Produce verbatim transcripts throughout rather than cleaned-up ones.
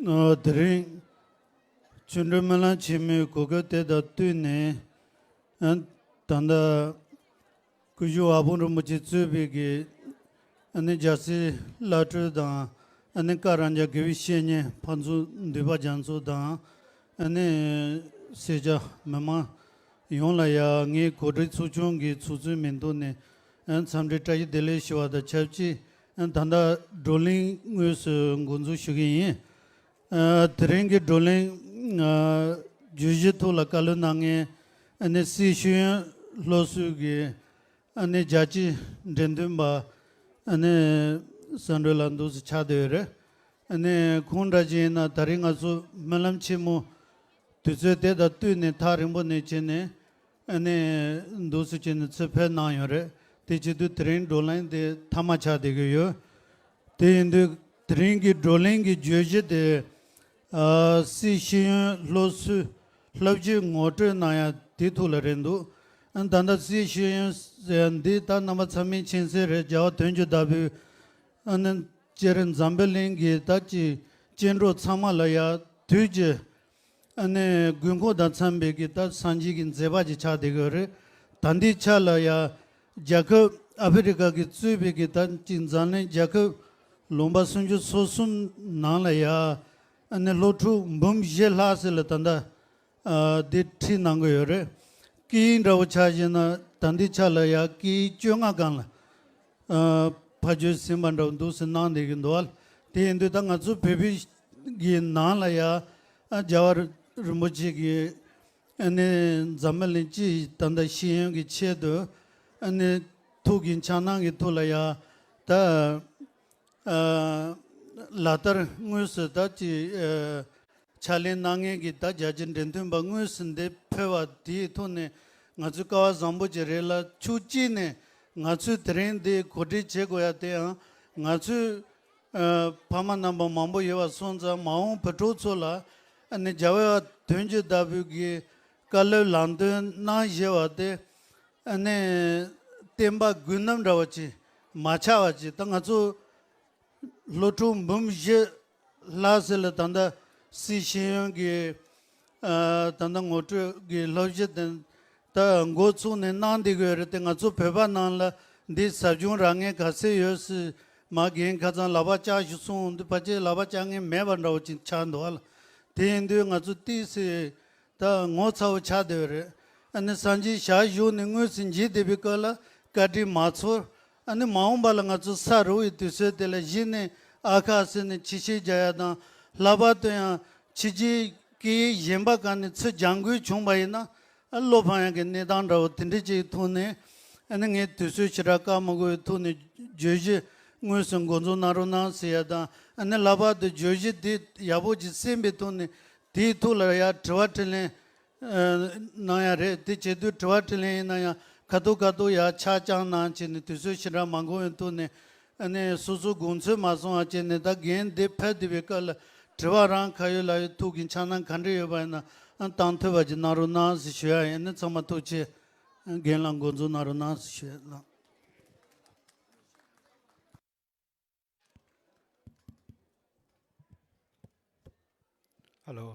ཨ། དེ་རིང་ཆོ་འཕྲུལ་སྨོན་ལམ་ཆེན་མོའི་གོ་སྐབས་དེ་དང་བསྟུན་ནས། ཨ། ད་ལྟ་སྐུ་ཞབས་ཝ་ཕུན་རིན་པོ་ཆེ་གཙོས་པའི་གི་ཨ་ནི་རྒྱལ་སྲས་བླ་སྤྲུལ་དང་། ཨ་ནི་བཀའ་རང་འཇགས་དགེ་བའི་བཤེས་གཉེན་ཕར་ཚུར་འདུས་པ་རྒྱ་མཚོ་དང་། ཨ་ནི་སེར་སྐྱ་མི་མང་ཡོངས་ལ་ཡང་ངའི་གོ་སྒྲིག་ཚོགས་ཆུང་གི་ཚོགས་གཙོའི་མིང་ཐོག་ནས། ཨ། འཚམས་འདྲི་བཀྲ་ཤིས་བདེ་ལེགས་ཞུ་བ་དང་ཆབས་ཅིག་ཨ། ད་ལྟ་བགྲོ་གླེང་དངོས་སུ་འགོ་འཛུགས་ཞུ་གི་ཡིན། ཨ། དེ་རིང་གི་བགྲོ་གླེང་། ཨ། བརྗོད་གཞིའི་ཐོག་ལ་བཀའ་སློབ་གནང་མཁན་ཨ་ནི་སྲིད་ཤེས་ཡོན་སློབ་གསོའི་གི་ཨ་ནི་རྒྱལ་སྤྱིའི་འབྲེལ་མཐུད་པ་ཨ་ནི་བསམ་གྲུབ་ལགས་འདུག་སེ་ཆགས་བསྡད་ཡོད་རེད། ཨ་ནི་ཁོང་འདྲ་ཅིག་ཡིན་ན་ད་རིང་ང་ཚོ་སྨོན་ལམ་ཆེན་མོ་དུས་ཚོད་དེ་དང་བསྟུན་ནས་ཐག་རིང་པོ་ནས་བྱས་ནས། ཨ་ནི་འདུག་སེ་བྱས་ནས་ཚུར་ཕེབས་གནང་ཡོད་རེད། དེ་བྱེད་དུས་དེ་རིང་བགྲོ་གླེང་དེ་མཐའ་མ་ཆགས་བསྡད་ཀྱི་ཡོད། དེ་ཡིན་དུས་དེ་རིང་གི་བགྲོ་གླེང་གི་བརྗོད་གཞི་དེ། ཨ། སྲིད་ཤེས་ཡོན་སློབ་གསོའི་བསླབ་བྱའི་ངོ་སྤྲོད་གནང་ཡ་དེ་ཐོག་ལ་རེད་འདུག་ཨ། ད་ལྟ་སྲིད་ཤེས་ཡོན་ཟེར་ཡ་འདི་ད་རྣམ་པ་ཚང་མས་མཁྱེན་གསལ་རེད། རྒྱལ་བ་དོན་གྱི་བདག་པོས་ཨ་ནི་སྤྱིར་འཛམ་བུ་གླིང་གི་ད་ཅིག་སྐྱེ་འགྲོ་ཚང་མ་ལ་ཡ་དུས་ཀྱི་ཨ་ནི་དགོས་མཁོ་དང་འཚམས་པའི་གི་ད་སངས་རྒྱས་ཀྱི་མཛད་པ་ཅིག་ཆགས་བསྡད་ཀྱི་ཡོད་རེད། ད་ལྟའི་ཆ་ལ་ཡ་རྒྱལ་ཁབ་ཨ་ཧྥེ་རི་ཁ་གིས་གཙོས་པའི་གི་ད་ཅིག་འཛམ་གླིང་རྒྱལ་ཁབ་ལུང་པ་སུམ་ཅུ་སོ་གསུམ་ནང་ལ་ཡ་ཨ་ནི་སློབ་ཕྲུག་འབུམ་བཞི་ལྷག་ཙམ་ལ་ད་ལྟ་ཨ། འདི་ཁྲིད་གནང་གི་ཡོད་རེད། སྐད་ཡིག་འདྲ་བོ་ཆ་བཞག་ན་ད་ལྟའི་ཆ་ལ་ཡ་སྐད་ཡིག་བཅོ་ལྔ་སྒང་ལ་ཨ། ཕབ་བསྒྱུར་ཟིན་པ་འདྲ་བོ་འདུག་སེ་གནང་བསྡད་ཀྱི་འདུག་ཨ། དེ་ཡིན་དུས་ད་ང་ཚོ་བོད་པའི་གི་ནང་ལ་ཡ་ཨ། རྒྱལ་བ་རིན་པོ་ཆེ་གི་ཨ་ནི་འཛམ་བུ་གླིང་སྤྱི་ཡི་ད་ལྟ་ཤེས་ཡོན་གྱི་ཆེད་དུ་ཨ་ནི་ཐུགས་ཀྱི་འཆར་སྣང་གི་ཐོག་ལ་ཡ་ད། ཨ། ལག་བསྟར་དངོས་སུ་ད་ཅིག་ཨ། ཕྱག་ལས་གནང་མཁན་གྱི་ད་རྒྱལ་སྤྱིའི་འབྲེལ་མཐུད་པ་དངོས་སུ་འདིར་ཕེབས་པ་དེའི་ཐོག་ནས་ང་ཚོའི་སྐལ་བ་བཟང་པོ་ཅིག་རེད་ལ། ཕྱོགས་གཅིག་ནས་ང་ཚོས་དེ་རིང་འདི་གོ་སྒྲིག་བྱེད་དགོས་ཡ་དེའང་ང་ཚོའི་ཨ། ཕ་མ་རྣམ་པ་མང་པོ་ཡོད་པ་སོང་ཙང་། མ་འོངས་བུ་ཕྲུག་ཚོ་ལ་ཨ་ནི་རྒྱལ་བ་དོན་གྱི་བདག་པོའི་གི་བཀའ་སློབ་ལམ་སྟོན་གནང་བཞིན་པ་དེ། ཨ་ནི་བསྟན་པ་འགུལ་རྣམ་འདྲ་བ་ཅིག་མ་ཆགས་པ་ཅིག་ད་ང་ཚོ་སློབ་ཕྲུག་འབུམ་བཞི་ལྷག་ཙམ་ལ་ད་ལྟ་སྲིད་ཤེས་ཡོན་གྱི་ཨ། ད་ལྟ་ངོ་སྤྲོད་ཀྱི་སློབ་གཞི་དེ་ད་འགོ་ཚུགས་ནས་གནང་བསྡད་ཀྱི་ཡོད་རེད་དེ། ང་ཚོ་བོད་པ་ནང་ལ་འདི་ཟབ་སྦྱོང་རག་མཁན་ག་ཚད་ཡོད་སྲིད། མ་རྒན་ཁ་སང་ལག་པ་བཅག་ཤོག་གསུངས་འདུག་ཕལ་ཆེར་ལག་པ་བཅག་མཁན་མེད་པ་འདྲ་བོ་ཅིག་ཆགས་འདུག་ཨ་ལ། དེ་ཡིན་དུས་ང་ཚོ་ཏོག་ཙམ་ད་ངོ་ཚ་བོ་ཆགས་བསྡད་པ་རེད། ཨ་ནི་སངས་རྒྱས་ཞལ་བཞུགས་ནས་དངོས་སུ་མཇལ་བསྡད་པའི་སྐབས་ལ་བཀའ་དྲིན་མ་ཚོར། ཨ་ནི་མ་འོངས་པ་ལ་ང་ཚོ་ས་རུབ་པའི་དུས་ཚོད་དེ་ལ་གཞི་ནས་ཨ་ཁ་ཟེར་ནས་ཆེ་བཤད་རྒྱག་ཡ་དང་། ལྷག་པར་དུ་ཡང་ཕྱི་རྒྱལ་སྐད་ཡིག་གཞན་པ་གང་ནས་ཚུར་སྦྱང་དགོས་བྱུང་བ་ཡིན་ན། ཨ། བློ་ཕམ་ཡག་གི་གནས་སྟངས་འདྲ་བོ་དེ་འདྲ་ཅིག་ཐོག་ནས། ཨ་ནི་ངས་དུས་ཚོད་ཞེ་དྲག་བཀག་མི་དགོས་པའི་ཐོག་ནས་བརྗོད་གཞི་དངོས་སུ་འགོ་འཛུགས་གནང་རོགས་གནང་ཟེར་ཡ་དང་། ཨ་ནི་ལྷག་པར་དུ་བརྗོད་གཞི་འདི་ཡག་པོ་ཅིག་གསན་པའི་ཐོག་ནས་དེའི་ཐོག་ལ་ཡ་དྲི་བ་དྲིས་ལན་ཨ། གནང་ཡ་རེད། དེ་བྱེད་དུས་དྲི་བ་དྲིས་ལན་ཡིན་ན་ཡང་ཁ་ཐུག་ཁ་ཐུག་ཡ་ཆ་བཅངས་གནང་བྱས་ནས་དུས་ཚོད་ཞེ་དྲག་མ་འགོར་བའི་ཐོག་ནས། ཨ་ནི་སོ་སོ་དགོངས་ཚུལ་མ་གསུང་བ་བྱས་ནས་ད་རྒན་འདི་ཕེབས་བསྡད་པའི་སྐབས་ལ་དྲི་བ་རང་ག་ཡོད་ལ་ཡོད། ཐུགས་ཀྱི་འཆར་སྣང་ག་འདྲ་ཡོད་པ་ཡིན་ན་ཨ། བཏང་ཐུབ་པ་ཅིག་གནང་རོགས་གནང་ཟེར་ཞུ་ཡ་ཡིན། ཨ་ནི་ཚང་མ་ཐུགས་རྗེ་ཆེ། རྒན་ལགས་འགོ་འཛུགས་གནང་རོགས་གནང་ཟེར་ཞུ་ཡ་ལགས། ཧ་ལོ།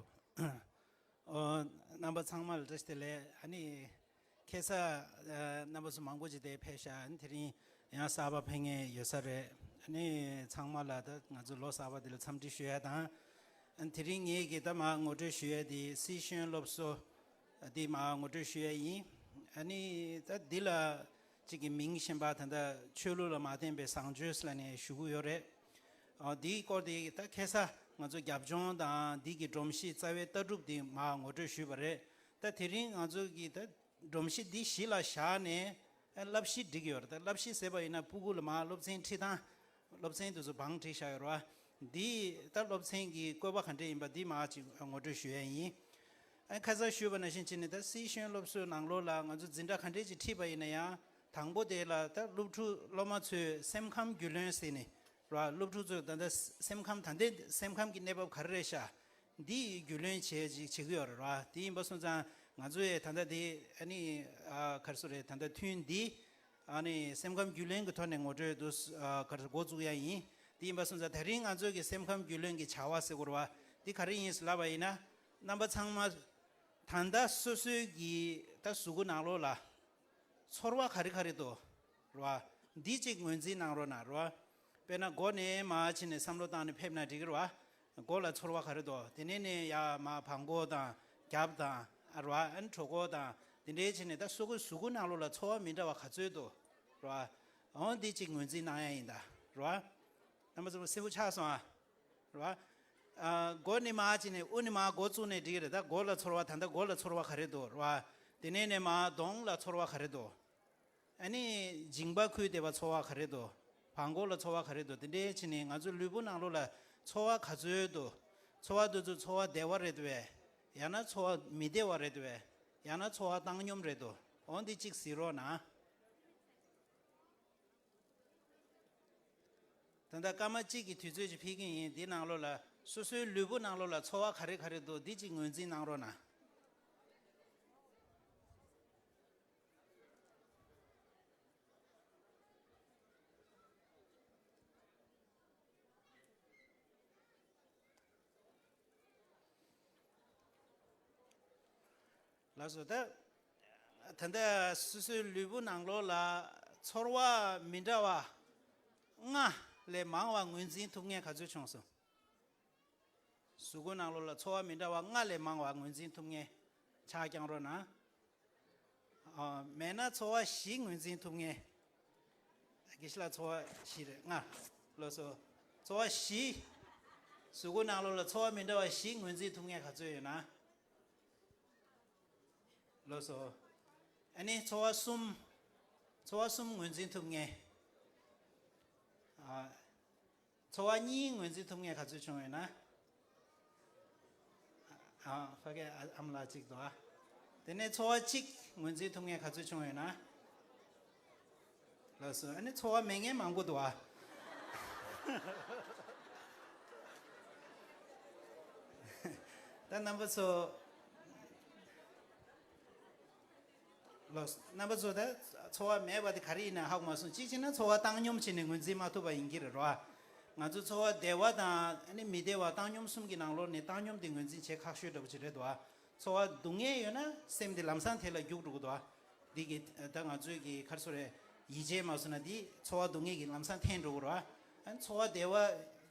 ཨོ། རྣམ་པ་ཚང་མ་ལ་བཀྲ་ཤིས་བདེ་ལེགས། ཨ་ནི་ཁ་སང་ཨ། རྣམ་པ་ཚོ་མང་པོ་ཅིག་འདིར་ཕེབས་ཤག་ཨ་ནི་དེ་རིང་ཡང་གསར་པ་ཕེབས་མཁན་ཡོད་ས་རེད། ཨ་ནི་ཚང་མ་ལ་ད་ང་ཚོ་ལོ་གསར་པ་འདི་ལ་འཚམས་འདྲི་ཞུ་ཡ་དང་། ཨ་ནི་དེ་རིང་ངེད་ཀྱིས་ད་མར་ངོ་སྤྲོད་ཞུ་ཡ་དེ་སྲིད་ཤེས་ཡོན་སློབ་གསོ་འདི་མར་ངོ་སྤྲོད་ཞུ་ཡ་ཡིན། ཨ་ནི་ད་འདི་ལ་གཅིག་གི་མིང་གཞན་པ་ད་ལྟ་ཆོས་ལུགས་ལ་མ་བརྟེན་པའི་བཟང་སྤྱོད་ལབ་ནས་ཞུ་གི་ཡོད་རེད། ཨ། འདིའི་སྐོར་དེ་ད་ཁ་སང་ང་ཚོ་རྒྱབ་ལྗོངས་དང་འདི་གི་སྒྲོམ་གཞི་རྩ་བའི་ལྟ་གྲུབ་དེ་མར་ངོ་སྤྲོད་ཞུས་པ་རེད། ད་དེ་རིང་ང་ཚོ་གི་ད་སྒྲོམ་གཞི་འདི་གཞི་ལ་བཞག་ནས་ཨ། བསླབ་གཞི་སྒྲིག་གི་ཡོད་རེད། ད་བསླབ་གཞི་ཟེར་བ་ཡིན་ན་སྤུ་གུ་ལ་མར་སློབ་ཚན་ཁྲིད་སྟངས། སློབ་ཚན་དེ་ཚོ་བང་བསྒྲིགས་བཞག་ཡོད་རེད་བ། འདི་ད་སློབ་ཚན་གྱི་བཀོད་པ་ག་འདྲ་ཡིན་པ་འདི་མར་ཅིག་ངོ་སྤྲོད་ཞུ་ཡ་ཡིན། ཨ། ཁ་སང་ཞུས་པ་ནང་བཞིན་བྱས་ནས་ད་སྲིད་ཤེས་ཡོན་སློབ་གསོའི་ནང་ལོགས་ལ་ང་ཚོ་འཛིན་གྲྭ་ག་འདྲས་ཅིག་ཁྲིད་པ་ཡིན་ན་ཡང་། དང་པོ་དེ་ལ་ད་སློབ་ཕྲུག་སློབ་མ་ཚོའི་སེམས་ཁམས་རྒྱུས་ལོན་ཟེར་ནས་ར། སློབ་ཕྲུག་ཚོའི་ད་ལྟ་སེམས་ཁམས་ད་ལྟའི་སེམས་ཁམས་ཀྱི་གནས་བབ་ག་རེ་རེད་ཤག་འདི་རྒྱུས་ལོན་བྱས་ཅིག་བྱེད་ཀྱི་ཡོད་རེད་ར། དེ་ཡིན་པ་སོང་ཙང་ང་ཚོ་ཡས་ད་ལྟ་དེ་ཨ་ནི་ཨ། ག་རེ་ཟེར་རེད། ད་ལྟ་ཐུན་འདི་ཨ་ནི་སེམས་ཁམས་རྒྱུས་ལོན་གྱི་ཐོག་ནས་ངོ་སྤྲོད་དུ་ཨ། ག་རེ་འགོ་བཙུགས་ཡ་ཡིན། དེ་ཡིན་པ་སོང་ཙང་དེ་རིང་ང་ཚོ་གི་སེམས་ཁམས་རྒྱུས་ལོན་གྱི་བྱ་བ་ཟེར་དགོས་རེད་བ། འདི་ག་རེ་ཡིན་ལབ་པ་ཡིན་ན། རྣམ་པ་ཚང་མ་ད་ལྟ་སོ་སོའི་གི་ད་གཟུགས་པོ་ནང་ལོགས་ལ་ཚོར་བ་ག་རེ་ག་རེ་འདུག་རེད་བ། འདི་གཅིག་ངོས་འཛིན་གནང་རོགས་གནང་རེད་བ། དཔེར་ན་མགོ་ནས་མར་ཕྱིན་ནས་བསམ་བློ་བཏང་ནས་ཕེབས་ན་འགྲིག་གི་རེད་བ། མགོ་ལ་ཚོར་བ་ག་རེ་འདུག་དེ་ནས་ནས་ཡར་མར་བྲང་ཁོག་དང་རྒྱབ་དང་ཨ་རེད་བ། ཨ་ནི་གྲོད་ཁོག་དང་དེ་འདྲའི་ཕྱིན་ནས་ད་སོ་སོའི་གཟུགས་པོ་ནང་ལོགས་ལ་ཚོར་བ་མི་འདྲ་བ་ག་ཚོད་འདུག་རེད་བ། འོ་འདི་གཅིག་ངོས་འཛིན་གནང་ཡ་ཡིན་ད་རེད་བ། རྣམ་པ་ཚོ་གསལ་པོ་ཆགས་སོང་ཨ། རེད་བ། ཨ། མགོ་ནས་མར་ཕྱིན་ནས་དབུ་ནས་མར་མགོ་བཙུགས་ནས་འགྲིག་གི་རེད། ད་མགོ་ལ་ཚོར་བ་ད་ལྟ་མགོ་ལ་ཚོར་བ་ག་རེ་འདུག་རེད་བ། དེ་ནས་ནས་མར་གདོང་ལ་ཚོར་བ་ག་རེ་འདུག་ཨ་ནི་མཇིང་པ་ཁུར་བསྡད་པ་ཚོར་བ་ག་རེ་འདུག་བྲང་ཁོག་ལ་ཚོར་བ་ག་རེ་འདུག་དེ་འདྲའི་ཕྱིན་ནས་ང་ཚོ་ལུས་པོ་ནང་ལོགས་ལ་ཚོར་བ་ག་ཚོད་འདུག་ཚོར་བ་འདི་ཚོ་ཚོར་བ་བདེ་བ་རེད་འདུག་བས། ཡང་ན་ཚོར་བ་མི་བདེ་བ་རེད་འདུག་བས། ཡང་ན་ཚོར་བ་བཏང་སྙོམས་རེད་འདུག་འོ་འདི་གཅིག་གཟིགས་རོགས་གནང་། ད་ལྟ་སྐར་མ་གཅིག་གི་དུས་ཚོད་ཅིག་ཕུལ་གྱི་ཡིན། འདི་ནང་ལོགས་ལ་སོ་སོའི་ལུས་པོ་ནང་ལོགས་ལ་ཚོར་བ་ག་རེ་ག་རེ་འདུག་འདི་གཅིག་ངོས་འཛིན་གནང་རོགས་གནང་། ལགས་སོ། ད་ད་ལྟ་སོ་སོའི་ལུས་པོ་ནང་ལོགས་ལ་ཚོར་བ་མི་འདྲ་བ་ལྔ་ལས་མང་བ་ངོས་འཛིན་ཐུབ་མཁན་ག་ཚོད་བྱུང་སོང་། གཟུགས་པོ་ནང་ལོགས་ལ་ཚོར་བ་མི་འདྲ་བ་ལྔ་ལས་མང་བ་ངོས་འཛིན་ཐུབ་མཁན་ཕྱག་བརྐྱང་རོགས་གནང་། ཨ། མེད་ན་ཚོར་བ་བཞི་ངོས་འཛིན་ཐུབ་མཁན། དགེ་བཤེས་ལགས་ཚོར་བ་བཞི་རེད་ལྔ། ལགས་སོ། ཚོར་བ་བཞི། གཟུགས་པོ་ནང་ལོགས་ལ་ཚོར་བ་མི་འདྲ་བ་བཞི་ངོས་འཛིན་ཐུབ་མཁན་ག་ཚོད་ཡོད་ན། ལགས་སོ། ཨ་ནི་ཚོར་བ་གསུམ། ཚོར་བ་གསུམ་ངོས་འཛིན་ཐུབ་མཁན། ཨ། ཚོར་བ་གཉིས་ངོས་འཛིན་ཐུབ་མཁན་ག་ཚོད་བྱུང་ཡོད་ན། ཨ། ཨ། ཕ་གི་ཨ། ཨ་མ་ལགས་གཅིག་འདུག་ཨ། དེ་ནས་ཚོར་བ་གཅིག་ངོས་འཛིན་ཐུབ་མཁན་ག་ཚོད་བྱུང་ཡོད་ན། ལགས་སོ། ཨ་ནི་ཚོར་བ་མེད་མཁན་མང་པོ་འདུག་ཨ། ད་རྣམ་པ་ཚོ། ལགས། རྣམ་པ་ཚོ་ད་ཚོར་བ་མེད་པ་དེ་ག་རེ་ཡིན་ན་ཧ་གོ་མ་སོང་། གཅིག་བྱས་ན་ཚོར་བ་བཏང་སྙོམས་བྱས་ནས་ངོས་འཛིན་མ་ཐུབ་པ་ཡིན་གྱི་རེད་རོ། ང་ཚོ་ཚོར་བ་བདེ་བ་དང་ཨ་ནི་མི་བདེ་བ་བཏང་སྙོམས་གསུམ་གྱི་ནང་ལོགས་ནས་བཏང་སྙོམས་དེ་ངོས་འཛིན་བྱེད་ཁག་ཤོས་འདྲ་པོ་ཅིག་རེད་འདུག་ཨ། ཚོར་བ་སྡུག་བསྔལ་ཡོད་ན་སེམས་དེ་ལམ་སང་དེ་ལ་རྒྱུག་འགྲོ་གི་འདུག་ཨ། འདི་གི་ད་ང་ཚོའི་གི་ག་རེ་ཟེར་རེད། ཡིད་ཆེས་མ་བཟོ་ན་འདི་ཚོར་བ་སྡུག་བསྔལ་གྱི་ལམ་སང་འཐེན་འགྲོ་གི་རེད་བ། ཨ་ནི་ཚོར་བ་བདེ་བ།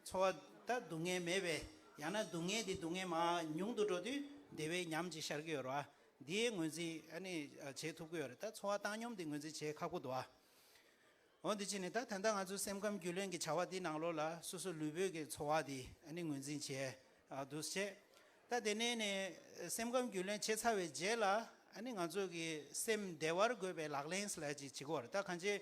ཚོར་བ་ད་སྡུག་བསྔལ་མེད་པས། ཡང་ན་སྡུག་བསྔལ་འདི་སྡུག་བསྔལ་མར་ཉུང་དུ་འགྲོ་དུས་བདེ་བའི་ཉམས་ཅིག་ཤར་གྱི་ཡོད་རེད་བ། འདིའི་ངོས་འཛིན་ཨ་ནི་བྱེད་ཐུབ་ཀྱི་ཡོད་རེད། ད་ཚོར་བ་བཏང་སྙོམས་འདི་ངོས་འཛིན་བྱེད་ཁག་པོ་འདུག་ཨ། འོ་འདི་བྱས་ནས་ད་ད་ལྟ་ང་ཚོའི་སེམས་ཁམས་རྒྱུས་ལོན་གྱི་བྱ་བ་འདི་ནང་ལོགས་ལ་སོ་སོ་ལུས་པོའི་གི་ཚོར་བ་འདི་ཨ་ནི་ངོས་འཛིན་བྱེད། ཨ། འདུག་བྱས། ད་དེ་ནས་ནས་སེམས་ཁམས་རྒྱུས་ལོན་བྱས་ཚར་བའི་རྗེས་ལ་ཨ་ནི་ང་ཚོ་གི་སེམས་བདེ་བར་དགོས་པའི་ལག་ལེན་ཟེར་ལབ་ཅིག་བྱེད་ཀྱི་ཡོད་རེད། ད་གང་ཅི།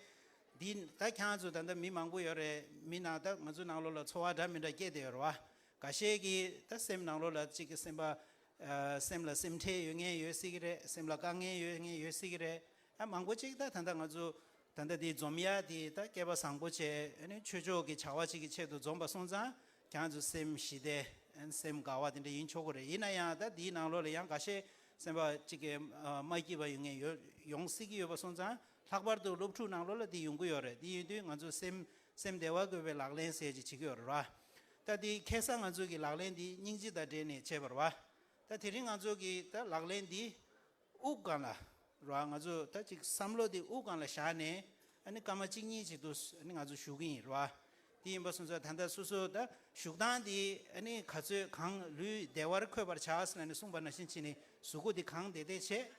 འདི་ད་ཁྱེད་རང་ཚོ་ད་ལྟ་མི་མང་པོ་ཡོད་རེད། མི་ནང་ད་ང་ཚོ་ནང་ལོགས་ལ་ཚོར་བ་འདྲ་མི་འདྲ་སྐྱེས་བསྡད་ཡོད་རེད་བ། འགའ་ཤས་ཀྱིས་ད་སེམས་ནང་ལོགས་ལ་གཅིག་གི་སེམས་པ། ཨ། སེམས་ལ་སེམས་ཁྲལ་ཡོད་མཁན་ཡོད་སྲིད་ཀྱི་རེད། སེམས་ལ་དཀའ་ངལ་ཡོད་མཁན་ཡོད་སྲིད་ཀྱི་རེད། ཨ། མང་པོ་ཅིག་ད་ད་ལྟ་ང་ཚོ་ད་ལྟ་འདི་འཛོམས་ཡ་འདི་ད་སྐལ་པ་བཟང་པོ་བྱས། ཨ་ནི་ཆོས་ཕྱོགས་ཀྱི་བྱ་བ་ཅིག་གི་ཆེད་དུ་འཛོམས་པ་སོང་ཙང་ཁྱེད་རང་ཚོ་སེམས་ཞི་བདེ། ཨ་ནི་སེམས་དགའ་བ་དེ་འདྲ་ཡིན་ཆོག་གི་རེད། ཡིན་ན་ཡང་ད་འདིའི་ནང་ལོགས་ལ་ཡང་འགའ་ཤས་སེམས་པ་ཅིག་གི་ཨ། མ་སྐྱིད་པ་ཡོད་མཁན་ཡོད་ཡོང་སྲིད་ཀྱི་ཡོད་པ་སོང་ཙང་། ལྷག་པར་དུ་སློབ་ཕྲུག་ནང་ལོགས་ལ་འདི་ཡོང་གི་ཡོད་རེད། འདི་ཡིན་དུས་ང་ཚོ་སེམས་སེམས་བདེ་བ་དགོས་པའི་ལག་ལེན་ཟེར་ཅིག་བྱེད་ཀྱི་ཡོད་རེད་བ། ད་འདི་ཁ་སང་ང་ཚོ་གི་ལག་ལེན་འདི་སྙིང་རྗེ་དང་འབྲེལ་ནས་བྱས་པ་རེད་བ། ད་དེ་རིང་ང་ཚོ་གི་ད་ལག་ལེན་འདི་དབུགས་སྒང་ལ་རེད་བ། ང་ཚོ་ད་ཅིག་བསམ་བློ་འདི་དབུགས་སྒང་ལ་བཞག་ནས་ཨ་ནི་སྐར་མ་གཅིག་གཉིས་ཅིག་ཏུ་ཨ་ནི་ང་ཚོ་བཞུགས་ཀྱི་ཡིན་རེད་བ། དེ་ཡིན་པ་སོང་ཙང་ད་ལྟ་སོ་སོ་ད་བཞུགས་སྟངས་འདི་ཨ་ནི་ག་ཚོད་གང་ལུས་བདེ་བར་འཁོད་པར་བྱ་ཟེར་ནས་གསུངས་པ་ནང་བཞིན་བྱས་ནས་གཟུགས་པོ་འདི་གང་བདེ་བདེ་བྱས།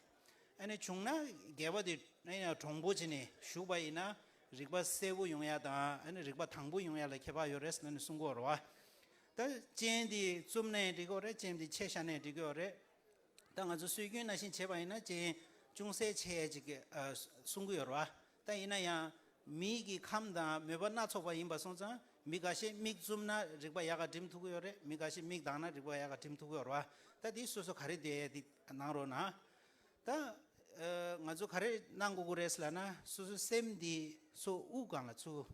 ཨ་ནི་བྱུང་ན་སྒལ་པ་དེ་ཨ་ནི་ཡང་དྲང་པོ་བྱས་ནས་བཞུགས་པ་ཡིན་ན་རིག་པ་གསལ་པོ་ཡོང་ཡ་དང་ཨ་ནི་རིག་པ་དྭངས་པོ་ཡོང་ཡ་ལ་ཁྱད་པར་ཡོད་རེད་ཟེར་ནས་གསུང་གི་ཡོད་རེད་བ། ད་སྤྱན་དེ་བཙུམ་ནའི་འགྲིག་གི་ཡོད་རེད། སྤྱན་དེ་ཕྱེ་བཞག་ནའི་འགྲིག་གི་ཡོད་རེད། ད་ང་ཚོ་སྲོལ་རྒྱུན་ནང་བཞིན་བྱས་པ་ཡིན་ན་སྤྱན་ཅུང་ཟད་ཕྱེ་ཡ་ཅིག་གི་ཨ་གསུང་གི་ཡོད་རེད་བ། ད་ཡིན་ན་ཡང་མི་གི་ཁམས་དང་མོས་པ་སྣ་ཚོགས་པ་ཡིན་པ་སོང་ཙང་མི་འགའ་ཤས་མིག་བཙུམ་ན་རིག་པ་ཡག་ག་འགྲིམ་ཐུབ་ཀྱི་ཡོད་རེད། མི་འགའ་ཤས་མིག་གདངས་ན་རིག་པ་ཡག་ག་འགྲིམ་ཐུབ་ཀྱི་ཡོད་རེད་བ། ད་དེ་སོ་སོ་ག་རེ་འདོད་ཡ་དེ་གནང་རོགས་གནང་། ད་ཨ་ང་ཚོ་ག་རེ་གནང་དགོས་ཀྱི་རེད་ཟེར་ལབ་ན་སོ་སོའི་སེམས་འདི་སོ་དབུགས་སྒང་ལ་ཚུགས།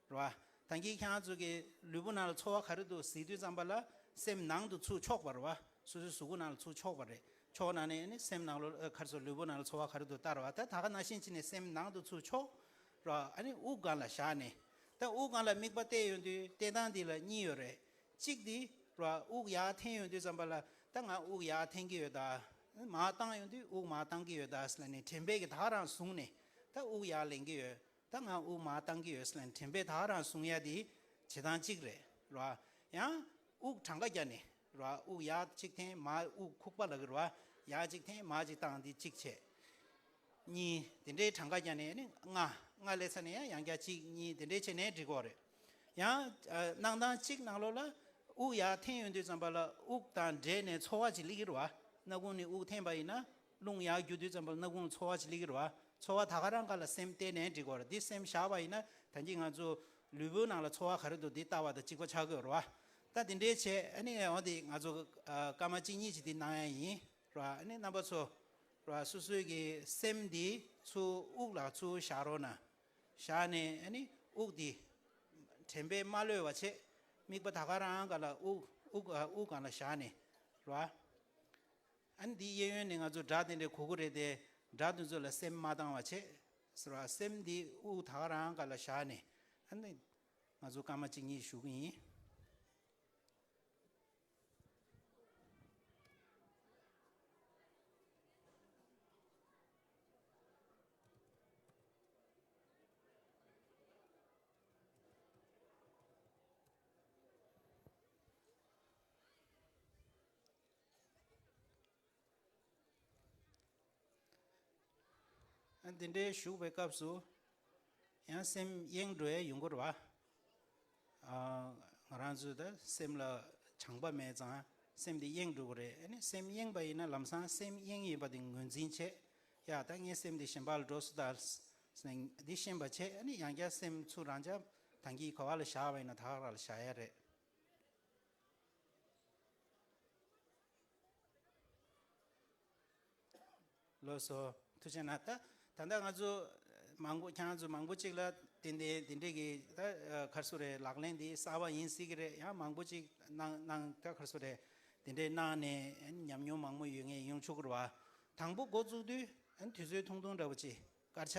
རེད་བ། ད་གིན་ཁྱེད་རང་ཚོ་གི་ལུས་པོ་ནང་ལ་ཚོར་བ་ག་རེ་འདུག་གཟིགས་དུས་ཙམ་པ་ལ་སེམས་ནང་དུ་ཚུར་ཕྱོགས་པ་རེད་བ། སོ་སོའི་གཟུགས་པོ་ནང་ལ་ཚུར་ཕྱོགས་པ་རེད། ཕྱོགས་ནང་ནས་ནི་སེམས་ནང་ལོ་ཨ་ག་རེ་ཟེར་ལུས་པོ་ནང་ལ་ཚོར་བ་ག་རེ་འདུག་ལྟ་རེད་བ། ད་ད་ག་ནང་བཞིན་བྱས་ནས་སེམས་ནང་དུ་ཚུར་ཕྱོགས་རེད་བ། ཨ་ནི་དབུགས་སྒང་ལ་བཞག་ནས། ད་དབུགས་སྒང་ལ་དམིགས་པ་གཏད་ཡོང་དུས་གཏད་སྟངས་འདི་ལ་གཉིས་ཡོད་རེད། གཅིག་འདི་ ར། དབུགས་ཡར་འཐེན་ཡོང་དུས་ཙམ་པ་ལ་ད་ང་དབུགས་ཡར་འཐེན་གྱི་ཡོད་ད། མར་བཏང་ཡོང་དུས་དབུགས་མར་བཏང་གི་ཡོད་ད་ཟེར་ནས་དྲན་པས་ཀྱི་ད་ག་རང་བཟུང་ནས་ད་དབུགས་ཡར་ལེན་གྱི་ཡོད། ད་ང་དབུགས་མར་བཏང་གི་ཡོད་ཟེར་ནས་དྲན་པས་ད་ག་རང་བཟུང་ཡ་དེ་བྱེད་སྟངས་གཅིག་རེད་ར། ཡང་དབུགས་གྲངས་ཀ་བརྒྱབ་ནས་ར། དབུགས་ཡར་གཅིག་འཐེན་མར་དབུགས་ཁུག་པ་ལབ་ཀྱི་ར། ཡར་གཅིག་འཐེན་མར་གཅིག་བཏང་འདི་གཅིག་བྱས། གཉིས། དེ་འདྲའི་གྲངས་ཀ་བརྒྱབ་ནས་ནི་ལྔ། ལྔ་སླེབས་ཚར་ནས་ཡང་ཡང་བསྐྱར་གཅིག་གཉིས་དེ་འདྲའི་བྱས་ནས་འགྲིག་གི་རེད། ཡང་ཨ་གནང་སྟངས་གཅིག་ནང་ལོགས་ལ་དབུགས་ཡར་འཐེན་ཡོང་དུས་ཙམ་པ་ལ་དབུགས་དང་འབྲེལ་ནས་ཚོར་བ་ཅིག་སླེབས་ཀྱི་རེད་བ། སྣ་ཁུང་ནས་དབུགས་འཐེན་པ་ཡིན་ན་རླུང་ཡར་རྒྱུག་དུས་ཙམ་པ་ལ་སྣ་ཁུང་ཚོར་བ་ཅིག་སླེབས་ཀྱི་རེད་བ། ཚོར་བ་ད་ག་རང་ག་ལ་སེམས་གཏད་ནས་འགྲིག་གི་རེད། འདི་སེམས་བཞག་པ་ཡིན་ན་ད་གིན་ང་ཚོ་ལུས་པོའི་ནང་ལ་ཚོར་བ་ག་རེ་འདུག་འདི་ལྟ་བ་དང་གཅིག་པ་ཆགས་ཀྱི་ཡོད་རེད་བ། ད་འདི་འདྲའི་བྱས་ཨ་ནི་འོ་འདི་ང་ཚོ་ཨ་སྐར་མ་གཅིག་གཉིས་ཅིག་འདི་གནང་ཡ་ཡིན་རེད་བ། ཨ་ནི་རྣམ་པ་ཚོ་ར། སོ་སོའི་གི་སེམས་འདི་ཚུར་དབུགས་ལ་ཚུར་བཞག་རོགས་གནང་། བཞག་ནས་ཨ་ནི་དབུགས་འདི་དྲན་པས་མ་ལྷོད་པ་བྱེད། དམིགས་པ་ད་ག་རང་ག་ལ་དབུགས་དབུགས་ཨ་དབུགས་སྒང་ལ་བཞག་ནས་ར། ཨ་ནི་འདི་གཡས་གཡོན་ནས་ང་ཚོ་སྒྲ་དེ་འདྲའི་གོ་གི་རེད་དེ། སྒྲ་དེ་ཚོ་ལ་སེམས་མ་བཏང་བ་བྱེད་ཟེར་བ། སེམས་འདི་དབུགས་ད་ག་རང་ག་ལ་བཞག་ནས་ཨ་ནི་ང་ཚོ་སྐར་མ་གཅིག་གཉིས་བཞུགས་གི་ཡིན། ཨ་འདི་འདྲའི་བཞུགས་པའི་སྐབས་སུ་ཡང་སེམས་གཡེང་འགྲོ་ཡ་ཡོང་གི་རེད་བ། ཨ་ང་རང་ཚོས་ད་སེམས་ལ་བྱང་པ་མེད་ཙང་སེམས་འདི་གཡེང་འགྲོ་གི་རེད། ཨ་ནི་སེམས་གཡེང་པ་ཡིན་ན་ལམ་སང་སེམས་གཡེང་ཡིན་པ་དེ་ངོས་འཛིན་བྱེད། ཡ་ད་ངའི་སེམས་འདི་གཞན་པ་ལ་འགྲོ་སོང་ད་ཟེར་ནས་འདི་ཤེས་པ་བྱེད། ཨ་ནི་ཡང་བསྐྱར་སེམས་ཚུར་རང་འཇགས་ད་གིན་ག་བ་ལ་བཞག་པ་ཡིན་ན་ད་ག་ལ་བཞག་ཡ་རེད། ལགས་སོ། ཐུགས་རྗེ་གནང་། ད་ད་ལྟ་ང་ཚོ་མང་པོ་ཁྱེད་རང་ཚོ་མང་པོ་ཅིག་ལ་ཏན་ཏན་དེ་འདྲས་ཀྱི་ད་ག་རེ་ཟེར་དགོས་རེད། ལག་ལེན་འདི་གསར་པ་ཡིན་སྲིད་ཀྱི་རེད། ཡང་མང་པོ་ཅིག་གནང་གནང་ད་ག་རེ་ཟེར་དགོས་རེད། དེ་འདྲས་གནང་ནས་ཉམས་མྱོང་མང་པོ་ཡོད་མཁན་ཡོང་ཆོག་གི་རེད་བ། དང་པོ་འགོ་བཙུགས་དུས་དུས་ཚོད་ཐུང་ཐུང་འདྲ་པོ་ཅིག་སྐར་ཆ་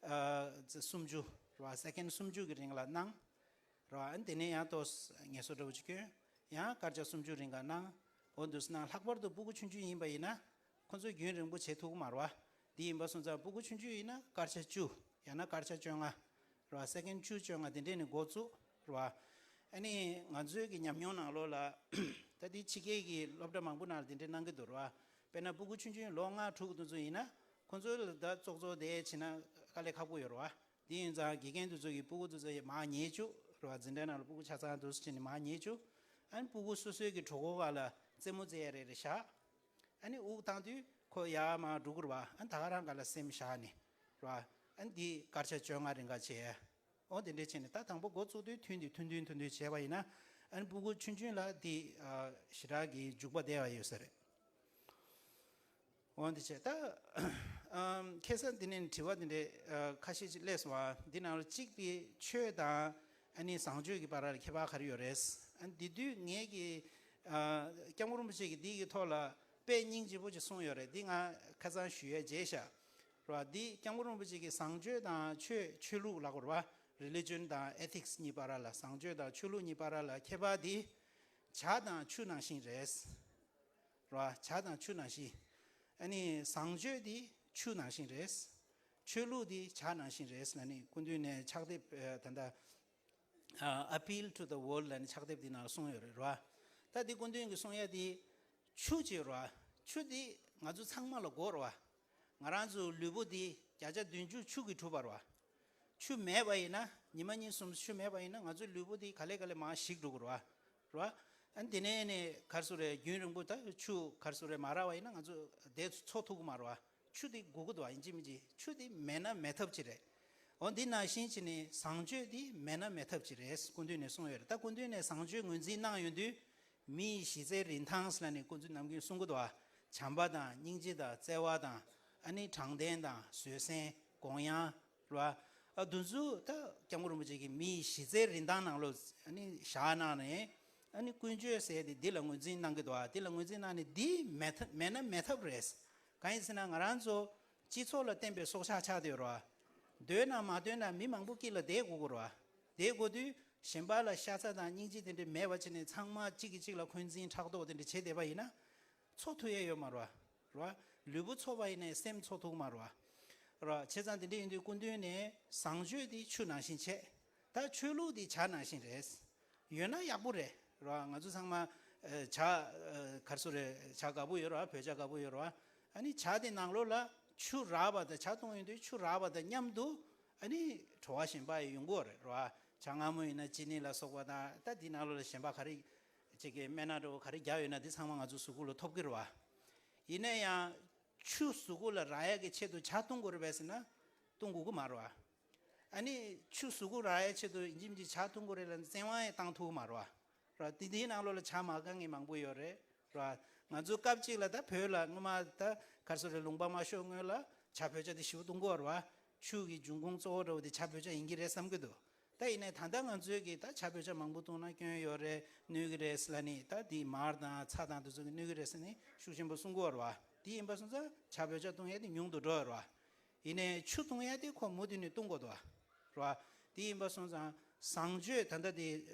ཨ་སུམ་ཅུ་རེད་བ། སེ་ཀེན་སུམ་ཅུ་གི་རིང་ལ་གནང་། རེད་བ། ཨ་ནི་དེ་ནས་ཡང་ཏོག་ཙམ་ངལ་གསོ་འདྲ་པོ་ཅིག་བསྐྱོན། ཡང་སྐར་ཆ་སུམ་ཅུ་རིང་ག་གནང་། འོ་འདུག་སེ་གནང་། ལྷག་པར་དུ་སྤུ་གུ་ཆུང་ཆུང་ཡིན་པ་ཡིན་ན་ཁོ་ཚོ་རྒྱུན་རིང་པོ་བྱེད་ཐུབ་ཀྱི་མ་རེད་བ། འདི་ཡིན་པ་སོང་ཙང་སྤུ་གུ་ཆུང་ཆུང་ཡིན་ན་སྐར་ཆ་བཅུ་ཡང་ན་སྐར་ཆ་བཅོ་ལྔ་རེད་བ། སེ་ཀེན་བཅུ་བཅོ་ལྔ་དེ་འདྲས་ནས་འགོ་བཙུགས་རེད་བ། ཨ་ནི་ང་ཚོའི་གི་ཉམས་མྱོང་ནང་ལོགས་ལ་ད་འདི་ཕྱི་རྒྱལ་གྱི་སློབ་གྲྭ་མང་པོ་ནང་ལ་དེ་འདྲས་གནང་གི་འདུག་རེད་བ། དཔེར་ན་སྤུ་གུ་ཆུང་ཆུང་ལོ་ལྔ་དྲུག་དེ་ཚོ་ཡིན་ན་ཁོ་ཚོ་ལ་ད་ཙོག་ཙོག་དེ་བྱེད་ན་དཀའ་ལས་ཁག་པོ་ཡོད་རེད་བ། དེ་ཡིན་ཙང་དགེ་རྒན་དེ་ཚོ་གིས་སྤུ་གུ་དེ་ཚོ་ཡི་མར་ཉལ་བཅུག་རེད་བ། འཛིན་གྲྭའི་ནང་ལ་སྤུ་གུ་ཆ་ཚང་དུ་སུ་བྱས་ནས་མར་ཉལ་བཅུག་ཨ་ནི་སྤུ་གུ་སོ་སོའི་གི་གྲོད་ཁོག་སྒང་ལ་རྩེད་མོ་རྩེ་ཡ་རེ་རེ་བཞག་ཨ་ནི་དབུགས་བཏང་དུས་ཁོ་ཡར་མར་འགྲོ་གི་རེད་བ། ཨ་ནི་ད་ག་རང་སྒང་ལ་སེམས་བཞག་ནས་རེད་བ། ཨ་ནི་འདི་སྐར་ཆ་བཅོ་ལྔ་རིང་ག་བྱས། འོ་དེ་འདྲས་བྱས་ནས་ད་དང་པོ་འགོ་བཙུགས་དུས་ཐུན་འདི་ཐུང་ཐུང་ཐུང་ཐུང་བྱས་པ་ཡིན་ན་ཨ་ནི་སྤུ་གུ་ཆུང་ཆུང་ལ་འདི་ཨ་ཞེ་དྲག་གི་འཇུག་པ་བདེ་བ་ཡོད་ས་རེད། འོ་འདི་བྱས་ད། ཨམ། ཁ་སང་འདི་ནས་དྲི་བ་འདི་འདྲའི་ཨ་ཁ་ཤས་ཅིག་སླེབས་སོང་བ། འདི་ནང་ལ་གཅིག་དེ་ཆོས་དང་ཨ་ནི་བཟང་སྤྱོད་ཀྱི་བར་ལ་ཁྱད་པར་ག་རེ་ཡོད་རེད། ཨ་ནི་འདི་དུས་ངས་ཀྱི་ཨ་སྐྱབས་མགོན་རིན་པོ་ཆེ་གིས་འདི་གི་ཐོག་ལ་དཔེ་སྙིང་རྗེ་པོ་ཅིག་གསུངས་ཡོད་རེད། འདི་ང་ཁ་སང་ཞུ་ཡས་བརྗེད་ཤག་རེད་བ། འདི་སྐྱབས་མགོན་རིན་པོ་ཆེ་གིས་བཟང་སྤྱོད་དང་ཆོས་ཆོས་ལུགས་ལབ་དགོས་རེད་བ། རི་ལི་ཇན་དང་ཨེ་ཐིག་སི་གཉིས་བར་ལ། བཟང་སྤྱོད་དང་ཆོས་ལུགས་གཉིས་བར་ལ་ཁྱད་པར་འདི་བྱ་དང་ཆུ་ནང་བཞིན་རེད། རེད་བ། བྱ་དང་ཆུ་ནང་བཞིན། ཨ་ནི་བཟང་སྤྱོད་འདི་ཆུ་ནང་བཞིན་རེད། ཆོས་ལུགས་འདི་བྱ་ནང་བཞིན་རེད་ལབ་ནས་སྐུ་མདུན་ནས་ཕྱག་དེབ་ཨ་ད་ལྟ་ཨ་Appeal to the World ལབ་ནས་ཕྱག་དེབ་འདི་ནང་ལ་གསུངས་ཡོད་རེད། རེད་བ། ད་འདི་སྐུ་མདུན་གྱིས་གསུང་ཡ་འདི་ཆུ་ཅིག་རེད་བ། ཆུ་འདི་ང་ཚོ་ཚང་མ་ལ་དགོས་རེད་བ། ང་རང་ཚོ་ལུས་པོ་འདི་བརྒྱ་ཆ་བདུན་ཅུ་ཆུ་གིས་གྲུབ་པ་རེད་བ། ཆུ་མེད་པ་ཡིན་ན། ཉི་མ་གཉིས་གསུམ་ཆུ་མེད་པ་ཡིན་ན་ང་ཚོའི་ལུས་པོ་འདི་ག་ལེ་ག་ལེ་མར་ཞིག་འགྲོ་གི་རེད་བ། རེད་བ། ཨ་ནི་དེ་ནས་ནས་ག་རེ་ཟེར་རེད། རྒྱུན་རིང་པོ་ད་ཆུ་ག་རེ་ཟེར་རེད་མ་རག་པ་ཡིན་ན་ང་ཚོ་བསྡད་འཚོ་ཐུབ་ཀྱི་མ་རེད་བ། ཆུ་དེ་དགོས་ཀྱི་འདུག་བ། ཡིན་གཅིག་མིན་གཅིག་ཆུ་དེ་མེད་ན་མེད་ཐབས་ཅིག་རེད། འོ་འདི་ནང་བཞིན་བྱས་ནས་བཟང་སྤྱོད་དེ་མེད་ན་མེད་ཐབས་ཅིག་རེད། སྐུ་མདུན་ནས་གསུངས་ཡོད་རེད། ད་སྐུ་མདུན་ནས་བཟང་སྤྱོད་ངོས་འཛིན་གནང་ཡོང་དུས། མི་ཡི་གཞི་རྩའི་རིན་ཐང་ཟེར་ནས་སྐུ་མདུན་ནམ་རྒྱུན་གསུང་གི་འདུག་བ། བྱམས་པ་དང་སྙིང་རྗེ་དང་བརྩེ་བ་དང་ཨ་ནི་དྲང་བདེན་དང་བཟོད་བསྲན་དགོངས་ཡངས་རེད་བ། ཨ་འདི་ཚོ་ད་སྐྱབས་མགོན་རིན་པོ་ཆེ་གིས་མི་ཡི་གཞི་རྩའི་རིན་ཐང་ནང་ལོགས་ཨ་ནི་བཞག་གནང་ནས་ཨ་ནི་ཀུན་སྤྱོད་ཟེར་དེ་འདི་ལ་ངོས་འཛིན་གནང་གི་འདུག་བ། འདི་ལ་ངོས་འཛིན་གནང་ནས་འདི་མེད་ཐབས་མེད་ན་མེད་ཐབས་རེད། གང་ཡིན་ཟེར་ན་ང་རང་ཚོ་སྤྱི་ཚོགས་ལ་བརྟེན་པའི་སྲོག་ཆགས་ཆགས་བསྡད་ཡོད་རེད་བ། འདོད་ན་མ་འདོད་ན་མི་མང་པོ་དཀྱིལ་ལ་བསྡད་དགོས་ཀྱི་རེད་བ། བསྡད་དགོས་དུས། གཞན་པ་ལ་ཤ་ཚ་དང་སྙིང་རྗེ་དེ་འདྲ་མེད་པ་བྱས་ནས་ཚང་མ་གཅིག་གིས་གཅིག་ལ་འཁོན་འཛིན་ཕྲག་དོག་དེ་འདྲ་བྱེད་བསྡད་པ་ཡིན་ན། འཚོ་ཐུབ་ཡས་ཡོད་མ་རེད་བ། རེད་བ། ལུས་པོ་འཚོ་བ་ཡིན་ནའི་སེམས་འཚོ་ཐུབ་མ་རེད་བ། རེད་བ། བྱས་ཙང་དེ་འདྲ་ཡིན་དུས་སྐུ་མདུན་ནས་བཟང་སྤྱོད་དེ་ཆུ་ནང་བཞིན་བྱས། ད་ཆོས་ལུགས་དེ་ཇ་ནང་བཞིན་རེད། ཡོད་ན་ཡག་པོ་རེད། རེད་བ། ང་ཚོ་ཚང་མ་ཨ་ཇ་ཨ་ག་རེ་ཟེར་རེད། ཇ་དགའ་པོ་ཡོད་རེད་བ། བོད་ཇ་དགའ་པོ་ཡོད་རེད་བ། ཨ་ནི་ཇ་དེ་ནང་ལོགས་ལ་ཆུ་རགས་པ་དང་། ཇ་བཏུང་ཡོང་དུས་ཆུ་རགས་པ་དང་མཉམ་དུ་ཨ་ནི་བྲོ་བ་གཞན་པ་ཡང་ཡོང་གི་ཡོད་རེད། རེད་བ། ཇ་མངར་མོ་ཡིན་ན་ཅི་ནི་ལ་སོགས་པ་དང་། ད་དེ་ནང་ལོགས་ལ་གཞན་པ་ག་རེ་ཅིག་གི་སྨན་སྣ་འདྲ་བོ་ག་རེ་རྒྱག་ཡོད་ན་དེ་ཚང་མ་ང་ཚོ་གཟུགས་པོ་ལ་ཐོབ་ཀྱི་རེད་བ། ཡིན་ན་ཡང་ཆུ་གཟུགས་པོ་ལ་རག་ཡག་གི་ཆེད་དུ་ཇ་བཏུང་དགོས་རེད་པས་ཟེར་ན་བཏུང་དགོས་ཀྱི་མ་རེད་བ། ཨ་ནི་ཆུ་གཟུགས་པོ་རག་ཡག་ཆེད་དུ་ཡིན་གཅིག་མིན་གཅིག་ཇ་བཏུང་དགོས་རེད་ལབ་ནས་བཙན་དབང་ཡང་བཏང་ཐུབ་ཀྱི་མ་རེད་བ། རེད་བ། དེ་དེའི་ནང་ལོགས་ལ་ཇ་མ་དགའ་མཁན་མང་པོ་ཡོད་རེད། རེད་བ། ང་ཚོ་སྐབས་གཅིག་ལ་ད་བོད་ལ་སྔོན་མ་ད་ག་རེ་ཟེར་རེད། ལུང་པ་མ་ཤོར་སྔོན་ལ་ཇ་བོད་ཇ་དེ་ཞེ་པོ་བཏུང་གི་ཡོད་རེད་བ། ཆུ་གི་འབྱུང་ཁུངས་གཙོ་བོ་འདྲ་བོ་དེ་ཇ་བོད་ཇ་ཡིན་གྱི་རེད་བསམ་གྱི་འདུག་ད་ཡིན་ནའི་ད་ལྟ་ང་ཚོའི་གི་ད་ཇ་བོད་ཇ་མང་པོ་བཏུང་ན་སྐྱོན་ཡོད་རེད། གནོད་ཀྱི་རེད་ཟེར་ལབ་ནི། ད་དེ་མར་དང་ཚྭ་དང་དེ་ཚོ་གི་གནོད་ཀྱི་རེད་ཟེར་ནི་ཤུགས་ཆེན་པོ་གསུང་གི་ཡོད་རེད་བ། དེ་ཡིན་པ་སོང་ཙང་ཇ་བོད་ཇ་བཏུང་ཡས་དེ་ཉུང་དུ་འགྲོ་ཡོད་རེད་བ། ཡིན་ནའི་ཆུ་བཏུང་ཡས་དེ་ཁོ་མུ་མཐུད་ནས་བཏུང་དགོས་འདུག་བ། རེད་བ། དེ་ཡིན་པ་སོང་ཙང་བཟང་སྤྱོད་ད་ལྟ་དེ་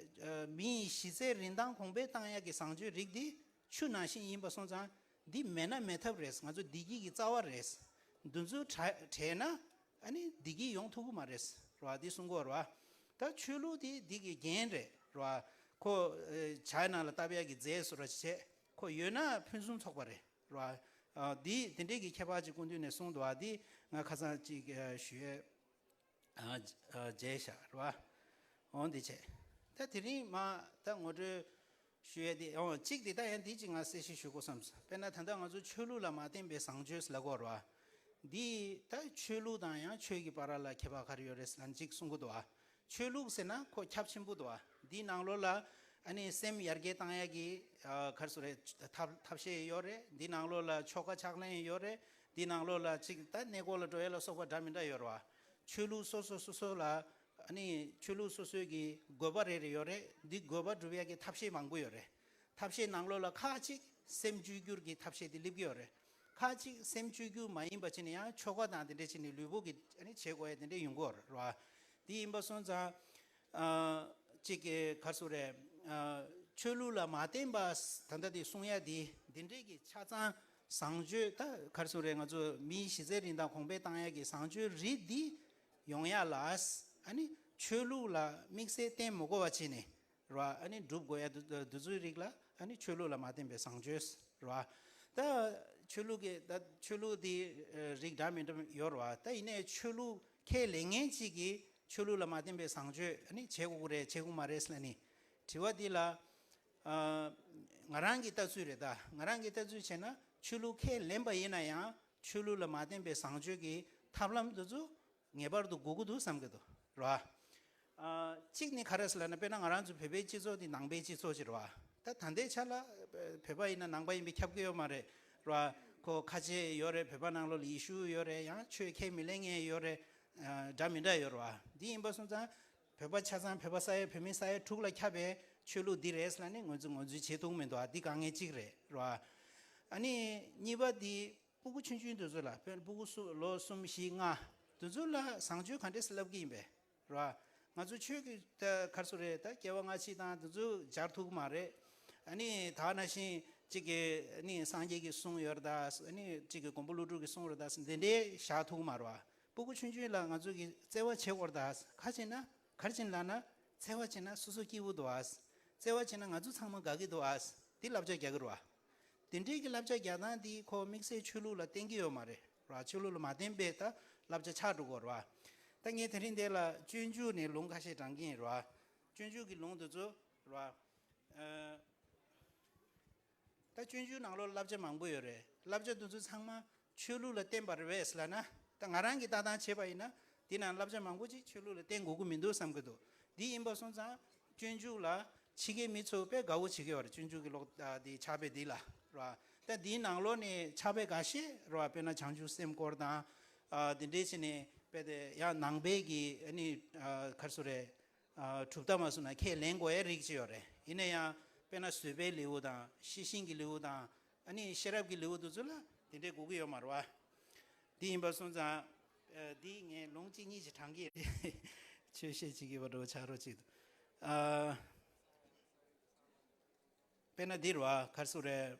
ཨ་མི་ཡི་གཞི་རྩའི་རིན་ཐང་གོང་འཕེལ་བཏང་ཡས་ཀྱི་བཟང་སྤྱོད་རིགས་དེ་ཆུ་ནང་བཞིན་ཡིན་པ་སོང་ཙང་འདི་མེད་ན་མེད་ཐབས་རེད། ང་ཚོ་བདེ་སྐྱིད་ཀྱི་རྩ་བ་རེད། འདི་ཚོ་བྲལ་བྲལ་ན་ཨ་ནི་བདེ་སྐྱིད་ཡོང་ཐུབ་ཀྱི་མ་རེད། རེད་བ། འདི་གསུང་གི་ཡོད་རེད་བ། ད་ཆོས་ལུགས་དེ་འདི་གི་རྒྱན་རེད། རེད་བ། ཁོ་ཨ་ཇ་ནང་ལ་བཏབ་ཡག་གི་རྫས་བཟོ་འདྲ་བྱས། ཁོ་ཡོད་ན་ཕུན་སུམ་ཚོགས་པ་རེད། རེད་བ། ཨ་འདི་དེ་འདྲས་ཀྱི་ཁྱད་པར་ཅིག་སྐུ་མདུན་ནས་གསུངས་འདུག་བ། འདི་ང་ཁ་སང་ཅིག་ཨ་ཞུ་ཡས། ཨ་ཨ་མཇལ་ཤག་རེད་བ། འོང་འདི་བྱས། ད་དེ་རིང་མ་ད་ངོ་སྤྲོད་ཞུ་ཡས་དེ། འོང་གཅིག་དེ་ད་ཡང་འདི་གཅིག་ང་གསལ་བཤད་ཞུ་དགོས་བསམས། དཔེར་ན་ད་ལྟ་ང་ཚོ་ཆོས་ལུགས་ལ་མ་བརྟེན་པའི་བཟང་སྤྱོད་ལབ་ཀྱི་ཡོད་རེད་བ། འདི་ད་ཆོས་ལུགས་དང་ཡང་ཆོས་ཀྱི་བར་ལ་ཁྱད་པར་ག་རེ་ཡོད་རེད་ཟེར་ན་གཅིག་གསུང་གི་འདུག་བ། ཆོས་ལུགས་ཟེར་ན་ཁོ་ཁྱབ་ཆེན་པོ་འདུག་བ། འདི་ནང་ལོགས་ལ་ཨ་ནི་སེམས་ཡར་རྒྱས་བཏང་ཡག་གི་ཨ་ག་རེ་ཟེར་རེད། ཐབས་ཐབས་ཤེས་ཡོད་རེད། འདི་ནང་ལོགས་ལ་ཆོ་ག་ཕྱག་ལེན་ཡོད་རེད། འདི་ནང་ལོགས་ལ་གཅིག་ད་གནས་སྐོར་ལ་འགྲོ་ཡས་ལ་སོགས་པ་འདྲ་མི་འདྲ་ཡོད་རེད་བ། ཆོས་ལུགས་སོ་སོ་སོ་སོ་ལ་ཨ་ནི་ཆོས་ལུགས་སོ་སོའི་གི་དགོས་པ་རེ་རེ་ཡོད་རེད། འདི་དགོས་པ་སྒྲུབ་ཡག་གི་ཐབས་ཤེས་མང་པོ་ཡོད་རེད། ཐབས་ཤེས་ནང་ལོགས་ལ་ཁག་ཅིག་སེམས་བཅོས་བསྒྱུར་གྱི་ཐབས་ཤེས་དེ་སླེབས་ཀྱི་ཡོད་རེད། ཁག་ཅིག་སེམས་བཅོས་རྒྱུ་མ་ཡིན་པ་བྱས་ནས་ཡང་ཆོ་ག་དང་དེ་འདྲ་བྱས་ནས་ལུས་པོ་གི་ཨ་ནི་བྱེད་དགོས་ཡ་དེ་འདྲ་ཡོང་གི་ཡོད་རེད་བ། དེ་ཡིན་པ་སོང་ཙང་ཨ་གཅིག་གི་ག་རེ་ཟེར་རེད། ཨ་ཆོས་ལུགས་ལ་མ་བརྟེན་པ་ད་ལྟ་དེ་གསུང་ཡ་དེ་འདི་འདྲས་ཀྱི་ཆ་ཚང་བཟང་སྤྱོད་ད་ག་རེ་ཟེར་རེད། ང་ཚོ་མིའི་གཞི་རྩའི་རིན་ཐང་གོང་འཕེལ་བཏང་ཡ་གི་བཟང་སྤྱོད་རིགས་འདི་ཡོང་ཡ་ལ་ཨ་ནི་ཆོས་ལུགས་ལ་དམིགས་བསལ་བརྟེན་མི་དགོས་པ་བྱས་ནས། རེད་བ། ཨ་ནི་སྒྲུབ་དགོས་ཡ་དུ་དུ་ཚོད་རིགས་ལ་ཨ་ནི་ཆོས་ལུགས་ལ་མ་བརྟེན་པའི་བཟང་སྤྱོད་རེད་བ། ད་ཆོས་ལུགས་ཀྱི་ད་ཆོས་ལུགས་དེ་ཨ་རིགས་འདྲ་མི་འདྲ་ཡོད་རེད་བ། ད་ཡིན་ནའི་ཆོས་ལུགས་ཁས་ལེན་མཁན་གཅིག་གིས་ཆོས་ལུགས་ལ་མ་བརྟེན་པའི་བཟང་སྤྱོད་ཨ་ནི་བྱེད་དགོས་ཀྱི་རེད་བྱེད་དགོས་མ་རེད་ཟེར་ལབ་ནི། དྲི་བ་འདི་ལ་ཨ་ང་རང་གི་ལྟ་ཚུལ་རེད། ད་ང་རང་གི་ལྟ་ཚུལ་བྱས་ན་ཆོས་ལུགས་ཁས་ལེན་པ་ཡིན་ན་ཡང་ཆོས་ལུགས་ལ་མ་བརྟེན་པའི་བཟང་སྤྱོད་ཀྱི་ཐབས་ལམ་དེ་ཚོ་ངེས་པར་དུ་དགོས་ཀྱི་འདུག་བསམ་གྱི་འདུག་རེད་བ། ཨ་གཅིག་ནི་ག་རེ་ཟེར་ལབ་ན། དཔེར་ན་ང་རང་ཚོ་བོད་པའི་སྤྱི་ཚོགས་འདི་ནང་པའི་སྤྱི་ཚོགས་ཅིག་རེད་བ། ད་ད་ལྟའི་ཆ་ལ་བོད་པ་ཡིན་ན་ནང་པ་ཡིན་པས་ཁྱབ་ཀྱི་ཡོད་མ་རེད། རེད་བ། ཁོ་ཁ་ཆེ་ཡོད་རེད། བོད་པ་ནང་ལོགས་ལ་ཡེ་ཤུ་ཡོད་རེད། ཡང་ཆོས་ཁས་མི་ལེན་མཁན་ཡོད་རེད། ཨ་འདྲ་མི་འདྲ་ཡོད་རེད་བ། འདི་ཡིན་པ་སོང་ཙང་བོད་པ་ཆ་ཚང་བོད་པ་ས་ཡ་བོད་མི་ས་ཡ་དྲུག་ལ་ཁྱབ་པའི་ཆོས་ལུགས་འདི་རེད་ཟེར་ལབ་ནི་ངོས་འཛིན་ངོས་འཛིན་བྱེད་ཐུབ་མི་འདུག་ཨ་འདི་དཀའ་ངལ་གཅིག་རེད། རེད་བ། ཨ་ནི་གཉིས་པ་འདི། སྤུ་གུ་ཆུང་ཆུང་དེ་ཚོ་ལ། དཔེར་ན་སྤུ་གུ་སུ་ལོ་གསུམ་བཞི་ལྔ་དེ་ཚོ་ལ་བཟང་སྤྱོད་ག་འདྲས་སེ་བསླབ་ཀྱི་ཡིན་པས། རེད་བ། ང་ཚོ་ཆོས་ཀྱི་ད་ག་རེ་ཟེར་རེད། ད་སྐྱེ་བ་སྔ་ཕྱི་དང་དེ་ཚོ་སྦྱར་ཐུབ་ཀྱི་མ་རེད། ཨ་ནི་ད་ནང་བཞིན་གཅིག་གི་ཨ་ནི་སངས་རྒྱས་ཀྱི་གསུང་ཡོད་རེད་ད། ཨ་ནི་གཅིག་གི་མགོན་པོ་ཀླུ་སྒྲུབ་ཀྱི་གསུང་རེད་ད་འདི་འདྲས་བཞག་ཐུབ་ཀྱི་མ་རེད་བ། སྤུ་གུ་ཆུང་ཆུང་ལ་ང་ཚོ་གི་བརྩེ་བ་བྱེད་དགོས་རེད་ད། ག་བྱས་ན། ག་རེ་བྱས་ན་ལབ་ན། བརྩེ་བ་བྱས་ན་སོ་སོ་སྐྱིད་པོ་འདུག་ཨ། བརྩེ་བ་བྱས་ན་ང་ཚོ་ཚང་མ་དགའ་གི་འདུག་ཨ། འདི་བསླབ་བྱ་རྒྱག་གི་རེད་བ། དེ་འདྲའི་གི་བསླབ་བྱ་རྒྱག་སྟངས་འདི་ཁོ་དམིགས་བསལ་ཆོས་ལུགས་ལ་བརྟེན་གྱི་ཡོད་མ་རེད་ར། ཆོས་ལུགས་ལ་མ་བརྟེན་པའི་ད་བསླབ་བྱ་ཆགས་འགྲོ་གི་རེད་བ། ད་ངས་དེ་རིང་འདི་ལ་སྤྱོད་འཇུག་ནས་ལུང་ཁ་ཤས་དྲངས་ཀྱི་ཡིན་ར། སྤྱོད་འཇུག་གི་ལུང་འདི་ཚོ་ར། ཨ། ད་སྤྱོད་འཇུག་ནང་ལོགས་བསླབ་བྱ་མང་པོ་ཡོད་རེད། བསླབ་བྱ་འདི་ཚོ་ཚང་མ་ཆོས་ལུགས་ལ་བརྟེན་པ་རེད་པས་ལབ་ན། ད་ང་རང་གིས་ལྟ་སྟངས་བྱས་པ་ཡིན་ན། འདི་ནང་བསླབ་བྱ་མང་པོ་ཅིག་ཆོས་ལུགས་ལ་བརྟེན་དགོས་ཀྱི་མི་འདུག་བསམ་གྱི་འདུག་འདི་ཡིན་པ་སོང་ཙང་སྤྱོད་འཇུག་ལ་ཕྱི་རྒྱལ་མི་ཚོ་དཔེ་དགའ་བོ་བྱེད་ཀྱི་ཡོད་རེད། སྤྱོད་འཇུག་གི་ལུང་འདི་ཕྱག་དཔེ་འདི་ལ་ར། ད་འདིའི་ནང་ལོགས་ནས་ཕྱག་དཔེ་འགའ་ཤས་ར། དཔེར་ན་བྱང་ཆུབ་སེམས་སྐོར་དང་། ཨ། འདི་འདྲའི་བྱས་ནས་དཔེ་དེ་ཡང་ནང་པའི་གི་ཨ་ནི། ཨ། ག་རེ་ཟེར་རེད། ཨ། གྲུབ་མཐའ་མ་སོང་ན་ཁས་ལེན་དགོས་ཡ་རིགས་ཅིག་ཡོད་རེད། ཡིན་ན་ཡང་དཔེར་ན་བཟོད་པའི་ལེའུ་དང་ཤེས་བཞིན་གྱི་ལེའུ་དང་། ཨ་ནི་ཤེས་རབ་ཀྱི་ལེའུ་དེ་ཚོ་ལ་དེ་འདྲའི་དགོས་ཀྱི་ཡོད་མ་རེད་བ། འདི་ཡིན་པ་སོང་ཙང་། ཨ། འདི་ངས་ལུང་གཅིག་གཉིས་ཅིག་དྲངས་ཀྱི་རེད། ཆོས་བཤད་བྱེད་ཀྱི་བ་འགྲོ་ཆགས་རོགས་གཅིག་ཏུ། ཨ། དཔེར་ན་འདིར་བ་གར་སོ་རེ།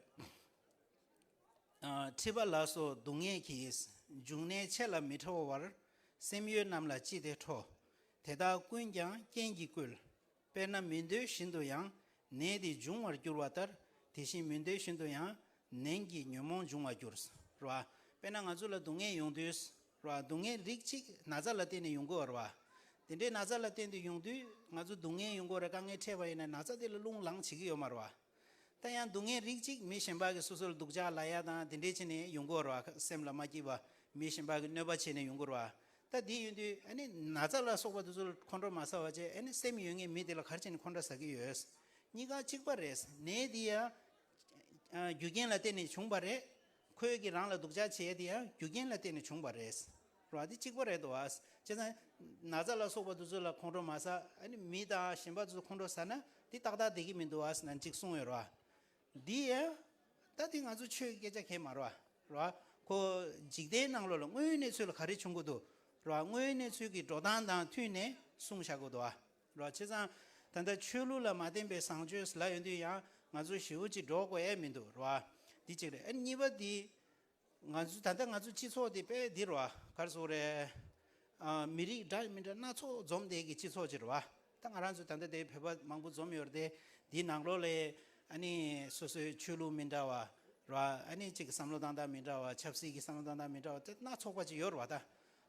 ཨ། མཁྲིས་པ་ལ་སོགས་སྡུག་བསྔལ་གྱིས། འབྱུང་གནས་ཆེ་ལ་མི་ཁྲོ་བར། སེམས་ཡོད་རྣམས་ལ་ཅི་སྟེ་ཁྲོ། དེ་དག་ཀུན་ཀྱང་རྐྱེན་གྱིས་བསྐུལ། དཔེར་ན་མི་འདོད་བཞིན་དུ་ཡང་། ནད་དེ་འབྱུང་བར་འགྱུར་བ་ལྟར། དེ་བཞིན་མི་འདོད་བཞིན་དུ་ཡང་། ནད་ཀྱིས་ཉོན་མོངས་འབྱུང་བར་འགྱུར། རེད་བ། དཔེར་ན་ང་ཚོ་ལ་སྡུག་བསྔལ་ཡོང་དུས། རེད་བ། སྡུག་བསྔལ་རིགས་གཅིག་ན་ཚ་ལ་བརྟེན་ནས་ཡོང་གི་ཡོད་རེད་བ། དེ་འདྲའི་ན་ཚ་ལ་བརྟེན་ཏེ་ཡོང་དུས་ང་ཚོ་སྡུག་བསྔལ་ཡོང་གི་ཡོད་རེད། དཀའ་ངལ་འཕྲད་པ་ཡིན་ན་ན་ཚ་དེ་ལ་རླུང་ལངས་བྱེད་ཀྱི་ཡོད་མ་རེད་བ། ད་ཡང་སྡུག་བསྔལ་རིགས་གཅིག་མི་གཞན་པ་གིས་སོ་སོ་ལ་སྡུག་ཅག་ལབ་ཡ་དང་དེ་འདྲའི་བྱས་ནས་ཡོང་གི་ཡོད་རེད་བ། སེམས་ལ་མ་སྐྱིད་པ། མི་གཞན་པ་གིས་གནོད་པ་བྱས་ནས་ཡོང་གི་ཡོད་རེད་བ། ད་དེ་ཡིན་དུས་ཨ་ནི་ན་ཚ་ལ་སོགས་པ་དེ་ཚོ་ལ་ཁོང་ཁྲོ་མ་ཟ་བ་བྱས། ཨ་ནི་སེམས་ཡོད་མཁན་མི་དེ་ལ་ག་རེ་བྱས་ནས་ཁོང་ཁྲོ་ཟ་གི་ཡོད། གཉིས་ཀ་གཅིག་པ་རེད། ནད་དེ་ཡང་ཨ། རྒྱུ་རྐྱེན་ལ་བརྟེན་ནས་བྱུང་བ་རེད། ཁོས་ཀྱིས་རང་ལ་སྡུག་ཅག་བྱས་དེ་ཡང་རྒྱུ་རྐྱེན་ལ་བརྟེན་ནས་བྱུང་བ་རེད། རེད་བ། དེ་གཅིག་པ་རེད་དོ། བྱས་ཙང་ན་ཚ་ལ་སོགས་པ་དེ་ཚོ་ལ་ཁོང་ཁྲོ་མ་ཟ། ཨ་ནི་མི་དང་གཞན་པ་དེ་ཚོ་ཁོང་ཁྲོ་ཟ་ན་དེ་ཏག་ཏག་བསྡད་ཀྱི་མི་འདུག་བ་ཟེར་ན་གཅིག་གསུངས་ཡོད་རེད་བ། འདི་ཡང་ད་དེ་ང་ཚོ་ཆོས་ཀྱི་སྐད་ཆ་གང་ཡང་མ་རེད་བ། རེད་བ། ཁོ་འཇིག་རྟེན་ནང་ལོགས་ལ་དངོས་ཡོད་གནས་ཚུལ་ལ་ག་རེ་བྱུང་གི་འདུག། རེད་བ། དངོས་ཡོད་གནས་ཚུལ་གྱི་འགྲོ་སྟངས་དང་མཐུན་ནས་གསུངས་བཞག་གི་འདུག་བ། རེད་བ། བྱས་ཙང་ད་ལྟ་ཆོས་ལུགས་ལ་མ་བརྟེན་པའི་བཟང་སྤྱོད་ལབ་ཡོང་དུས་ཡང་ང་ཚོ་ཞེ་པོ་ཅིག་འགྲོ་དགོས་ཡས་མི་འདུག། རེད་བ། འདི་གཅིག་རེད། ཨ་ནི་གཉིས་པ་འདི། ང་ཚོ་ད་ལྟ་ང་ཚོ་སྤྱི་ཚོགས་འདི་དཔེ་འདི་རེད་བ། ག་རེ་ཟེར་དགོས་རེད། ཨ། མི་རིགས་འདྲ་མི་འདྲ་སྣ་ཚོགས་འཛོམས་བསྡད་ཀྱི་སྤྱི་ཚོགས་ཅིག་རེད་བ། ད་ང་རང་ཚོ་ད་ལྟ་དེ་བོད་པ་མང་པོ་འཛོམས་ཡོད་རེད་དེ། འདིའི་ནང་ལོགས་ལ་ཨ་ནི་སོ་སོའི་ཆོས་ལུགས་མི་འདྲ་བ་རེད་བ། ཨ་ནི་གཅིག་གི་བསམ་བློ་བཏང་སྟངས་མི་འདྲ་བ། ཆབ་སྲིད་ཀྱི་བསམ་བློ་བཏང་སྟངས་མི་འདྲ་བ་དེ་སྣ་ཚོགས་པ་ཅིག་ཡོད་རེད་བ།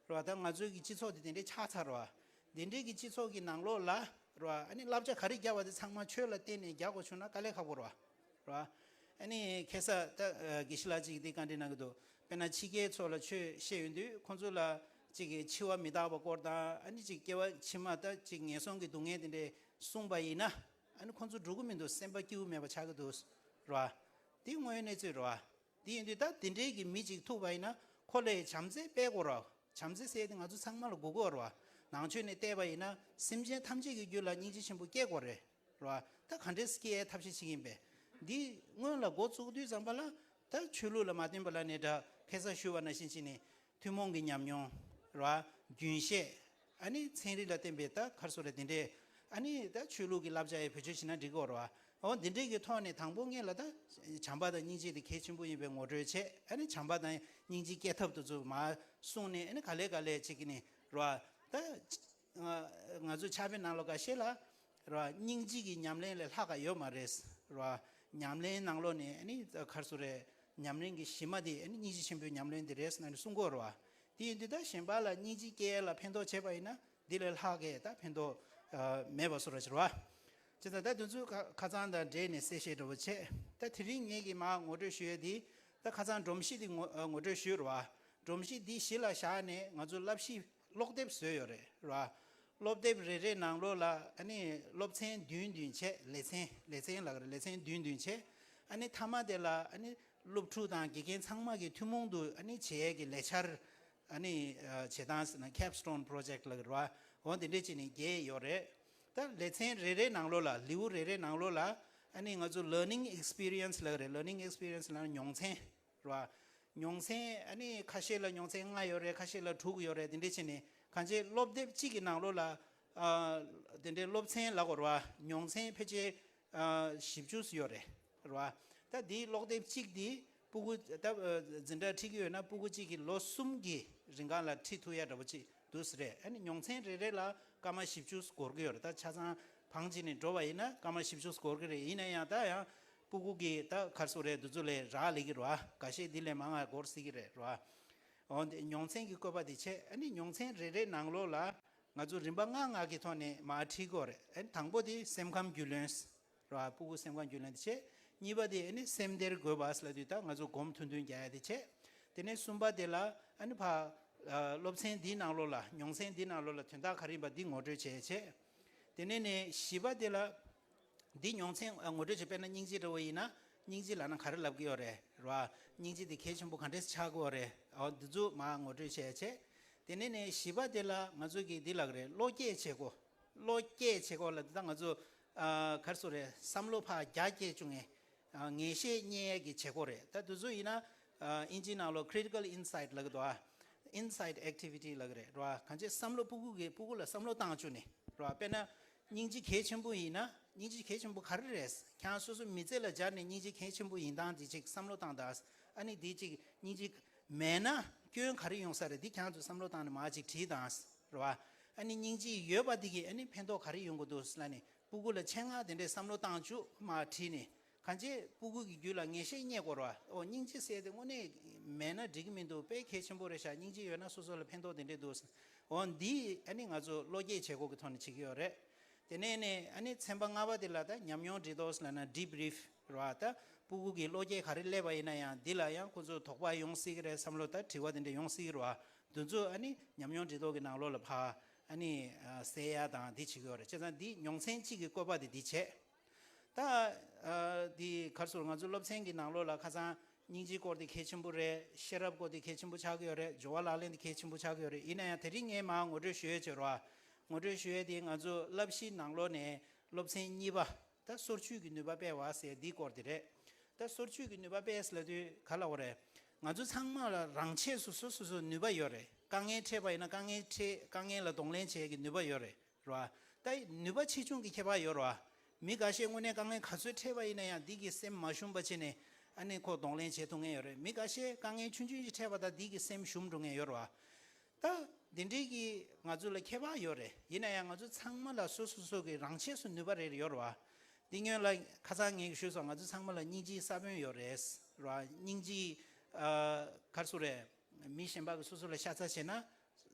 ད་རེད་བ། ད་ང་ཚོའི་གི་སྤྱི་ཚོགས་དེ་དེ་འདྲའི་ཆགས་ཚར་རེད་བ། དེ་འདྲའི་གི་སྤྱི་ཚོགས་ཀྱི་ནང་ལོགས་ལ་རེད་བ། ཨ་ནི་བསླབ་བྱ་ག་རེ་བརྒྱབ་པ་དེ་ཚང་མ་ཆོས་ལ་བརྟེན་ནས་རྒྱག་དགོས་བྱུང་ན་དཀའ་ལས་ཁག་པོ་རེད་བ། རེད་བ། ཨ་ནི་ཁ་སང་ད་ཨ་དགེ་བཤེས་ལགས་གཅིག་གིས་འདི་བཀའ་འདྲི་གནང་གི་འདུག། དཔེར་ན་ཕྱི་རྒྱལ་ཚོ་ལ་ཆོས་བཤད་ཡོང་དུས་ཁོང་ཚོ་ལ་གཅིག་གིས་འཆི་བ་མི་རྟག་པ་སྐོར་དང་། ཨ་ནི་གཅིག་སྐྱེ་བ་ཕྱི་མ་ད་གཅིག་ངན་སོང་གི་སྡུག་བསྔལ་དེ་འདྲས་གསུངས་པ་ཡིན་ན། ཨ་ནི་ཁོང་ཚོ་འགྲོ་གི་མི་འདུག། སེམས་པ་སྐྱིད་པོ་མེད་པ་ཆགས་ཀྱི་འདུག། རེད་བ། འདི་དངོས་ཡོད་གནས་ཚུལ་རེད་བ། དེ་ཡིན་དུས་ད་དེ་འདྲའི་གི་མི་གཅིག་ཐུག་པ་ཡིན་ན་ཁོ་ལ་བྱམས་བརྩེ་སྤེལ་དགོས་རེད་བ། བྱམས་བརྩེ་ཟེར་དེ་ང་ཚོ་ཚང་མ་ལ་དགོས་ཀྱི་ཡོད་རེད་བ། ནང་ཆོས་ནས་བལྟས་པ་ཡིན་ན་སེམས་ཅན་ཐམས་ཅད་ཀྱི་རྒྱུད་ལ་སྙིང་རྗེ་ཆེན་པོ་སྐྱེ་དགོས་རེད། རེད་བ། ད་ག་འདྲས་སྐྱེ་ཡའི་ཐབས་ཤེས་བྱེད་ཀྱི་ཡིན་པས། འདི་སྔོན་ལ་འགོ་བཙུགས་དུས་ཙམ་པ་ལ་ད་ཆོས་ལུགས་ལ་མ་བརྟེན་པ་ལ་ནས་འདྲ། ཁ་སང་ཞུས་པ་ནང་བཞིན་བྱས་ནས་ཐུན་མོང་གི་ཉམས་མྱོང་རེད་བ། རྒྱུན་ཤེས། ཨ་ནི་ཚན་རིག་ལ་བརྟེན་པའི་ད་ག་རེ་ཟེར་དགོས་རེད། དེ་འདྲས། ཨ་ནི་ད་ཆོས་ལུགས་ཀྱི་བསླབ་བྱ་ཡི་བེད་སྤྱོད་བྱེད་ན་འགྲིག་གི་ཡོད་རེད་བ། འོ་འདི་འདྲས་ཀྱི་ཐོག་ནས་དང་པོ་ངེད་ལ་ད་བྱམས་པ་དང་སྙིང་རྗེ་དེ་གལ་ཆེན་པོ་ཡིན་པའི་ངོ་སྤྲོད་བྱས། ཨ་ནི་བྱམས་པ་དང་སྙིང་རྗེ་སྐྱེ་ཐབས་དེ་ཚོ་མར་གསུངས་ནས། ཨ་ནི་ག་ལེ་ག་ལེ་བྱེད་ཀྱི་ནི་རེད་བ། ད་ང་ང་ཚོ་ཕྱག་དཔེ་ནང་ལོགས་འགའ་ཤས་ལ་རེད་བ། སྙིང་རྗེ་གི་ཉམས་ལེན་ལས་ལྷག་ག་ཡོད་མ་རེད། རེད་བ། ཉམས་ལེན་ནང་ལོགས་ནས་ཨ་ནི་ག་རེ་ཟེར་དགོས་རེད། ཉམས་ལེན་གྱི་གཞི་མ་དེ་ཨ་ནི་སྙིང་རྗེ་ཆེན་པོའི་ཉམས་ལེན་དེ་རེད་ཟེར་ནས་གསུང་གི་ཡོད་རེད་བ། དེ་ཡིན་དུས་ད་གཞན་པ་ལ་སྙིང་རྗེ་སྐྱེ་ཡ་ལ་ཕན་ཐོགས་བྱས་པ་ཡིན་ན་འདི་ལས་ལྷག་གི་ད་ཕན་ཐོགས་ཨ་མེད་པ་བཟོ་འདྲ་ཅིག་རེད་བ། བྱས་ཙང་ད་དེ་ཚོ་ཁ་ཁ་སང་དང་འབྲེལ་ནས་གསལ་བཤད་འདྲ་བོ་བྱས། ད་དེ་རིང་ངེད་ཀྱིས་མར་ངོ་སྤྲོད་ཞུ་ཡ་དེ། ད་ཁ་སང་སྒྲོམ་གཞི་དེ་ངོ་ཨ་ངོ་སྤྲོད་ཞུས་རེད་བ། སྒྲོམ་གཞི་འདི་གཞི་ལ་བཞག་ནས་ང་ཚོ་བསླབ་གཞི་ཀློག་དེབ་བཟོས་ཡོད་རེད། རེད་བ། ཀློག་དེབ་རེ་རེ་ནང་ལོགས་ལ་ཨ་ནི་སློབ་ཚན་བདུན་བདུན་བྱས། ལེ་ཚན། ལེ་ཚན་ལབ་ཀྱི་རེད། ལེ་ཚན་བདུན་བདུན་བྱས། ཨ་ནི་མཐའ་མ་དེ་ལ་ཨ་ནི་སློབ་ཕྲུག་དང་དགེ་རྒན་ཚང་མ་གིས་ཐུན་མོང་དུ་ཨ་ནི་བྱེད་ཡས་ཀྱི་ལས་འཆར། ཨ་ནི་ཨ་བྱེད་སྟངས་ཟེར་ན་capstone project་ལབ་ཀྱི་རེད་བ། འོ་དེ་འདྲས་བྱས་ནས་བརྒྱབ་ཡོད་རེད། ད་ལེ་ཚན་རེ་རེ་ནང་ལོགས་ལ། ལེའུ་རེ་རེ་ནང་ལོགས་ལ་ཨ་ནི་ང་ཚོ་learning experience་ལབ་ཀྱི་རེད། learning experience་ལབ་ན་མྱོང་ཚན་རེད་བ། མྱོང་ཚན་ཨ་ནི་ཁ་ཤས་ལ་མྱོང་ཚན་ལྔ་ཡོད་རེད། ཁ་ཤས་ལ་དྲུག་ཡོད་རེད། དེ་འདྲས་བྱས་ནས་གང་ཅི་སློབ་དེབ་གཅིག་གི་ནང་ལོགས་ལ་ཨ་དེ་འདྲའི་སློབ་ཚན་ལབ་དགོས་རེད་བ། མྱོང་ཚན་ཕལ་ཆེར་ཨ་བཞི་བཅུ་ཙམ་ཡོད་རེད། རེད་བ། ད་འདིའི་ཀློག་དེབ་གཅིག་འདི་སྤུ་གུ་ད་ཨ་འཛིན་གྲྭ་ཁྲིད་ཀྱི་ཡོད་ན་སྤུ་གུ་གཅིག་གིས་ལོ་གསུམ་གྱི་རིང་གང་ལ་ཁྲིད་ཐུབ་ཡ་འདྲ་པོ་ཅིག་འདུག་ཟེར་རེད། ཨ་ནི་མྱོང་ཚན་རེ་རེ་ལ་སྐར་མ་བཞི་བཅུ་འགོར་གྱི་ཡོད་རེད། ད་ཆ་ཚང་བང་བྱས་ནས་འགྲོ་བ་ཡིན་ན་སྐར་མ་བཞི་བཅུ་འགོར་གྱི་རེད། ཡིན་ན་ཡང་ད་ཡང་སྤུ་གུ་གི་ད་ག་རེ་ཟེར་དགོས་རེད། འདི་ཚོ་ལས་རག་ལས་ཀྱི་རེད་བ། འགའ་ཤས་འདི་ལས་མང་བ་འགོར་སྲིད་ཀྱི་རེད། རེད་བ། འོ་འདི་མྱོང་ཚན་གྱི་བཀོད་པ་འདི་བྱས། ཨ་ནི་མྱོང་ཚན་རེ་རེ་ནང་ལོགས་ལ་ང་ཚོ་རིམ་པ་ལྔ་ལྔ་གི་ཐོག་ནས་མར་ཁྲིད་ཀྱི་ཡོད་རེད། ཨ་ནི་དང་པོ་དེ་སེམས་ཁམས་རྒྱུས་ལོན། རེད་བ། སྤུ་གུ་སེམས་ཁམས་རྒྱུས་ལོན་དེ་བྱས། གཉིས་པ་དེ་ཨ་ནི་སེམས་གཏེར་དགོད་པ་ཟེར་ལབ་དུས་ད་ང་ཚོ་སྒོམ་ཐུང་ཐུང་རྒྱག་ཡ་དེ་བྱས། དེ་ནས་གསུམ་པ་དེ་ལ་ཨ་ནི་ཕར་ཨ་སློབ་ཚན་འདིའི་ནང་ལོགས་ལ། མྱོང་ཚན་འདིའི་ནང་ལོགས་ལ་དོན་དག་ག་རེ་ཡིན་པ་འདི་ངོ་སྤྲོད་བྱས་བྱས། དེ་ནས་ནས་བཞི་པ་དེ་ལ་འདི་མྱོང་ཚན་ཨ་ངོ་སྤྲོད་བྱས། དཔེར་ན་སྙིང་རྗེ་འདྲ་བོ་ཡིན་ན་སྙིང་རྗེ་ལབ་ན་ག་རེ་ལབ་ཀྱི་ཡོད་རེད། རེད་བ། སྙིང་རྗེ་འདི་གལ་ཆེན་པོ་ག་འདྲས་ཆགས་ཀྱི་ཡོད་རེད། འོ་འདི་ཚོ་མར་ངོ་སྤྲོད་བྱས་བྱས། དེ་ནས་ནས་བཞི་པ་དེ་ལ་ང་ཚོ་གིས་འདི་ལབ་ཀྱི་རེད། བློ་སྐྱེད་བྱེད་སྒོ། བློ་སྐྱེད་བྱེད་སྒོ་ལ་འདི་ད་ང་ཚོ་ཨ་ག་རེ་ཟེར་དགོས་རེད། བསམ་བློ་ཕར་རྒྱ་སྐྱེད་བཅུག་མཁན། ཨ་ངེས་ཤེས་རྙེད་ཡས་ཀྱི་བྱེད་སྒོ་རེད། ད་དེ་ཚོ་ཡིན་ན་ཨ་ཨིན་ཇིའི་ནང་ལོགས་critical insight་ལབ་ཀྱི་འདུག་ཨ། insight activity་ལབ་ཀྱི་རེད། རེད་བ། གང་ཅི་བསམ་བློ་སྤུ་གུ་གིས་སྤུ་གུ་ལ་བསམ་བློ་བཏང་བཅུག་ནས། རེད་བ། དཔེར་ན་ སྙིང་རྗེ་གལ་ཆེན་པོ་ཡིན་ན། སྙིང་རྗེ་གལ་ཆེན་པོ་ག་རེ་རེད། ཁྱེད་རང་སོ་སོ་མི་ཚེ་ལ་སྦྱར་ནས་སྙིང་རྗེ་གལ་ཆེན་པོ་ཡིན་སྟངས་དེ་ཅིག་བསམ་བློ་བཏང་དང་། ཨ་ནི་དེ་ཅིག་སྙིང་རྗེ་མེད་ན་སྐྱོན་ག་རེ་ཡོང་ས་རེད། འདི་ཁྱེད་རང་ཚོ་བསམ་བློ་བཏང་ནས་མར་ཅིག་བྲིས་དང་། རེད་བ། ཨ་ནི་སྙིང་རྗེ་ཡོད་པ་འདི་གིས་ཨ་ནི་ཕན་ཐོགས་ག་རེ་ཡོང་གི་འདུག་ལབ་ནས། སྤུ་གུ་ལ་ཆེད་མངགས་དེ་འདྲའི་བསམ་བློ་བཏང་བཅུག་མར་བྲིས་ནས། གང་ཅི་སྤུ་གུ་གི་རྒྱུད་ལ་ངེས་ཤེས་རྙེད་དགོས་རེད་བ། ཨོ་སྙིང་རྗེ་ཟེར་དེ་དངོས་གནས་མེད་ན་འགྲིག་གི་མི་འདུག་དཔེ་གལ་ཆེན་པོ་རེད་ཤག་སྙིང་རྗེ་ཡོད་ན་སོ་སོ་ལ་ཕན་ཐོགས་དེ་འདྲས་འདུག་འོ་འདི་ཨ་ནི་ང་ཚོ་བློ་སྐྱེད་བྱེད་སྒོ་གི་ཐོག་ནས་བྱེད་ཀྱི་ཡོད་རེད། དེ་ནས་ནས་ཨ་ནི་ཚན་པ་ལྔ་པ་དེ་ལ་ད་ཉམས་མྱོང་འདྲི་དོགས་ལབ་ན་ཌི་བྷི་རིཕ་རེད་བ། ད་སྤུ་གུ་གི་བློ་སྐྱེད་ག་རེ་སླེབས་པ་ཡིན་ན་ཡང་འདི་ལ་ཡང་ཁོ་ཚོ་དོགས་པ་ཡོང་སྲིད་ཀྱི་རེད། བསམ་བློ་ད་དྲི་བ་དེ་འདྲ་ཡོང་སྲིད་ཀྱི་རེད་བ། འདི་ཚོ་ཨ་ནི་ཉམས་མྱོང་འདྲི་དོགས་ཀྱི་ནང་ལོགས་ལ་ཕར་ཨ་ནི་ཨ་གསལ་ཡ་དང་འདི་བྱེད་ཀྱི་ཡོད་རེད། བྱས་ཙང་འདི་མྱོང་ཚན་གཅིག་གི་བཀོད་པ་དེ་འདི་བྱས། ད་ཨ་འདི་ག་རེ་ཟེར། ང་ཚོ་སློབ་ཚན་གྱི་ནང་ལོགས་ལ་ཁ་སང་སྙིང་རྗེའི་སྐོར་དེ་གལ་ཆེན་པོ་རེད། ཤེས་རབ་སྐོར་དེ་གལ་ཆེན་པོ་ཆགས་ཀྱི་ཡོད་རེད། སྦྱོར་བ་ལག་ལེན་དེ་གལ་ཆེན་པོ་ཆགས་ཀྱི་ཡོད་རེད། ཡིན་ན་ཡང་དེ་རིང་ངས་མར་ངོ་སྤྲོད་ཞུ་ཡས་བྱེད་རོགས། ངོ་སྤྲོད་ཞུ་ཡས་དེ་ང་ཚོ་བསླབ་གཞིའི་ནང་ལོགས་ནས་སློབ་ཚན་གཉིས་པ། ད་སོར་ཆུད་ཀྱི་ནུས་པ་སྤེལ་བ་ཟེར་འདིའི་སྐོར་དེ་རེད། ད་སོར་ཆུད་ཀྱི་ནུས་པ་སྤེལ་ཟེར་ལབ་དུས་ག་ལབ་དགོས་རེད། ང་ཚོ་ཚང་མ་ལ་རང་ཆས་སུ་སོ་སོ་སོ་ནུས་པ་ཡོད་རེད། དཀའ་ངལ་འཕྲད་པ་ཡིན་ན་དཀའ་ངལ་འཕྲད། དཀའ་ངལ་ལ་གདོང་ལེན་བྱེད་ཀྱི་ནུས་པ་ཡོད་རེད། རེད་བ། ད་ནུས་པ་ཆེ་ཆུང་གི་ཁྱད་པར་ཡོད་རེད་བ། མི་འགའ་ཤས་དངོས་གནས་དཀའ་ངལ་ག་ཚོད་འཕྲད་པ་ཡིན་ན་ཡང་འདི་གི་སེམས་མ་ཞུམ་པ་བྱས་ནས་ཨ་ནི་ཁོ་གདོང་ལེན་བྱེད་ཐུབ་མཁན་ཡོད་རེད། མི་འགའ་ཤས་དཀའ་ངལ་ཆུང་ཆུང་ཞིག་འཕྲད་པ་དང་འདི་གི་སེམས་ཞུམ་འགྲོ་མཁན་ཡོད་རེད་བ། ད་འདི་འདྲའི་གི་ང་ཚོ་ལ་ཁྱད་པར་ཡོད་རེད། ཡིན་ན་ཡང་ང་ཚོ་ཚང་མ་ལ་སོ་སོ་སོ་གི་རང་ཆས་སུ་ནུས་པ་རེ་རེ་ཡོད་རེད་བ། འདི་སྔོན་ལ་ཁ་སང་ངས་ཞུས་སོང་། ང་ཚོ་ཚང་མ་ལ་སྙིང་རྗེའི་ས་བོན་ཡོད་རེད། རེད་བ། སྙིང་རྗེའི་ཨ་ག་རེ་ཟེར་དགོས་རེད། མི་གཞན་པ་གི་སོ་སོ་ལ་ཤ་ཚ་བྱས་ན་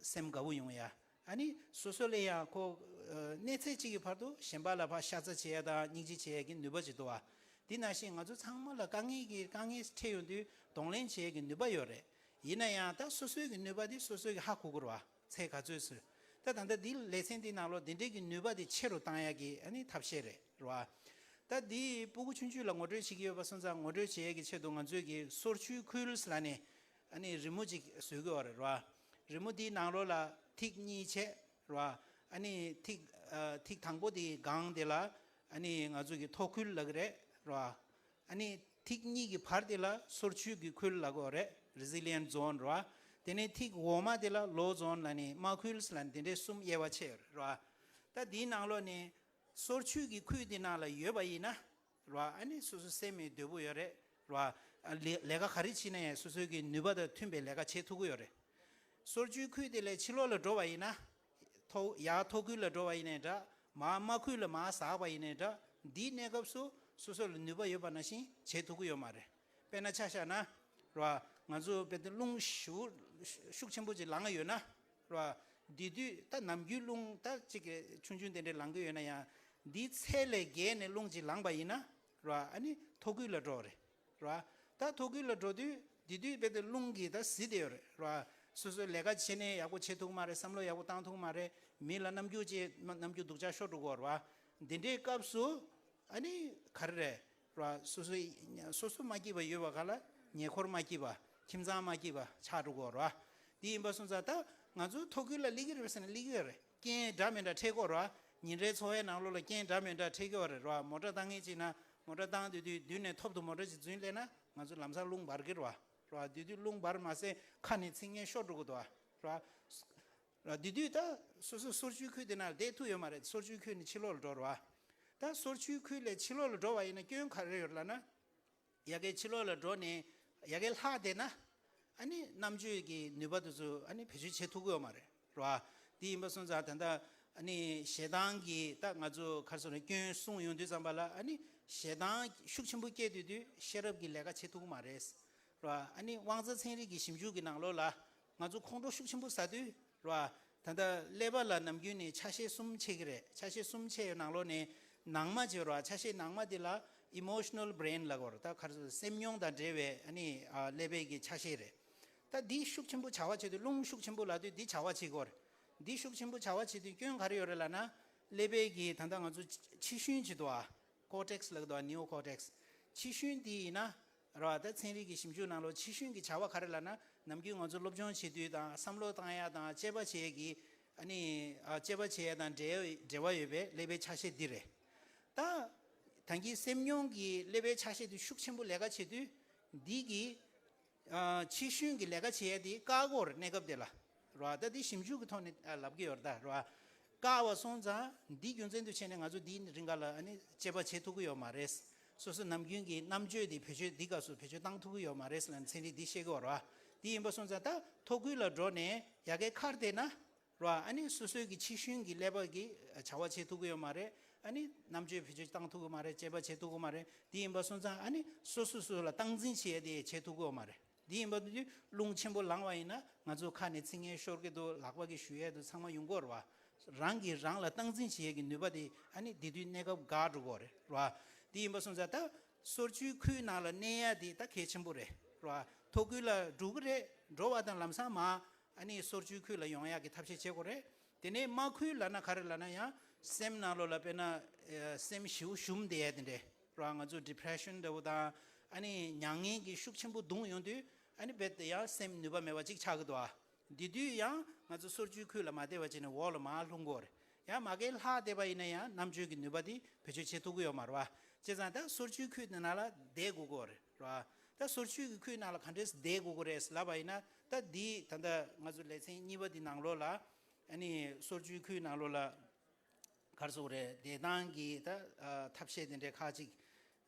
སེམས་དགའ་བོ་ཡོང་ཡ། ཨ་ནི་སོ་སོ་ལ་ཡང་ཁོ་ཨ་གནས་ཚད་གཅིག་གི་བར་དུ་གཞན་པ་ལ་ཕར་ཤ་ཚ་བྱེད་ཡ་དང་སྙིང་རྗེ་བྱེད་ཡ་གི་ནུས་པ་ཅིག་འདུག་བ། དེ་ནང་བཞིན་ང་ཚོ་ཚང་མ་ལ་དཀའ་ངལ་གྱི་དཀའ་ངལ་འཕྲད་ཡོང་དུས་གདོང་ལེན་བྱེད་ཡ་གི་ནུས་པ་ཡོད་རེད། ཡིན་ན་ཡང་ད་སོ་སོའི་གི་ནུས་པ་དེ་སོ་སོས་གི་ཧ་གོ་དགོས་རེད་བ། ཚད་ག་ཚོད་ཚོད། ད་ད་ལྟ་འདི་ལེ་ཚན་འདི་ནང་ལོགས་འདི་འདྲའི་གི་ནུས་པ་དེ་ཆེ་རུ་བཏང་ཡ་གི་ཨ་ནི་ཐབས་ཤེས་རེད། རེད་བ། ད་འདི་སྤུ་གུ་ཆུང་ཆུང་ལ་ངོ་སྤྲོད་བྱེད་ཀྱི་ཡོད་པ་སོང་ཙང་ངོ་སྤྲོད་བྱེད་ཡ་གི་ཆེད་དུ་ང་ཚོས་གི་སོར་ཆུད་ཁུལ་ལབ་ནས་ཨ་ནི་རི་མོ་ཅིག་བཟོས་ཀྱི་ཡོད་རེད། རེད་བ། རི་མོ་འདིའི་ནང་ལོགས་ལ་ཐིག་གཉིས་བྱས། རེད་བ། ཨ་ནི་ཐིག་ཨ་ཐིག་དང་པོ་དེའི་སྒང་དེ་ལ་ཨ་ནི་ང་ཚོ་གི་མཐོ་ཁུལ་ལབ་ཀྱི་རེད། རེད་བ། ཨ་ནི་ཐིག་གཉིས་ཀྱི་བར་དེ་ལ་སོར་ཆུད་ཀྱི་ཁུལ་ལབ་ཀྱི་ཡོད་རེད། Resilient Zone རེད་བ། དེ་ནས་ཐིག་འོག་མ་དེ་ལ་Low Zone ལབ་ནས་དམའ་ཁུལ་ལབ་ནས་དེ་འདྲའི་གསུམ་དབྱེ་བ་ཕྱེ་ཡོད་རེད། རེད་བ། ད་འདིའི་ནང་ལོགས་ནས་སོར་ཆུད་ཀྱི་ཁུལ་དེ་ནང་ལ་ཡོད་པ་ཡིན་ན། རེད་བ། ཨ་ནི་སོ་སོ་སེམས་ནི་བདེ་པོ་ཡོད་རེད། རེད་བ། ཨ་ལས་ལས་ཀ་ག་རེ་བྱེད་ན་ཡང་སོ་སོའི་གི་ནུས་པ་དང་མཐུན་པའི་ལས་ཀ་བྱེད་ཐུབ་ཀྱི་ཡོད་རེད། སོར་ཆུད་ཁུལ་དེ་ལས་ཕྱི་ལོགས་ལ་འགྲོ་བ་ཡིན་ན། མཐོ་ཡར་མཐོ་ཁུལ་ལ་འགྲོ་བ་ཡིན་ནའི་འདྲ། མར་དམའ་ཁུལ་ལ་མར་ཟགས་པ་ཡིན་ནའི་འདྲ། འདིའི་གནས་སྐབས་སུ་སོ་སོ་ལ་ནུས་པ་ཡོད་པ་ནང་བཞིན་བྱེད་ཐུབ་ཀྱི་ཡོད་མ་རེད། དཔེར་ན་ཆ་བཞག་ན། རེད་བ། ང་ཚོ་དཔེ་དེ་རླུང་ཞེ་པོ་ཤུགས་ཆེན་པོ་ཅིག་ལངས་ཡོད་ན། རེད་བ། དེ་དུས་ད་ནམ་རྒྱུན་རླུང་ད་ཅིག་གི་ཆུང་ཆུང་དེ་འདྲ་ལངས་ཀྱི་ཡོད་ན་ཡང་། འདིའི་ཚད་ལས་བརྒལ་ནས་རླུང་ཅིག་ལངས་པ་ཡིན་ན། རེད་བ། ཨ་ནི་མཐོ་ཁུལ་ལ་འགྲོ་རེད། རེད་བ། ད་མཐོ་ཁུལ་ལ་འགྲོ་དུས་དེ་དུས་དཔེ་དེ་རླུང་གིས་ད་བཟི་བསྡད་ཡོད་རེད། རེད་བ། སོ་སོས་ལས་ཀ་བྱེད་ནས་ཡག་པོ་བྱེད་ཐུབ་ཀྱི་མ་རེད། བསམ་བློ་ཡག་པོ་བཏང་ཐུབ་ཀྱི་མ་རེད། མི་ལ་རྣམ་འགྱུར་ཅིག་རྣམ་འགྱུར་སྡུག་ཅག་ཤོར་འགྲོ་གི་ཡོད་རེད་བ། འདི་འདྲའི་སྐབས་སུ། ཨ་ནི་ག་རེ་རེད། ར། སོ་སོ་སོ་སོ་མ་སྐྱིད་པ་ཡོད་པ་ག་ལ། ཉེ་འཁོར་མ་སྐྱིད་པ། ཁྱིམ་ཚང་མ་སྐྱིད་པ་ཆགས་འགྲོ་གི་ཡོད་རེད་བ། དེ་ཡིན་པ་སོང་ཙང་ད་ང་ཚོ་མཐོ་ཁུལ་ལ་སླེབས་ཀྱི་རེད་པས་ཟེར་ན་སླེབས་ཀྱི་ཡོད་རེད། རྐྱེན་འདྲ་མི་འདྲ་འཕྲད་ཀྱི་ཡོད་རེད་བ། ཉིན་རེའི་འཚོ་བའི་ནང་ལོགས་ལ་རྐྱེན་འདྲ་མི་འདྲ་འཕྲད་ཀྱི་ཡོད་རེད་བ། མོ་ཊ་བཏང་མཁན་ཅིག་ན་མོ་ཊ་བཏང་དུས་དུས་མདུན་ནས་ཐོབ་ཏུ་མོ་ཊ་ཅིག་འཛུལ་སླེབས་ན་ང་ཚོ་ལམ་སང་རླུང་འབར་གྱི་རེད་བ། རེད་བ། དེ་དུས་རླུང་འབར་མ་ཟད་ཁ་ནས་ཚིག་ངན་ཤོར་འགྲོ་གི་འདུག་བ། རེད་བ། ར། དེ་དུས་ད་སོ་སོ་སོར་ཆུད་ཁུལ་དེ་ནང་བསྡད་ཐུབ་ཡོད་མ་རེད། སོར་ཆུད་ཁུལ་ནས་ཕྱི་ལོགས་ལ་འགྲོ་རེད་བ། ད་སོར་ཆུད་ཁུལ་ལས་ཕྱི་ལོགས་ལ་འགྲོ་བ་ཡིན་ན་སྐྱོན་ག་རེ་ཡོད་ལབ་ན། ཡ་གི་ཕྱི་ལོགས་ལ་འགྲོ་ནས་ཡ་གི་ལྷག་བསྡད་ན། ཨ་ནི་རྣམ་དཔྱོད་ཀྱི་ནུས་པ་དེ་ཚོ་ཨ་ནི་བེད་སྤྱོད་བྱེད་ཐུབ་ཀྱི་ཡོད་མ་རེད། རེད་བ། དེ་ཡིན་པ་སོང་ཙང་ད་ལྟ་ཨ་ནི་ཞེ་སྡང་གི་ད་ང་ཚོ་ག་རེ་ཟེར་ན་སྐྱོན་གསུངས་ཡོང་དུས་ཙམ་པ་ལ་ཨ་ནི་ཞེ་སྡང་ཤུགས་ཆེན་པོ་སྐྱེས་དུས་དུས་ཤེས་རབ་ཀྱི་ལས་ཀ་བྱེད་ཐུབ་ཀྱི་མ་རེད། རེད་བ། ཨ་ནི་དབང་རྩ་ཚན་རིག་གི་ཞིབ་འཇུག་གི་ནང་ལོགས་ལ་ང་ཚོ་ཁོང་ཁྲོ་ཤུགས་ཆེན་པོ་ཟ་དུས། རེད་བ། ད་ལྟ་ཀླད་པ་ལ་ནམ་རྒྱུན་ནས་ཆ་ཤས་གསུམ་ཕྱེ་གི་རེད། ཆ་ཤས་གསུམ་ཕྱེ་ཡོད་ནང་ལོགས་ནས་ནང་མ་ཅིག་ཡོད་རེད་བ། ཆ་ཤས་ནང་མ་དེ་ལ་emotional brain ལབ་ཀྱི་ཡོད་རེད། ད་ག་རེ་ཟེར། སེམས་མྱོང་དང་འབྲེལ་བའི་ཨ་ནི་ཨ་ཀླད་པའི་གི་ཆ་ཤས་རེད། ད་འདི་ཤུགས་ཆེན་པོ་བྱ་བ་བྱེད་དུས། རླུང་ཤུགས་ཆེན་པོ་ལབ་དུས་འདི་བྱ་བ་བྱེད་ཀྱི་ཡོད་རེད། འདི་ཤུགས་ཆེན་པོ་བྱ་བ་བྱེད་དུས་སྐྱོན་ག་རེ་ཡོད་རེད་ལབ་ན། ཀླད་པའི་གི་ད་ལྟ་ང་ཚོ་ཕྱི་ཤུན་ཅིག་འདུག་བ། cortex ལབ་ཀྱི་འདུག་བ། neocortex། ཕྱི་ཤུན་དེ་ཡིན་ན། རེད་བ། ད་ཚན་རིག་གི་ཞིབ་འཇུག་ནང་ལོགས་ཕྱི་ཤུན་གྱི་བྱ་བ་ག་རེ་ལབ་ན། ནམ་རྒྱུན་ང་ཚོ་སློབ་སྦྱོང་བྱེད་དུས་དང་བསམ་བློ་བཏང་ཡ་དང་དཔྱད་པ་བྱེད་ཡ་གི། ཨ་ནི་ཨ་དཔྱད་པ་བྱེད་ཡ་དང་འབྲེལ་འབྲེལ་བ་ཡོད་པའི་ཀླད་པའི་ཆ་ཤས་འདི་རེད། ད་ད་གིན་སེམས་མྱོང་གི་ཀླད་པའི་ཆ་ཤས་དེ་ཤུགས་ཆེན་པོ་ལས་ཀ་བྱེད་དུས། འདི་གི་ཨ་ཕྱི་ཤུན་གྱི་ལས་ཀ་བྱེད་ཡ་དེ་བཀག་གི་ཡོད་རེད། གནས་སྐབས་དེ་ལ། རེད་བ། ད་དེ་ཞིབ་འཇུག་གི་ཐོག་ནས་ཨ་ལབ་ཀྱི་ཡོད་རེད། ད་རེད་བ། བཀག་པ་སོང་ཙང་འདི་རྒྱུ་མཚན་དུ་བྱས་ནས་ང་ཚོ་འདིའི་རིང་ག་ལ་ཨ་ནི་དཔྱད་པ་བྱེད་ཐུབ་ཀྱི་ཡོད་མ་རེད། སོ་སོ་ནམ་རྒྱུན་གྱི་རྣམ་དཔྱོད་འདི་བེད་སྤྱོད་འདི་སྐབས་སུ་བེད་སྤྱོད་བཏང་ཐུབ་ཀྱི་ཡོད་མ་རེད་ལབ་ནས་ཚན་རིག་འདི་བཤད་ཀྱི་ཡོད་རེད་བ། འདི་ཡིན་པ་སོང་ཙང་ད་ཐོག་ཁུལ་ལ་འགྲོ་ནས་ཡ་གའི་ཁར་བལྟས་ན། རེད་བ། ཨ་ནི་སོ་སོའི་གི་ཕྱི་ཤུན་གྱི་ཀླད་པ་གི་བྱ་བ་བྱེད་ཐུབ་ཀྱི་ཡོད་མ་རེད། ཨ་ནི་རྣམ་དཔྱོད་བེད་སྤྱོད་བཏང་ཐུབ་ཀྱི་མ་རེད། དཔྱད་པ་བྱེད་ཐུབ་ཀྱི་མ་རེད། དེ་ཡིན་པ་སོང་ཙང་ཨ་ནི་སོ་སོ་སོ་ལ་སྟངས་འཛིན་བྱེད་ཡ་དེ་བྱེད་ཐུབ་ཀྱི་ཡོད་མ་རེད། དེ་ཡིན་པ་དུས་རླུང་ཆེན་པོ་ལངས་པ་ཡིན་ན་ང་ཚོ་ཁ་ནས་ཚིག་ངན་ཤོར་གི་འདུག་ལག་པ་གི་གཞུ་ཡ་འདུག་ཚང་མ་ཡོང་གི་ཡོད་རེད་བ། རང་གིས་རང་ལ་སྟངས་འཛིན་བྱེད་ཡ་གི་ནུས་པ་དེ་ཨ་ནི་དེ་དུས་གནས་སྐབས་འགག་འགྲོ་གི་ཡོད་རེད་རེད་བ། དེ་ཡིན་པ་སོང་ཙང་ད་སོར་ཆུའི་ཁུལ་ནང་ལ་གནས་ཡ་དེ་ད་གལ་ཆེན་པོ་རེད་རེད་བ། ཐོག་ཁུལ་ལ་འགྲོ་གི་རེད། འགྲོ་བ་དང་ལམ་སང་མ་ཨ་ནི་སོར་ཆུའི་ཁུལ་ལ་ཡོང་ཡག་གི་ཐབས་ཤེས་བྱེད་དགོས་རེད། དེ་ནས་མ་ཁུལ་ལབ་ན་ག་རེ་ལབ་ན་ཡང་སེམས་ནང་ལོགས་ལ་དཔེར་ན་ཨེ་སེམས་ཞེ་པོ་ཞུམ་བསྡད་ཡ་དེ་འདྲས་ར། ང་ཚོ་depression འདྲ་བོ་དང་ཨ་ནི་མྱ་ངན་གྱི་ཤུགས་ཆེན་པོ་གདུང་ཡོང་དུས་ཨ་ནི་རྦད་དེ་ཡང་སེམས་ནུས་པ་མེད་པ་ཅིག་ཆགས་ཀྱི་འདུག་ཨ། དེ་དུས་ཡང་ང་ཚོ་སོར་ཆུའི་ཁུལ་ལ་མ་བསྡད་པ་བྱས་ནས་འོག་ལ་མར་ལྷུང་དགོས་རེད། ཡང་མ་གིར་ལྷག་བསྡད་པ་ཡིན་ན་ཡང་རྣམ་དཔྱོད་ཀྱི་ནུས་པ་དེ་བེད་སྤྱོད་བྱེད་ཐུབ་ཀྱི་ཡོད་མ་རེད་བ། བྱས་ཙང་ད་སོར་ཆུའི་ཁུལ་དེ་ནང་ལ་བསྡད་དགོས་ཀྱི་རེད་ར། ད་སོར་ཆུའི་ཁུལ་ནང་ལ་ག་འདྲས་བསྡད་དགོས་ཀྱི་རེད་ལབ་པ་ཡིན་ན། ད་འདི་ད་ལྟ་ང་ཚོ་ལེ་ཚན་གཉིས་པ་འདི་ནང་ལོགས་ལ་ཨ་ནི་སོར་ཆུའི་ཁུལ་ནང་ལོགས་ལ་ག་རེ་ཟེར་དགོས་རེད། བསྡད་སྟངས་ཀྱི་ད་ཨ་ཐབས་ཤེས་དེ་འདྲའི་ཁག་ཅིག་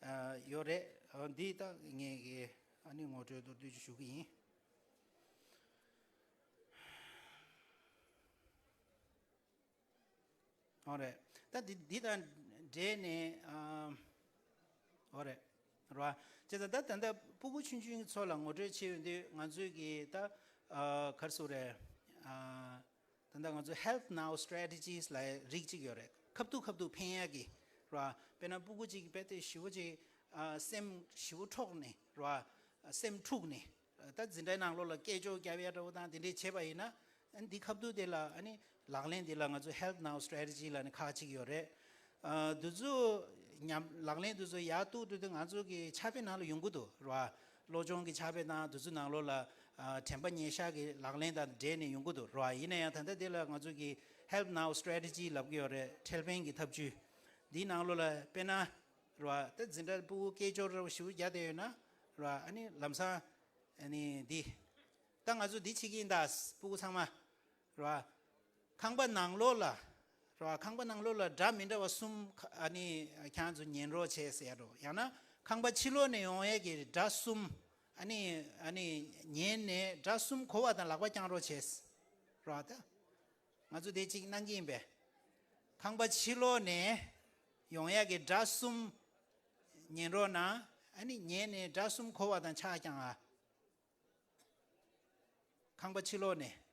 ཨ་ཡོད་རེད། ཨ་འདི་ད་ངས་ཀྱི་ཨ་ནི་ངོ་སྤྲོད་མདོར་བསྡུས་ཅིག་ཞུ་གི་ཡིན། ཨོ་རེད། ད་འདི་འདི་དང་འབྲེལ་ནས་ཨ་ཨོ་རེད། རེད་བ། བྱས་ཙང་ད་ད་ལྟ་སྤུ་གུ་ཆུང་ཆུང་གི་ཚོ་ལ་ངོ་སྤྲོད་བྱེད་ཡོང་དུས་ང་ཚོས་ཀྱི་ད་ཨ་ག་རེ་ཟེར་དགོས་རེད། ཨ་ད་ལྟ་ང་ཚོ་Help Now Strategies ལབ་རིགས་གཅིག་ཡོད་རེད། ཁ་ཐུག་ཁ་ཐུག་ཕན་ཡག་གི་རེད་བ། དཔེར་ན་སྤུ་གུ་གཅིག་རྦད་དེ་ཞེ་པོ་ཅིག་ཨ་སེམས་ཞེ་པོ་འཁྲུགས་ནས་རེད་བ། སེམས་འཁྲུགས་ནས། ད་འཛིན་གྲྭའི་ནང་ལོགས་ལ་སྐད་ཅོར་རྒྱབ་ཡ་འདྲ་བོ་དང་དེ་འདྲས་བྱས་པ་ཡིན་ན། ཨ་ནི་འདི་ཁ་ཐུག་དེ་ལ་ཨ་ནི་ལག་ལེན་འདི་ལ་ང་ཚོ་Help Now Strategy ལབ་ནས་ཁག་ཅིག་ཡོད་རེད། ཨ་འདི་ཚོ་ཉམས་ལག་ལེན་འདི་ཚོ་ཡར་གཏུག་འགྲོ་དུས་ང་ཚོ་གི་ཕྱག་དཔེ་ནང་ལ་ཡོང་གི་འདུག་རེད་བ། སློབ་སྦྱོང་གི་ཕྱག་དཔེ་དང་འདི་ཚོ་ནང་ལོགས་ལ་ཨ་དྲན་པ་ཉེར་བཞག་གི་ལག་ལེན་དང་འབྲེལ་ནས་ཡོང་གི་འདུག་རེད་བ། ཡིན་ན་ཡང་ད་ལྟ་འདི་ལ་ང་ཚོ་གི་Help Now Strategy ལབ་ཀྱི་ཡོད་རེད། འཕྲལ་ཕན་གྱི་ཐབས་ཇུས། འདིའི་ནང་ལོགས་ལ་དཔེར་ན་རེད་བ། ད་འཛིན་གྲྭ་སྤུ་གུ་སྐད་ཅོར་འདྲ་བོ་ཞེ་པོ་རྒྱག་བསྡད་ཡོད་ན་རེད་བ། ཨ་ནི་ལམ་སང་ཨ་ནི་འདི། ད་ང་ཚོ་འདི་བྱེད་ཀྱི་ཡིན་ད། སྤུ་གུ་ཚང་མ་རེད་བ། ཁང་པ་ནང་ལོགས་ལ་རེད་བ། ཁང་པ་ནང་ལོགས་ལ་སྒྲ་མི་འདྲ་བ་གསུམ་ཨ་ནི་ཁྱེད་ཚོ་ཉན་རོགས་བྱས་ཟེར་ཡ་འགྲོ། ཡང་ན་ཁང་པ་ཕྱི་ལོགས་ནས་ཡོང་ཡས་ཀྱི་སྒྲ་གསུམ་ཨ་ནི་ཨ་ནི་ཉན་ནས་སྒྲ་གསུམ་གོ་བ་དང་ལག་པ་བརྐྱང་རོགས་བྱས་རེད་བ། ད་ང་ཚོ་དེ་གཅིག་གནང་གི་ཡིན་པས། ཁང་པ་ཕྱི་ལོགས་ནས་ཡོང་ཡ་གི་སྒྲ་གསུམ་ཉན་རོགས་གནང་། ཨ་ནི་ཉན་ནས་སྒྲ་གསུམ་གོ་བ་དང་ཆ་རྐྱང་ཨ། ཁང་པ་ཕྱི་ལོགས་ནས།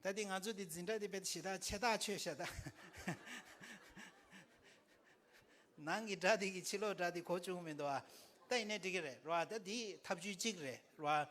ད་དེ་ང་ཚོ་དེ་འཛིན་གྲྭ་དེ་དཔེ་ཞེ་དྲག་ཆེ་ཐག་ཆོད་ཤག་ད། ནང་གི་སྒྲ་དེ་གི་ཕྱི་ལོགས་སྒྲ་དེ་གོ་བཅུག་མི་འདུག་ཨ། ད་ཡིན་ནའི་འགྲིག་གི་རེད་རེད་བ། ད་དེ་ཐབས་ཇུས་གཅིག་རེད་རེད་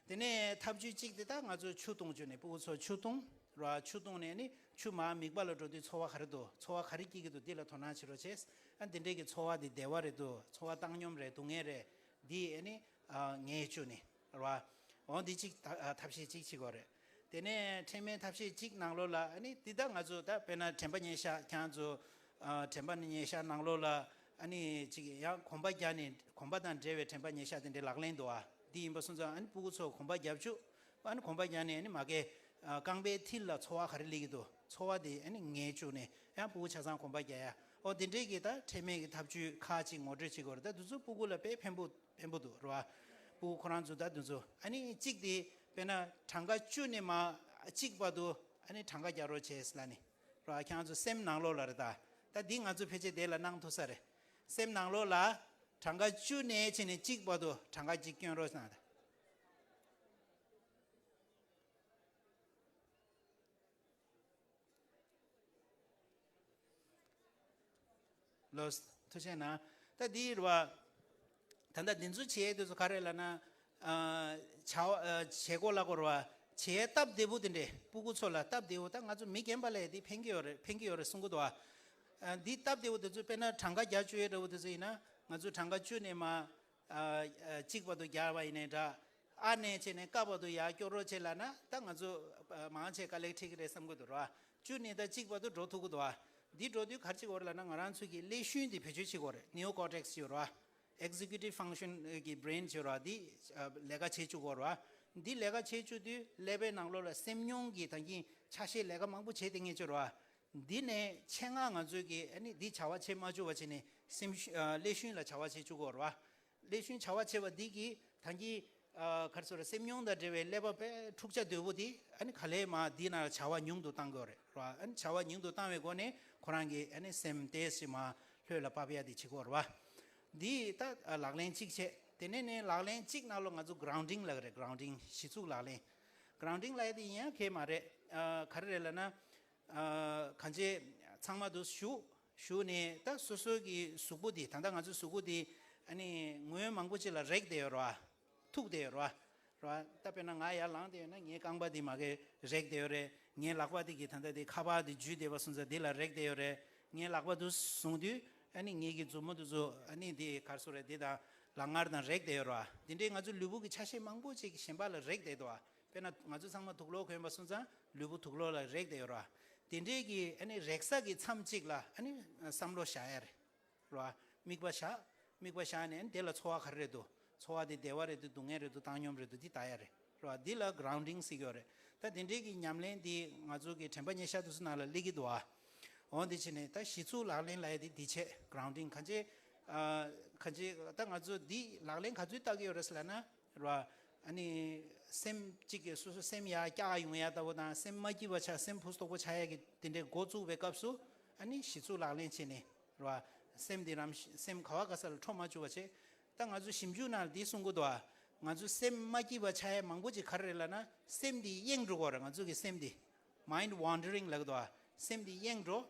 བ། དེ་ནས་ཐབས་ཇུས་གཅིག་དེ་ད་ང་ཚོ་ཆུ་བཏུང་བཅུག་ནས་སྤུ་གུ་ཚོ་ཆུ་བཏུང་རེད་བ། ཆུ་བཏུང་ནས་ནི་ཆུ་མར་མིད་པ་ལ་འགྲོ་དུས་ཚོར་བ་ག་རེ་འདུག་ཚོར་བ་ག་རེ་སྐྱེ་གི་འདུག་འདི་ལ་དོ་སྣང་བྱེད་རོགས་བྱས། ཨ་འདི་འདྲས་ཀྱི་ཚོར་བ་འདི་བདེ་བ་རེད་འདུག་ཚོར་བ་བཏང་སྙོམས་རེད། སྡུག་བསྔལ་རེད། འདི་ཨ་ནི་ཨ་ངལ་བཅུག་ནས་རེད་བ། འོ་འདི་གཅིག་ཐ་ཐབས་ཤེས་གཅིག་བྱེད་དགོས་རེད། དེ་ནས་འཕྲལ་མའི་ཐབས་ཤེས་གཅིག་ནང་ལོགས་ལ་ཨ་ནི་འདི་ད་ང་ཚོ་ད་དཔེར་ན་དྲན་པ་ཉེར་བཞག་ཁྱེད་ཚོ་ཨ་དྲན་པ་ཉེར་བཞག་ནང་ལོགས་ལ་ཨ་ནི་གཅིག་ཡང་གོམ་པ་རྒྱག་ནས་གོམ་པ་དང་འབྲེལ་བའི་དྲན་པ་ཉེར་བཞག་དེ་འདྲའི་ལག་ལེན་འདུག་ཨ། འདི་ཡིན་པ་སོང་ཙང་ཨ་ནི་སྤུ་གུ་ཚོ་གོམ་པ་རྒྱབ་བཅུག་ཨ་ནི་གོམ་པ་རྒྱག་ནས་ཨ་ནི་མ་གི་ཨ་རྐང་པའི་མཐིལ་ལ་ཚོར་བ་ག་རེ་སླེབས་ཀྱི་འདུག་ཚོར་བ་དེ་ཨ་ནི་ངལ་བཅུག་ནས་ཡང་སྤུ་གུ་ཆ་ཚང་གོམ་པ་རྒྱག་ཡ། ཨོ་དེ་འདྲས་ཀྱི་ད་འཕྲལ་མའི་གི་ཐབས་ཇུས་ཁག་ཅིག་ངོ་སྤྲོད་བྱེད་དགོས་རེད། ད་འདི་ཚོ་སྤུ་གུ་ལ་དཔེ་ཕན་པོ་ཕན་པོ་འདུག་རེད་བ། སྤུ་གུ་ཁོ་རང་ཚོ་ད་འདི་ཚོ་ཨ་ནི་གཅིག་དེ་དཔེར་ན་གྲངས་ཀ་བཅུ་ནས་མ་གཅིག་བར་དུ་ཨ་ནི་གྲངས་ཀ་རྒྱག་རོགས་བྱས་ལབ་ནས་རེད་བ། ཁྱེད་རང་ཚོ་སེམས་ནང་ལོགས་ལ་རེད་ད། ད་འདི་ང་ཚོ་ཕལ་ཆེར་དེ་ལ་གནང་ཐུབ་ས་རེད། སེམས་ནང་ལོགས་ལ་གྲངས་ཀ་བཅུ་ནས་བྱས་ནས་གཅིག་བར་དུ་གྲངས་ཀ་གཅིག་སྐྱོན་རོགས་གནང་ད། ལོས། ཐུགས་རྗེ་གནང་། ད་འདི་རེད་བ། ད་ལྟ་འདི་ཚོ་བྱེད་དུས་ཚོ་ག་རེ་ལབ་ན། ཨ་བྱ་བ་ཨ་བྱེད་སྒོ་ལ་གོ་རེད་བ། བྱེད་སྟབས་བདེ་པོ་དེ་འདྲས་སྤུ་གུ་ཚོ་ལ་སྟབས་བདེ་པོ། ད་ང་ཚོ་མི་རྒན་པ་ལ་ཡ་འདི་ཕན་གྱི་ཡོད་རེད། ཕན་གྱི་ཡོད་རེད་གསུང་གི་འདུག་བ། ཨ་འདི་སྟབས་བདེ་པོ་དེ་ཚོ་དཔེར་ན་གྲངས་ཀ་རྒྱག་བཅུག་ཡས་འདྲ་བོ་དེ་ཚོ་ཡིན་ན། ང་ཚོ་གྲངས་ཀ་བཅུ་ནས་མ་ཨ་ཨ་གཅིག་བར་དུ་རྒྱག་པ་ཡིན་ནའི་འདྲ། ཨ་ནས་བྱས་ནས་ཀ་བར་དུ་ཡར་སྐྱོར་རོགས་བྱེད་ལབ་ན་ད་ང་ཚོ་ཨ་མང་ཆེ་དཀའ་ལས་འཕྲད་ཀྱི་རེད་བསམ་གྱི་འདུག་ར། བཅུ་ནས་ད་གཅིག་བར་དུ་འགྲོ་ཐུབ་ཀྱི་འདུག་ཨ། འདི་འགྲོ་དུས་ག་རེ་བྱེད་དགོས་རེད་ལབ་ན། ང་རང་ཚོ་གི་ཀླད་ཤུན་འདི་བེད་སྤྱོད་བྱེད་དགོས་རེད། Neocortex ཡོད་ར། Executive function གི་brain ཡོད་ར། འདི་ཨ་ལས་ཀ་བྱེད་བཅུག་དགོས་ར། འདི་ལས་ཀ་བྱེད་བཅུག་དུས་ཀླད་པའི་ནང་ལོགས་ལ་སེམས་མྱོང་གི་ད་གིན་ཆ་ཤས་ལས་ཀ་མང་པོ་བྱེད་དེ་ངེས་ཅོར་བ། འདི་ནས་ཆེད་མངགས་ང་ཚོས་ཀྱི་ཨ་ནི་འདི་བྱ་བ་བྱེད་མ་བཅུག་པ་བྱས་ནས་སེམས་ཤུ་ཨ་ཀླད་ཤུན་ལ་བྱ་བ་བྱེད་བཅུག་གོ་ར་བ། ཀླད་ཤུན་བྱ་བ་བྱེད་པ་འདི་གིས་ད་གིན་ཨ་ག་རེ་ཟེར་ར། སེམས་མྱོང་དང་འབྲེལ་བའི་ཀླད་པ་དཔེ་འཁྲུག་ཆ་དོད་པོ་འདི་ཨ་ནི་ག་ལེ་མ་འདི་ན་བྱ་བ་ཉུང་དུ་བཏང་དགོས་རེད་ར་བ། ཨ་ནི་བྱ་བ་ཉུང་དུ་བཏང་བའི་སྒོ་ནས་ཁོ་རང་གི་ཨ་ནི་སེམས་ཏོག་ཙམ་མ་ལྷོད་ལ་བབས་ཡ་དེ་བྱེད་དགོས་ར་བ། འདི་ད་ལག་ལེན་གཅིག་བྱས། དེ་ནས་ནས་ལག་ལེན་གཅིག་ནང་ལོགས་ང་ཚོ་གྷ་རའུན་ཌིང་ལབ་ཀྱི་རེད། གྷ་རའུན་ཌིང་གཞི་ཚུགས་ལག་ལེན། གྷ་རའུན་ཌིང་ལབ་ཡ་དེ་ཡིན་ཡང་ཁེ་མ་རེད། ཨ་ག་རེ་རེད་ལབ་ན། ཨ་གང་ཅི་ཚང་མ་དུ་བཞུགས། བཞུགས་ནས་ད་སོ་སོ་གི་གཟུགས་པོ་འདི་ད་ལྟ་ང་ཚོའི་གཟུགས་པོ་འདི་ཨ་ནི་ངོས་མང་པོ་ཅིག་ལ་རེག་བསྡད་ཡོད་རེད་བ། ཐུག་བསྡད་ཡོད་རེད་བ། རེད་བ། ད་དཔེར་ན་ང་ཡར་ལངས་བསྡད་ཡོད་ན་ངའི་རྐང་པ་འདི་མ་གི་རེག་བསྡད་ཡོད་རེད། ངའི་ལག་པ་འདི་གི་ད་ལྟ་འདི་ཁ་པར་འདི་འཇུས་བསྡད་པ་སོང་ཙང་འདི་ལ་རེག་བསྡད་ཡོད་རེད། ངའི་ལག་པ་འདི་བཟུང་དུས་ཨ་ནི་ངའི་གི་མཛུབ་མོ་འདི་ཚོ་ཨ་ནི་འདི་ག་རེ་ཟེར་རེད། འདི་དང་ལག་ངར་དང་རེག་བསྡད་ཡོད་རེད་བ། འདི་འདྲའི་ང་ཚོའི་ལུས་པོ་གི་ཆ་ཤས་མང་པོ་ཅིག་གཞན་པ་ལ་རེག་བསྡད་འདུག་བ། དཔེར་ན་ང་ཚོ་ཚང་མ་དུག་ལོག་གོན་པ་སོང་ཙང་ལུས་པོ་དུག་ལོག་ལ་རེག་བསྡད་ཡོད་རེད་བ། དེ་འདྲའི་གི་ཨ་ནི་རེག་ས་གི་མཚམས་གཅིག་ལ་ཨ་ནི་བསམ་བློ་བཞག་ཡ་རེད། རེད་བ། དམིགས་པ་བཞག་དམིགས་པ་བཞག་ནས་ཨ་ནི་དེ་ལ་ཚོར་བ་ག་རེ་རེད་འདུག་ཚོར་བ་དེ་བདེ་བ་རེད་འདུག་སྡུག་བསྔལ་རེད་འདུག་བཏང་སྙོམས་རེད་འདུག་འདི་ལྟ་ཡ་རེད། རེད་བ། འདི་ལ་གྷ་རའུན་ཌིང་ཟེར་གྱི་ཡོད་རེད། ད་དེ་འདྲའི་གི་ཉམས་ལེན་འདི་ང་ཚོ་གི་དྲན་པ་ཉེར་ཤར་དུས་སུ་ནང་ལ་སླེབས་ཀྱི་འདུག་བ། འོ་འདི་བྱས་ནས་ད་གཞི་ཚུགས་ལག་ལེན་ལབ་ཡ་དེ་འདི་བྱས། གྷ་རའུན་ཌིང་གང་ཅི་ཨ་གང་ཅི་ད་ང་ཚོ་འདི་ལག་ལེན་ག་ཚོད་བལྟ་གི་ཡོད་རེད་ཟེར་ལབ་ན། རེད་བ། ཨ་ནི་སེམས་གཅིག་གི་སོ་སོ་སེམས་ཡར་བཀྱག་ཡོང་ཡ་ལྟ་བུ་དང་སེམས་མ་སྐྱིད་པ་ཆགས་སེམས་ཕུ་སྟོག་པོ་ཆགས་ཡ་གི་དེ་འདྲའི་འགོ་བཙུགས་པའི་སྐབས་སུ་ཨ་ནི་གཞི་ཚུགས་ལག་ལེན་བྱས་ནས་རེད་བ། སེམས་འདི་རང་སེམས་ག་བ་ག་ས་ལ་འཕྲོ་མ་བཅུག་པ་བྱས། ད་ང་ཚོ་ཞིབ་འཇུག་ནང་ལ་འདི་གསུང་གི་འདུག་བ། ང་ཚོ་སེམས་མ་སྐྱིད་པ་ཆགས་ཡ་མང་པོ་ཅིག་ག་རེ་རེད་ལབ་ན་སེམས་འདི་གཡེང་འགྲོ་གི་རེད། ང་ཚོ་གི་སེམས་འདི། Mind wandering ལབ་ཀྱི་འདུག་བ། སེམས་འདི་གཡེང་འགྲོ།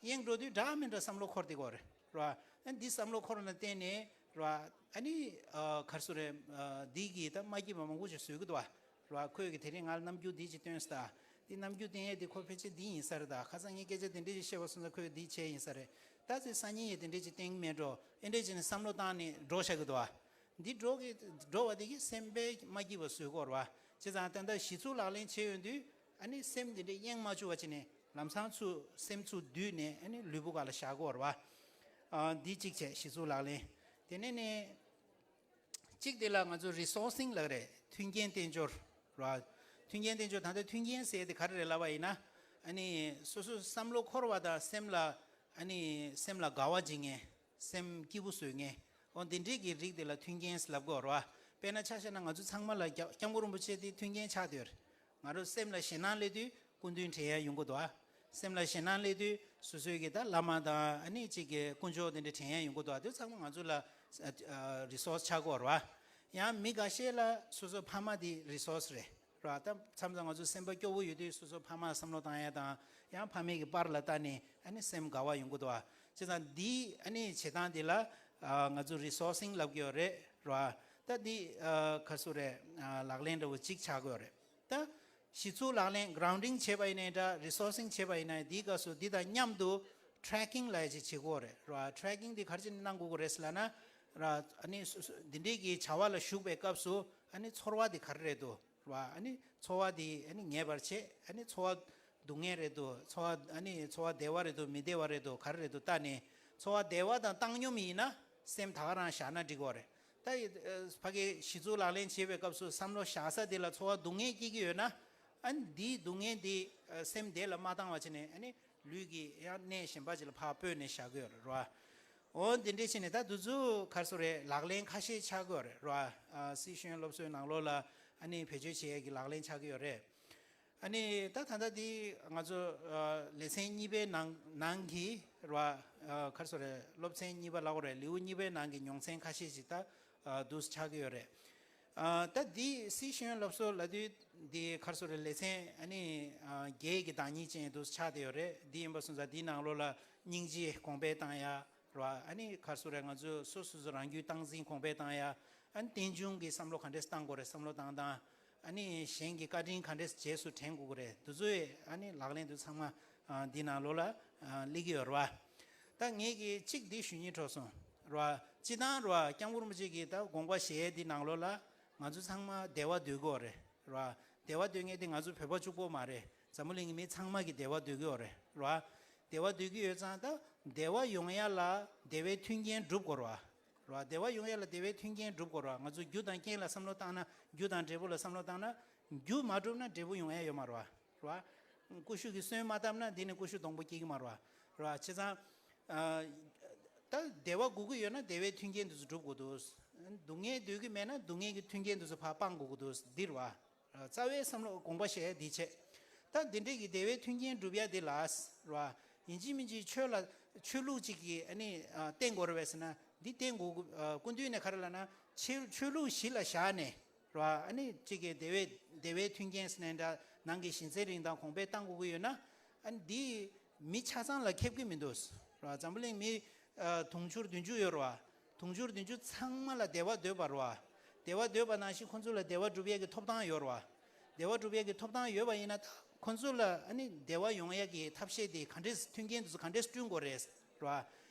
གཡེང་འགྲོ་དུས་འདྲ་མི་འདྲ་བསམ་བློ་འཁོར་བསྡད་ཀྱི་ཡོད་རེད། རེད་བ། ཨ་འདི་བསམ་བློ་འཁོར་ན་བརྟེན་ནས་རེད་བ། ཨ་ནི་ཨ་ག་རེ་ཟེར་རེད། ཨ་འདི་གིས་ད་མ་སྐྱིད་པ་མང་པོ་ཞིག་བཟོས་ཀྱི་འདུག་བ། རེད་བ། ཁོས་ཀྱིས་དེ་རིང་ང་ལ་རྣམ་འགྱུར་འདི་ཅིག་སྟོན་སོང་ད། འདི་རྣམ་འགྱུར་སྟོན་ཡས་འདི་ཁོ་ཕལ་ཆེར་འདི་ཡིན་ས་རེད་ད། ཁ་སང་ངས་སྐད་ཆ་དེ་འདྲ་ཞིག་བཤད་པ་སོང་ཙང་ཁོས་འདི་བྱས་ཡིན་ས་རེད། ད་ཚེ་སང་ཉིན་ཡས་དེ་འདྲ་ཅིག་སྟོན་གྱི་མེད་འགྲོ། ཨེ་འདྲ་བྱས་ནས་བསམ་བློ་བཏང་ནས་འགྲོ་བཞག་གི་འདུག་བ། འདི་འགྲོ་གི་འགྲོ་བ་དེ་གིས་སེམས་དཔེ་མ་སྐྱིད་པ་བཟོས་ཀྱི་ཡོད་རེད་བ། བྱས་ཙང་ད་ལྟ་གཞི་ཚུགས་ལག་ལེན་བྱེད་ཡོང་དུས་ཨ་ནི་སེམས་འདི་འདྲའི་གཡེང་མ་བཅུག་པ་བྱས་ནས་ལམ་སང་ཚུར་སེམས་ཚུར་བསྡུས་ནས་ཨ་ནི་ལུས་པོ་སྒང་ལ་བཞག་གི་ཡོད་རེད་བ། ཨ་འདི་གཅིག་བྱས་གཞི་ཚུགས་ལག་ལེན། དེ་ནས་ནས་གཅིག་དེ་ལ་ང་ཚོ་རི་སོར་སིང་ལབ་ཀྱི་རེད། མཐུན་རྐྱེན་བསྟེན་སྦྱོར་རེད་བ། མཐུན་རྐྱེན་བསྟེན་སྦྱོར། ད་ལྟ་མཐུན་རྐྱེན་ཟེར་དེ་ག་རེ་རེད་ལབ་པ་ཡིན་ན། ཨ་ནི་སོ་སོ་བསམ་བློ་འཁོར་བ་དང་སེམས་ལ་ཨ་ནི་སེམས་ལ་དགའ་བ་སྦྱིན་མཁན། སེམས་སྐྱིད་པོ་བཟོ་མཁན། འོ་འདི་འདྲའི་གི་རིགས་དེ་ལ་མཐུན་རྐྱེན་ལབ་དགོས་རེད་བ། དཔེར་ན་ཆ་བཞག་ན་ང་ཚོ་ཚང་མ་ལ་སྐྱབས་སྐྱབས་མགོན་རིན་པོ་ཆེ་དེ་མཐུན་རྐྱེན་ཆགས་བསྡད་ཡོད་རེད། ང་རང་སེམས་ལ་ཞེད་སྣང་སླེབས་དུས་སྐུ་མདུན་དྲན་ཡ་ཡོང་གི་འདུག་ཨ། སེམས་ལ་ཞེད་སྣང་སླེབས་དུས་སོ་སོའི་གི་ད་བླ་མ་དང་ཨ་ནི་གཅིག་གི་དཀོན་མཆོག་དེ་འདྲ་དྲན་ཡ་ཡོང་གི་འདུག་ཨ། དེ་ཚང་མ་ང་ཚོ་ལ་ཨ་ཨ་རི་སོར་སི་ཆགས་ཀྱི་ཡོད་རེད་བ། ཡང་མི་འགའ་ཤས་ལ་སོ་སོ་ཕ་མ་དེ་རི་སོར་སི་རེད། ར་ད་མཚམས་མཚམས་ང་ཚོ་སེམས་པ་སྐྱོ་བོ་ཡོད་དུས་སོ་སོ་ཕ་མར་བསམ་བློ་བཏང་ཡ་དང་ཡང་ཕ་མའི་གི་པར་ལ་ལྟ་ནས་ཨ་ནི་སེམས་དགའ་བ་ཡོང་གི་འདུག་བ། བྱས་ཙང་འདི་ཨ་ནི་བྱེད་སྟངས་འདི་ལ་ཨ་ང་ཚོ་རི་སོར་སིང་ལབ་ཀྱི་ཡོད་རེད་ར། ད་འདི་ཨ་ག་རེ་ཟེར་རེད། ཨ་ལག་ལེན་འདྲ་བོ་གཅིག་ཆགས་ཀྱི་ཡོད་རེད། ད་གཞི་ཚུགས་ལག་ལེན་གྷ་རའུན་ཌིང་བྱས་པ་ཡིན་ནའི་འདྲ་རི་སོར་སིང་བྱས་པ་ཡིན་ནའི་འདིའི་སྐབས་སུ་འདི་དང་མཉམ་དུ་ཊེ་རེ་ཀིང་ལབ་ཡ་ཅིག་བྱེད་དགོས་རེད་ར། ཊེ་རེ་ཀིང་འདི་ག་རེ་བྱས་ནས་གནང་དགོས་ཀྱི་རེད་ཟེར་ལབ་ན་ར། ཨ་ནི་སོ་སོ་འདི་འདྲའི་གི་བྱ་བ་ལ་ཞུགས་པའི་སྐབས་སུ་ཨ་ནི་ཚོར་བ་འདི་ག་རེ་རེད་འདུག་རེད་བ། ཨ་ནི་ཚོར་བ་འདི་ཨ་ནི་ངེས་པར་བྱེད། ཨ་ནི་ཚོར་བ་སྡུག་བསྔལ་རེད་འདུག་ཚོར་བ་ཨ་ནི་ཚོར་བ་བདེ་བ་རེད་འདུག་མི་བདེ་བ་རེད་འདུག་ག་རེ་རེད་འདུག་ལྟ་ནས་ཚོར་བ་བདེ་བ་དང་བཏང་སྙོམས་ཡིན་ན་སེམས་ད་ག་རང་བཞག་ན་འགྲིག་གི་རེད། ད་ཡི་ཨ་ཕ་གི་གཞི་ཚུགས་ལག་ལེན་བྱེད་པའི་སྐབས་སུ་བསམ་བློ་བཞག་ས་དེ་ལ་ཚོར་བ་སྡུག་བསྔལ་སྐྱེ་གི་ཡོད་ན་ཨ་ནི་འདིའི་སྡུག་བསྔལ་འདི་ཨ་སེམས་དེ་ལ་མ་བཏང་བ་བྱས་ནས་ཨ་ནི་ལུས་ཀྱི་ཡང་གནས་གཞན་པ་ཅིག་ལ་ཕར་སྤོས་ནས་བཞག་གི་ཡོད་རེད་ར། འོ་འདི་འདྲས་བྱས་ནས་ད་འདི་ཚོ་ག་རེ་ཟེར་རེད། ལག་ལེན་ཁ་ཤས་ཆགས་ཀྱི་ཡོད་རེད་ར། ཨ་སྲིད་གཞུང་སློབ་གསོའི་ནང་ལོགས་ལ་ཨ་ནི་བེད་སྤྱོད་བྱེད་ཡས་ཀྱི་ལག་ལེན་ཆགས་ཀྱི་ཡོད་རེད། ཨ་ནི་ད་ད་ལྟ་འདི་ང་ཚོ་ཨ་ལེ་ཚན་གཉིས་པའི་ནང་ནང་གི་ར། ཨ་ག་རེ་ཟེར་རེད། སློབ་ཚན་གཉིས་པ་ལབ་དགོས་རེད། ལེའུ་གཉིས་པའི་ནང་གི་མྱོང་ཚན་ཁ་ཤས་ཤིག་ད་ཨ་འདུག་སེ་ཆགས་ཀྱི་ཡོད་རེད། ཨ་ད་འདི་སྲིད་གཞུང་སློབ་གསོ་ལབ་དུས་འདི་ག་རེ་ཟེར་རེད། ལེ་ཚན་ཨ་ནི་ཨ་བརྒྱད་ཀྱི་བདག་ཉིད་ཅན་འདུག་སེ་ཆགས་བསྡད་ཡོད་རེད། འདི་ཡིན་པ་སོང་ཙང་འདིའི་ནང་ལོགས་ལ་སྙིང་རྗེ་གོང་འཕེལ་བཏང་ཡ་ར། ཨ་ནི་ག་རེ་ཟེར་རེད། ང་ཚོས་སོ་སོ་སོ་རང་རྒྱུད་སྟངས་འཛིན་གོང་འཕེལ་བཏང་ཡ། ཨ་ནི་རྟེན་འབྱུང་གི་བསམ་བློ་ག་འདྲས་བཏང་དགོས་རེད། བསམ་བློ་བཏང་སྟངས། ཨ་ནི་གཞན་གྱི་བཀའ་དྲིན་ག་འདྲས་རྗེས་སུ་དྲན་དགོས་ཀྱི་རེད། འདི་ཚོའི་ཨ་ནི་ལག་ལེན་དུ་ཚང་མ་ཨ་འདི་ནང་ལོགས་ལ་ཨ་སླེབས་ཀྱི་ཡོད་རེད་བ། ད་ངས་ཀྱི་གཅིག་འདི་ཞུ་སྙིང་བྲོ་སོང་རེད་བ། སྤྱིར་བཏང་རེད་བ། སྐྱབས་མགོན་རིན་པོ་ཆེ་གིས་ད་དགོངས་པ་བཞེས་འདི་ནང་ལོགས་ལ་ང་ཚོ་ཚང་མ་བདེ་བ་འདོད་ཀྱི་ཡོད་རེད་རེད་བ། བདེ་བ་འདོད་མཁན་དེ་ང་ཚོ་བོད་པ་གཅིག་པོ་མ་རེད། འཛམ་བུ་གླིང་གི་མི་ཚང་མ་གིས་བདེ་བ་འདོད་ཀྱི་ཡོད་རེད་རེད་བ། བདེ་བ་འདོད་ཀྱི་ཡོད་ཙང་ད་བདེ་བ་ཡོང་ཡ་ལ་བདེ་བའི་མཐུན་རྐྱེན་སྒྲུབ་དགོས་རེད་བ། རེད་བ། བདེ་བ་ཡོང་ཡ་ལ་བདེ་བའི་མཐུན་རྐྱེན་སྒྲུབ་དགོས་རེད་བ། ང་ཚོ་རྒྱུ་དང་རྐྱེན་ལ་བསམ་བློ་བཏང་ན། རྒྱུ་དང་འབྲས་བུ་ལ་བསམ་བློ་བཏང་ན། རྒྱུ་མ་སྒྲུབ་ན་འབྲས་བུ་ཡོང་ཡ་ཡོད་མ་རེད་བ། རེད་བ། ཀུ་ཤུ་གིས་སོན་མ་བཏབ་ན་འདི་ནས་ཀུ་ཤུ་སྡོང་པོ་སྐྱེ་གི་མ་རེད་བ། རེད་བ། བྱས་ཙང་། ཨ། ད་བདེ་བ་དགོས་ཀྱི་ཡོད་ན་བདེ་བའི་མཐུན་རྐྱེན་དེ་ཚོ་སྒྲུབ་དགོས་འདུག། སྡུག་བསྔལ་འདོད་ཀྱི་མེད་ན་སྡུག་བསྔལ་གྱི་མཐུན་རྐྱེན་དེ་ཚོ་ཕར་སྤང་དགོས་ཀྱི་འདུག། འདི་རེད་བ། རྩ་བའི་བསམ་བློ་དགོངས་པ་བཞེས་ཡ་འདི་བྱས། ད་འདི་འདྲས་ཀྱི་བདེ་བའི་མཐུན་རྐྱེན་སྒྲུབ་ཡ་འདི་ལ། རེད་བ། ཡིན་གཅིག་མིན་གཅིག་ཆོས་ལ། ཆོས་ལུགས་གཅིག་གིས་ཨ་ནི་ཨ། བསྟན་དགོས་རེད་པས་ཟེར་ན། འདི་བསྟན་དགོས། ཨ། སྐུ་མདུན་ནས་ག་རེ་ལབ་ན། ཆོས་ཆོས་ལུགས་གཞི་ལ་བཞག་ནས། རེད་བ། ཨ་ནི་གཅིག་གིས་བདེ་བའི་བདེ་བའི་མཐུན་རྐྱེན་ཟེར་ནས་འདྲ་ནང་གི་གཞི་རྩའི་རིན་ཐང་གོང་འཕེལ་བཏང་དགོས་ཀྱི་ཡོད་ན། ཨ་ནི་འདི་མི་ཆ་ཚང་ལ་ཁེབས་ཀྱི་མི་འདུག། རེད་བ། འཛམ་བུ་གླིང་མི། ཨ། དུང་ཕྱུར་བདུན་ཅུ་ཡོད་རེད་བ། དུང་ཕྱུར་བདུན་ཅུ་ཚང་མ་ལ་བདེ་བ་འདོད་པ་རེད་བ། བདེ་བ་འདོད་པ་ནང་བཞིན་ཁོང་ཚོ་ལ་བདེ་བ་སྒྲུབ་ཡས་ཀྱི་ཐོབ་ཐང་ཡོད་རེད་བ། བདེ་བ་སྒྲུབ་ཡས་ཀྱི་ཐོབ་ཐང་ཡོད་པ་ཡིན་ན། ད་ཁོང་ཚོ་ལ་ཨ་ནི་བདེ་བ་ཡོང་ཡས་ཀྱི་ཐབས་ཤེས་དེ་ག་འདྲས། མཐུན་རྐྱེན་དེ་ཚོ་ག་འདྲས་བསྐྲུན་དགོས་རེད། རེད་བ།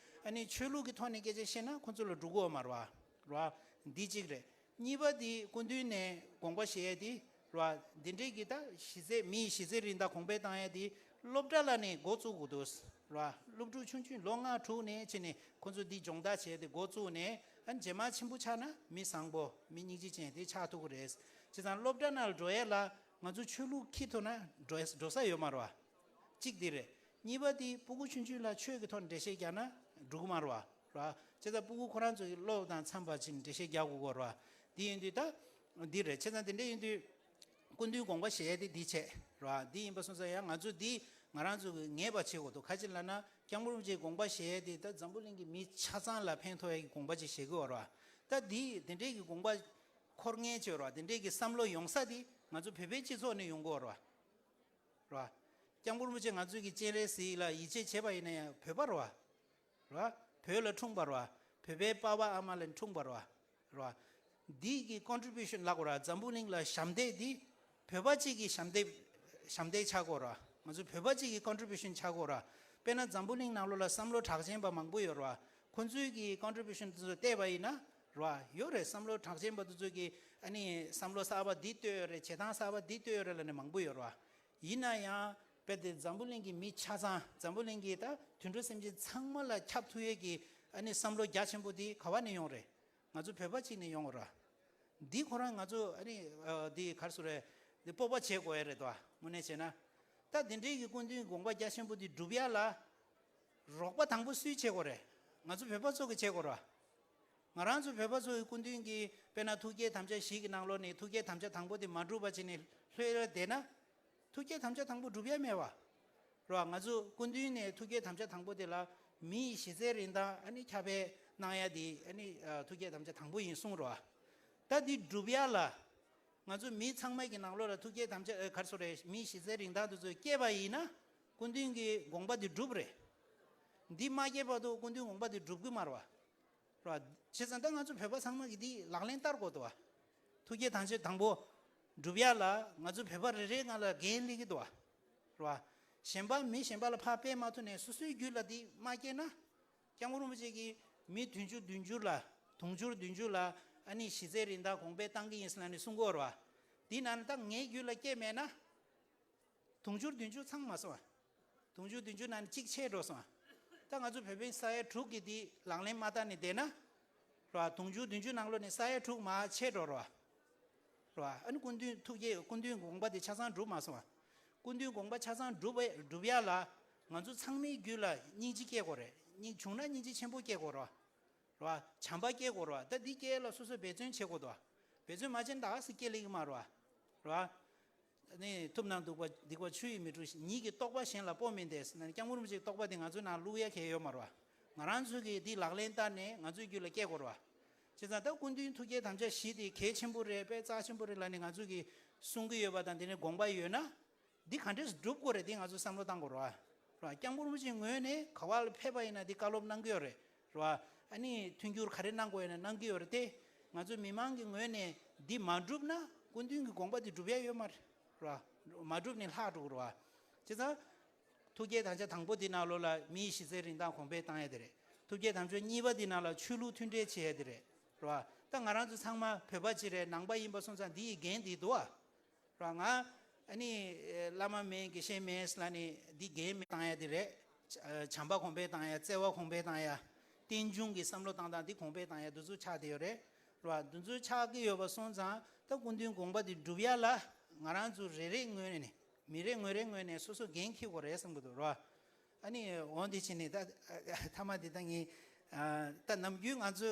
ཨ་ནི་ཆོས་ལུགས་ཀྱི་ཐོག་ནས་སྐད་ཆ་བཤད་ན་ཁོང་ཚོ་ལ་འགྲོ་གི་ཡོད་མ་རེད་བ། རེད་བ། འདི་གཅིག་རེད། གཉིས་པ་དེ་སྐུ་མདུན་ནས་དགོངས་པ་བཞེས་ཡས་དེ། རེད་བ། འདི་འདྲས་ཀྱི་ད་གཞི་རྩའི་མིའི་གཞི་རྩའི་རིན་ཐང་གོང་འཕེལ་བཏང་ཡས་དེ་སློབ་གྲྭ་ལ་ནས་འགོ་བཙུགས་དགོས་འདུག། རེད་བ། སློབ་ཕྲུག་ཆུང་ཆུང་ལོ་ལྔ་དྲུག་ནས་བྱས་ནས་ཁོ་ཚོ་འདི་སྦྱོང་བརྡར་བྱས་ཏེ་འགོ་བཙུགས་ནས། ཨ་ནི་རྗེས་མ་ཆེན་པོ་ཆགས་ན་མི་བཟང་པོ་མི་སྙིང་རྗེ་ཅན་དེ་ཆགས་ཐུབ་ཀྱི་རེད། བྱས་ཙང་སློབ་གྲྭ་ནང་ལ་འགྲོ་ཡས་ལ་ང་ཚོ་ཆོས་ལུགས་འཁྱེར་ཐུབ་ན་འགྲོ་འགྲོ་ས་ཡོད་མ་རེད་བ། གཅིག་དེ་རེད། གཉིས་པ་དེ་སྤུ་གུ་ཆུང་ཆུང་ལ་ཆོས་ཀྱི་ཐོག་ནས་འགྲེལ་བཤད་རྒྱག་ན་འགྲོ་གི་མ་རེད་བ། རེད་བ། བྱས་ཙང་སྤུ་གུ་ཁོ་རང་ཚོ་གི་བློ་དང་འཚམས་པ་ཅིག་འགྲེལ་བཤད་རྒྱག་དགོས་ཀྱི་རེད་བ། དེ་ཡིན་དུས་ད་འདི་རེད། བྱས་ཙང་དེ་འདྲ་ཡིན་དུས། སྐུ་མདུན་དགོངས་པ་བཞེས་ཏེ་འདི་བྱས། རེད་བ། འདི་ཡིན་པ་སོང་ཙང་ཡང་ང་ཚོ་འདི་ང་རང་ཚོ་གི་ངེས་པ་བྱེད་དགོས་འདུག། ག་ཅི་ལབ་ན། སྐྱབས་མགོན་རིན་པོ་ཆེའི་དགོངས་པ་བཞེས་ཏེ་ད་འཛམ་བུ་གླིང་གི་མི་ཆ་ཚང་ལ་ཕན་ཐོགས་ཡ་གི་དགོངས་པ་ཅིག་བཞེས་དགོས་རེད་བ། ད་འདི་དེ་འདྲའི་གི་དགོངས་པ་འཁོར་མཁན་ཅིག་ཡོད་རེད་བ། དེ་འདྲའི་གི་བསམ་བློ་ཡོང་ས་དེ་ང་ཚོ་བོད་པའི་སྤྱི་ཚོགས་ནས་ཡོང་དགོས་རེད་བ། རེད་བ། སྐྱབས་མགོན་རིན་པོ་ཆེ་ང་ཚོའི་གི་སྤྱན་རས་གཟིགས་ལ་ཡིད་ཆེས་བྱས་པ་ཡིན་ན་ཡང་བོད་པ་རེད་བ། རེད་བ། བོད་ལ་འཁྲུངས་པ་རེད་བ། བོད་པའི་པ་ཕ་ཨ་མ་ལ་འཁྲུངས་པ་རེད་བ། རེད་བ། འདི་གི་contribution ལབ་དགོས་རེད་བ། འཛམ་བུ་གླིང་ལ་ཞབས་འདེགས་འདི་བོད་པ་གཅིག་གི་ཞབས་འདེགས། ཞབས་འདེགས་ཆགས་དགོས་རེད་བ། ང་ཚོ་བོད་པ་གཅིག་གི་contribution ཆགས་དགོས་རེད་བ། དཔེར་ན་འཛམ་བུ་གླིང་ནང་ལོགས་ལ་བསམ་བློ་གྲགས་ཅན་པ་མང་པོ་ཡོད་རེད་བ། ཁོང་ཚོའི་གི་contribution དེ་ཚོ་བལྟས་པ་ཡིན་ན། རེད་བ། ཡོད་རེད། བསམ་བློ་གྲགས་ཅན་པ་དེ་ཚོ་གི་ཨ་ནི་བསམ་བློ་གསར་པ་འདི་བཏོད་ཡོད་རེད། བྱེད་སྟངས་གསར་པ་འདི་བཏོད་ཡོད་རེད་ལབ་ནས་མང་པོ་ཡོད་རེད་བ། ཡིན་ན་ཡང་། དཔེ་དེ་འཛམ་བུ་གླིང་གི་མི་ཆ་ཚང་། འཛམ་བུ་གླིང་གི་ད་དུད་འགྲོ་སེམས་ཅན་ཚང་མ་ལ་ཁྱབ་ཐུབ་ཡས་ཀྱི་ཨ་ནི་བསམ་བློ་རྒྱ་ཆེན་པོ་དེ་ག་བ་ནས་ཡོང་རེད། ང་ཚོ་བོད་པ་གཅིག་ནས་ཡོང་ར། འདི་ཁོ་རང་ང་ཚོ་ཨ་ནི་ཨ་འདི་ག་རེ་ཟེར་རེད། འདི་སྤོབས་པ་བྱེད་དགོས་ཡ་རེད་དོ། དངོས་གནས་བྱས་ན། ད་འདི་འདྲའི་གི་སྐུ་མདུན་དགོངས་པ་རྒྱ་ཆེན་པོ་འདི་སྒྲུབ་ཡ་ལ། རོགས་པ་དང་པོ་སུས་བྱེད་དགོས་རེད། ང་ཚོ་བོད་པ་ཚོ་གིས་བྱེད་དགོས་ར། ང་རང་ཚོ་བོད་པ་ཚོ་གི་སྐུ་མདུན་གྱི་དཔེར་ན་ཐུགས་བསྐྱེད་དམ་བཅའ་བཞི་གི་ནང་ལོགས་ནས་ཐུགས་བསྐྱེད་དམ་བཅའ་དང་པོ་དེ་མ་འགྲུབ་པ་བྱས་ནས་ལྷོད་ལ་བསྡད་ན། ཐུགས་བསྐྱེད་དམ་བཅའ་དང་པོ་འགྲུབ་ཡ་མེད་བ། རེད་བ། ང་ཚོ་སྐུ་མདུན་ནས་ཐུགས་བསྐྱེད་དམ་བཅའ་དང་པོ་དེ་ལ་མི་ཡི་གཞི་རྩའི་རིན་ཐང་ཨ་ནི་ཁྱབ་སྤེལ་གནང་ཡ་དེ་ཨ་ནི་ཨ་ཐུགས་བསྐྱེད་དམ་བཅའ་དང་པོ་ཡིན་གསུངས་རེད་བ། ད་འདི་སྒྲུབ་ཡ་ལ། ང་ཚོ་མི་ཚང་མ་གི་ནང་ལོགས་ལ་ཐུགས་བསྐྱེད་དམ་བཅའ་ཨ་ག་རེ་ཟེར་རེད། མི་གཞི་རྩའི་རིན་ཐང་དེ་ཚོ་སྐྱེས་པ་ཡིན་ན། སྐུ་མདུན་གྱི་དགོངས་པ་དེ་འགྲུབ་རེད། འདི་མ་སྐྱེས་བར་དུ་སྐུ་མདུན་དགོངས་པ་དེ་འགྲུབ་གི་མ་རེད་བ། རེད་བ། བྱས་ཙང་ད་ང་ཚོ་བོད་པ་ཚང་མ་གིས་འདི་ལག་ལེན་བསྟར་དགོས་འདུག་བ། ཐུགས་བསྐྱེད་དམ་བཅའ་དང་པོ་སྒྲུབ་ཡ་ལ་ང་ཚོ་བོད་པ་རེ་རེའི་ངང་ལ་འགན་སླེབས་ཀྱི་འདུག་བ། རེད་བ། གཞན་པ་མི་གཞན་པ་ལ་ཕར་སྤེལ་མ་ཐུབ་ནས་སོ་སོའི་རྒྱུད་ལ་འདི་མ་སྐྱེས་ན། སྐྱབས་མགོན་རིན་པོ་ཆེ་གིས་མི་བདུན་ཅུ་བདུན་ཅུ་ལ། དུང་ཕྱུར་བདུན་ཅུ་ལ་ཨ་ནི་གཞི་རྩའི་རིན་ཐང་གོང་འཕེལ་བཏང་གི་ཡིན་ཟེར་ལབ་ནས་གསུང་གི་ཡོད་རེད་བ། འདི་ནང་ནས་ད་ངའི་རྒྱུད་ལ་སྐྱེས་མེད་ན། དུང་ཕྱུར་བདུན་ཅུ་ཚང་མ་སོང་བ། དུང་ཕྱུར་བདུན་ཅུ་ནང་ནས་གཅིག་ཆད་འགྲོ་སོང་བ། ད་ང་ཚོ་བོད་པའི་ས་ཡ་དྲུག་གིས་འདི་ལག་ལེན་མ་བསྟར་ནས་བསྡད་ན། རེད་བ། དུང་ཕྱུར་བདུན་ཅུ་ནང་ལོགས་ནས་ས་ཡ་དྲུག་མར་ཆད་འགྲོ་རེད་བ། རེད་བ། ཨ་ནི་སྐུ་མདུན་ཐུགས་བསྐྱེད་སྐུ་མདུན་དགོངས་པ་དེ་ཆ་ཚང་འགྲུབ་མ་སོང་བ། སྐུ་མདུན་དགོངས་པ་ཆ་ཚང་འགྲུབ་པ་འགྲུབ་ཡ་ལ། ང་ཚོ་ཚང་མའི་རྒྱུད་ལ་སྙིང་རྗེ་སྐྱེ་དགོས་རེད། སྙིང་བྱུང་ན་སྙིང་རྗེ་ཆེན་པོ་སྐྱེ་དགོས་རེད་བ། རེད་བ། བྱམས་པ་སྐྱེ་དགོས་རེད་བ། ད་འདི་སྐྱེ་ཡ་ལ་སོ་སོས་འབད་བརྩོན་བྱེད་དགོས་འདུག་བ། འབད་བརྩོན་མ་བྱས་ན་ད་ག་སེ་སྐྱེ་ལེ་གི་མ་རེད་བ། རེད་བ། ནི་ཐུབ་རྣམས་གདུག་པ་སྡིག་པ་ཆུ་ཡིས་མི་འཁྲུ་ཞིང་། ཉིད་ཀྱི་རྟོགས་པ་གཞན་ལ་སྤོ་མིན་ཏེ་ཟེར་ན། སྐྱབས་མགོན་རིན་པོ་ཆེའི་རྟོགས་པ་དེ་ང་ཚོའི་ནང་བླུག་ཡ་གལ་ཡོད་མ་རེད་བ། ང་རང་ཚོ་གིས་འདི་ལག་ལེན་བསྟར་ནས་ང་ཚོའི་རྒྱུད་ལ་སྐྱེ་དགོས་རེད་བ། བྱས་ཙང་ད་སྐུ་མདུན་ཐུགས་བསྐྱེད་དམ་བཅའ་བཞི་དེ་གལ་ཆེན་པོ་རེད། དཔེ་རྩ་ཆེན་པོ་རེད་ལབ་ནས་ང་ཚོ་གིས་གསུང་གི་ཡོད་པ་དང་དེ་ནས་དགོངས་པ་ཡོད་ན། འདི་ག་འདྲས་སྒྲུབ་དགོས་རེད། འདི་ང་ཚོས་བསམ་བློ་བཏང་དགོས་རེད་བ། རེད་བ། སྐྱབས་མགོན་རིན་པོ་ཆེའི་ངོས་ནས་ག་བ་ལ་ཕེབས་པ་ཡིན་ན་འདི་བཀའ་སློབ་གནང་གི་ཡོད་རེད། རེད་བ། ཨ་ནི་མཐུན་འགྱུར་ག་རེ་གནང་དགོས་ཡོད་ན་གནང་གི་ཡོད་རེད་དེ། ང་ཚོ་མི་མང་གི་ངོས་ནས་འདི་མ་འགྲུབ་ན་སྐུ་མདུན་གྱི་དགོངས་པ་འདི་འགྲུབ་ཡ་ཡོད་མ་རེད། རེད་བ། མ་འགྲུབ་ནས་ལྷག་འགྲོ་གི་རེད་བ། བྱས་ཙང་། ཐུགས་བསྐྱེད་དམ་བཅའ་དང་པོ་འདི་ནང་ལོགས་ལ་མིའི་གཞི་རྩའི་རིན་ཐང་གོང་འཕེལ་བཏང་ཡ་དེ་རེད། ཐུགས་བསྐྱེད་དམ་བཅའ་གཉིས་པ་འདི་ནང་ལ་ཆོས་ལུགས་མཐུན་འབྲེལ་བྱེད་ཡ་དེ་རེད། རེད་བ། ད་ང་རང་ཚོ་ཚང་མ་བོད་པ་གཅིག་རེད། ནང་པ་ཡིན་པ་སོང་ཙང་འདི་ཡི་འགན་འདི་འདུག་བ། ར་ང་ཨ་ནི་བླ་མ་མེད་དགེ་བཤེས་མེད་ལ་ནི་འདི་འགན་མེད་བཏང་ཡ་འདི་རེད། བྱམས་པ་གོང་འཕེལ་བཏང་ཡ། བརྩེ་བ་གོང་འཕེལ་བཏང་ཡ། རྟེན་འབྱུང་གི་བསམ་བློ་བཏང་སྟངས་འདི་གོང་འཕེལ་བཏང་ཡ་འདི་ཚོ་ཆགས་བསྡད་ཡོད་རེད། རེད་བ། འདི་ཚོ་ཆགས་ཀྱི་ཡོད་པ་སོང་ཙང་ད་སྐུ་མདུན་དགོངས་པ་འདི་སྒྲུབ་ཡ་ལ་ང་རང་ཚོ་རེ་རེ་ངོས་ནས་མི་རེ་ངོས་རེ་ངོས་ནས་སོ་སོ་འགན་འཁྱེར་དགོས་རེད་བསམ་གྱི་འདུག་རེད་བ། ཨ་ནི་འོང་དེ་ཕྱིན་ནས་ད་མཐའ་མ་དེ་ད་ངས་ད་ནམ་རྒྱུན་ང་ཚོ་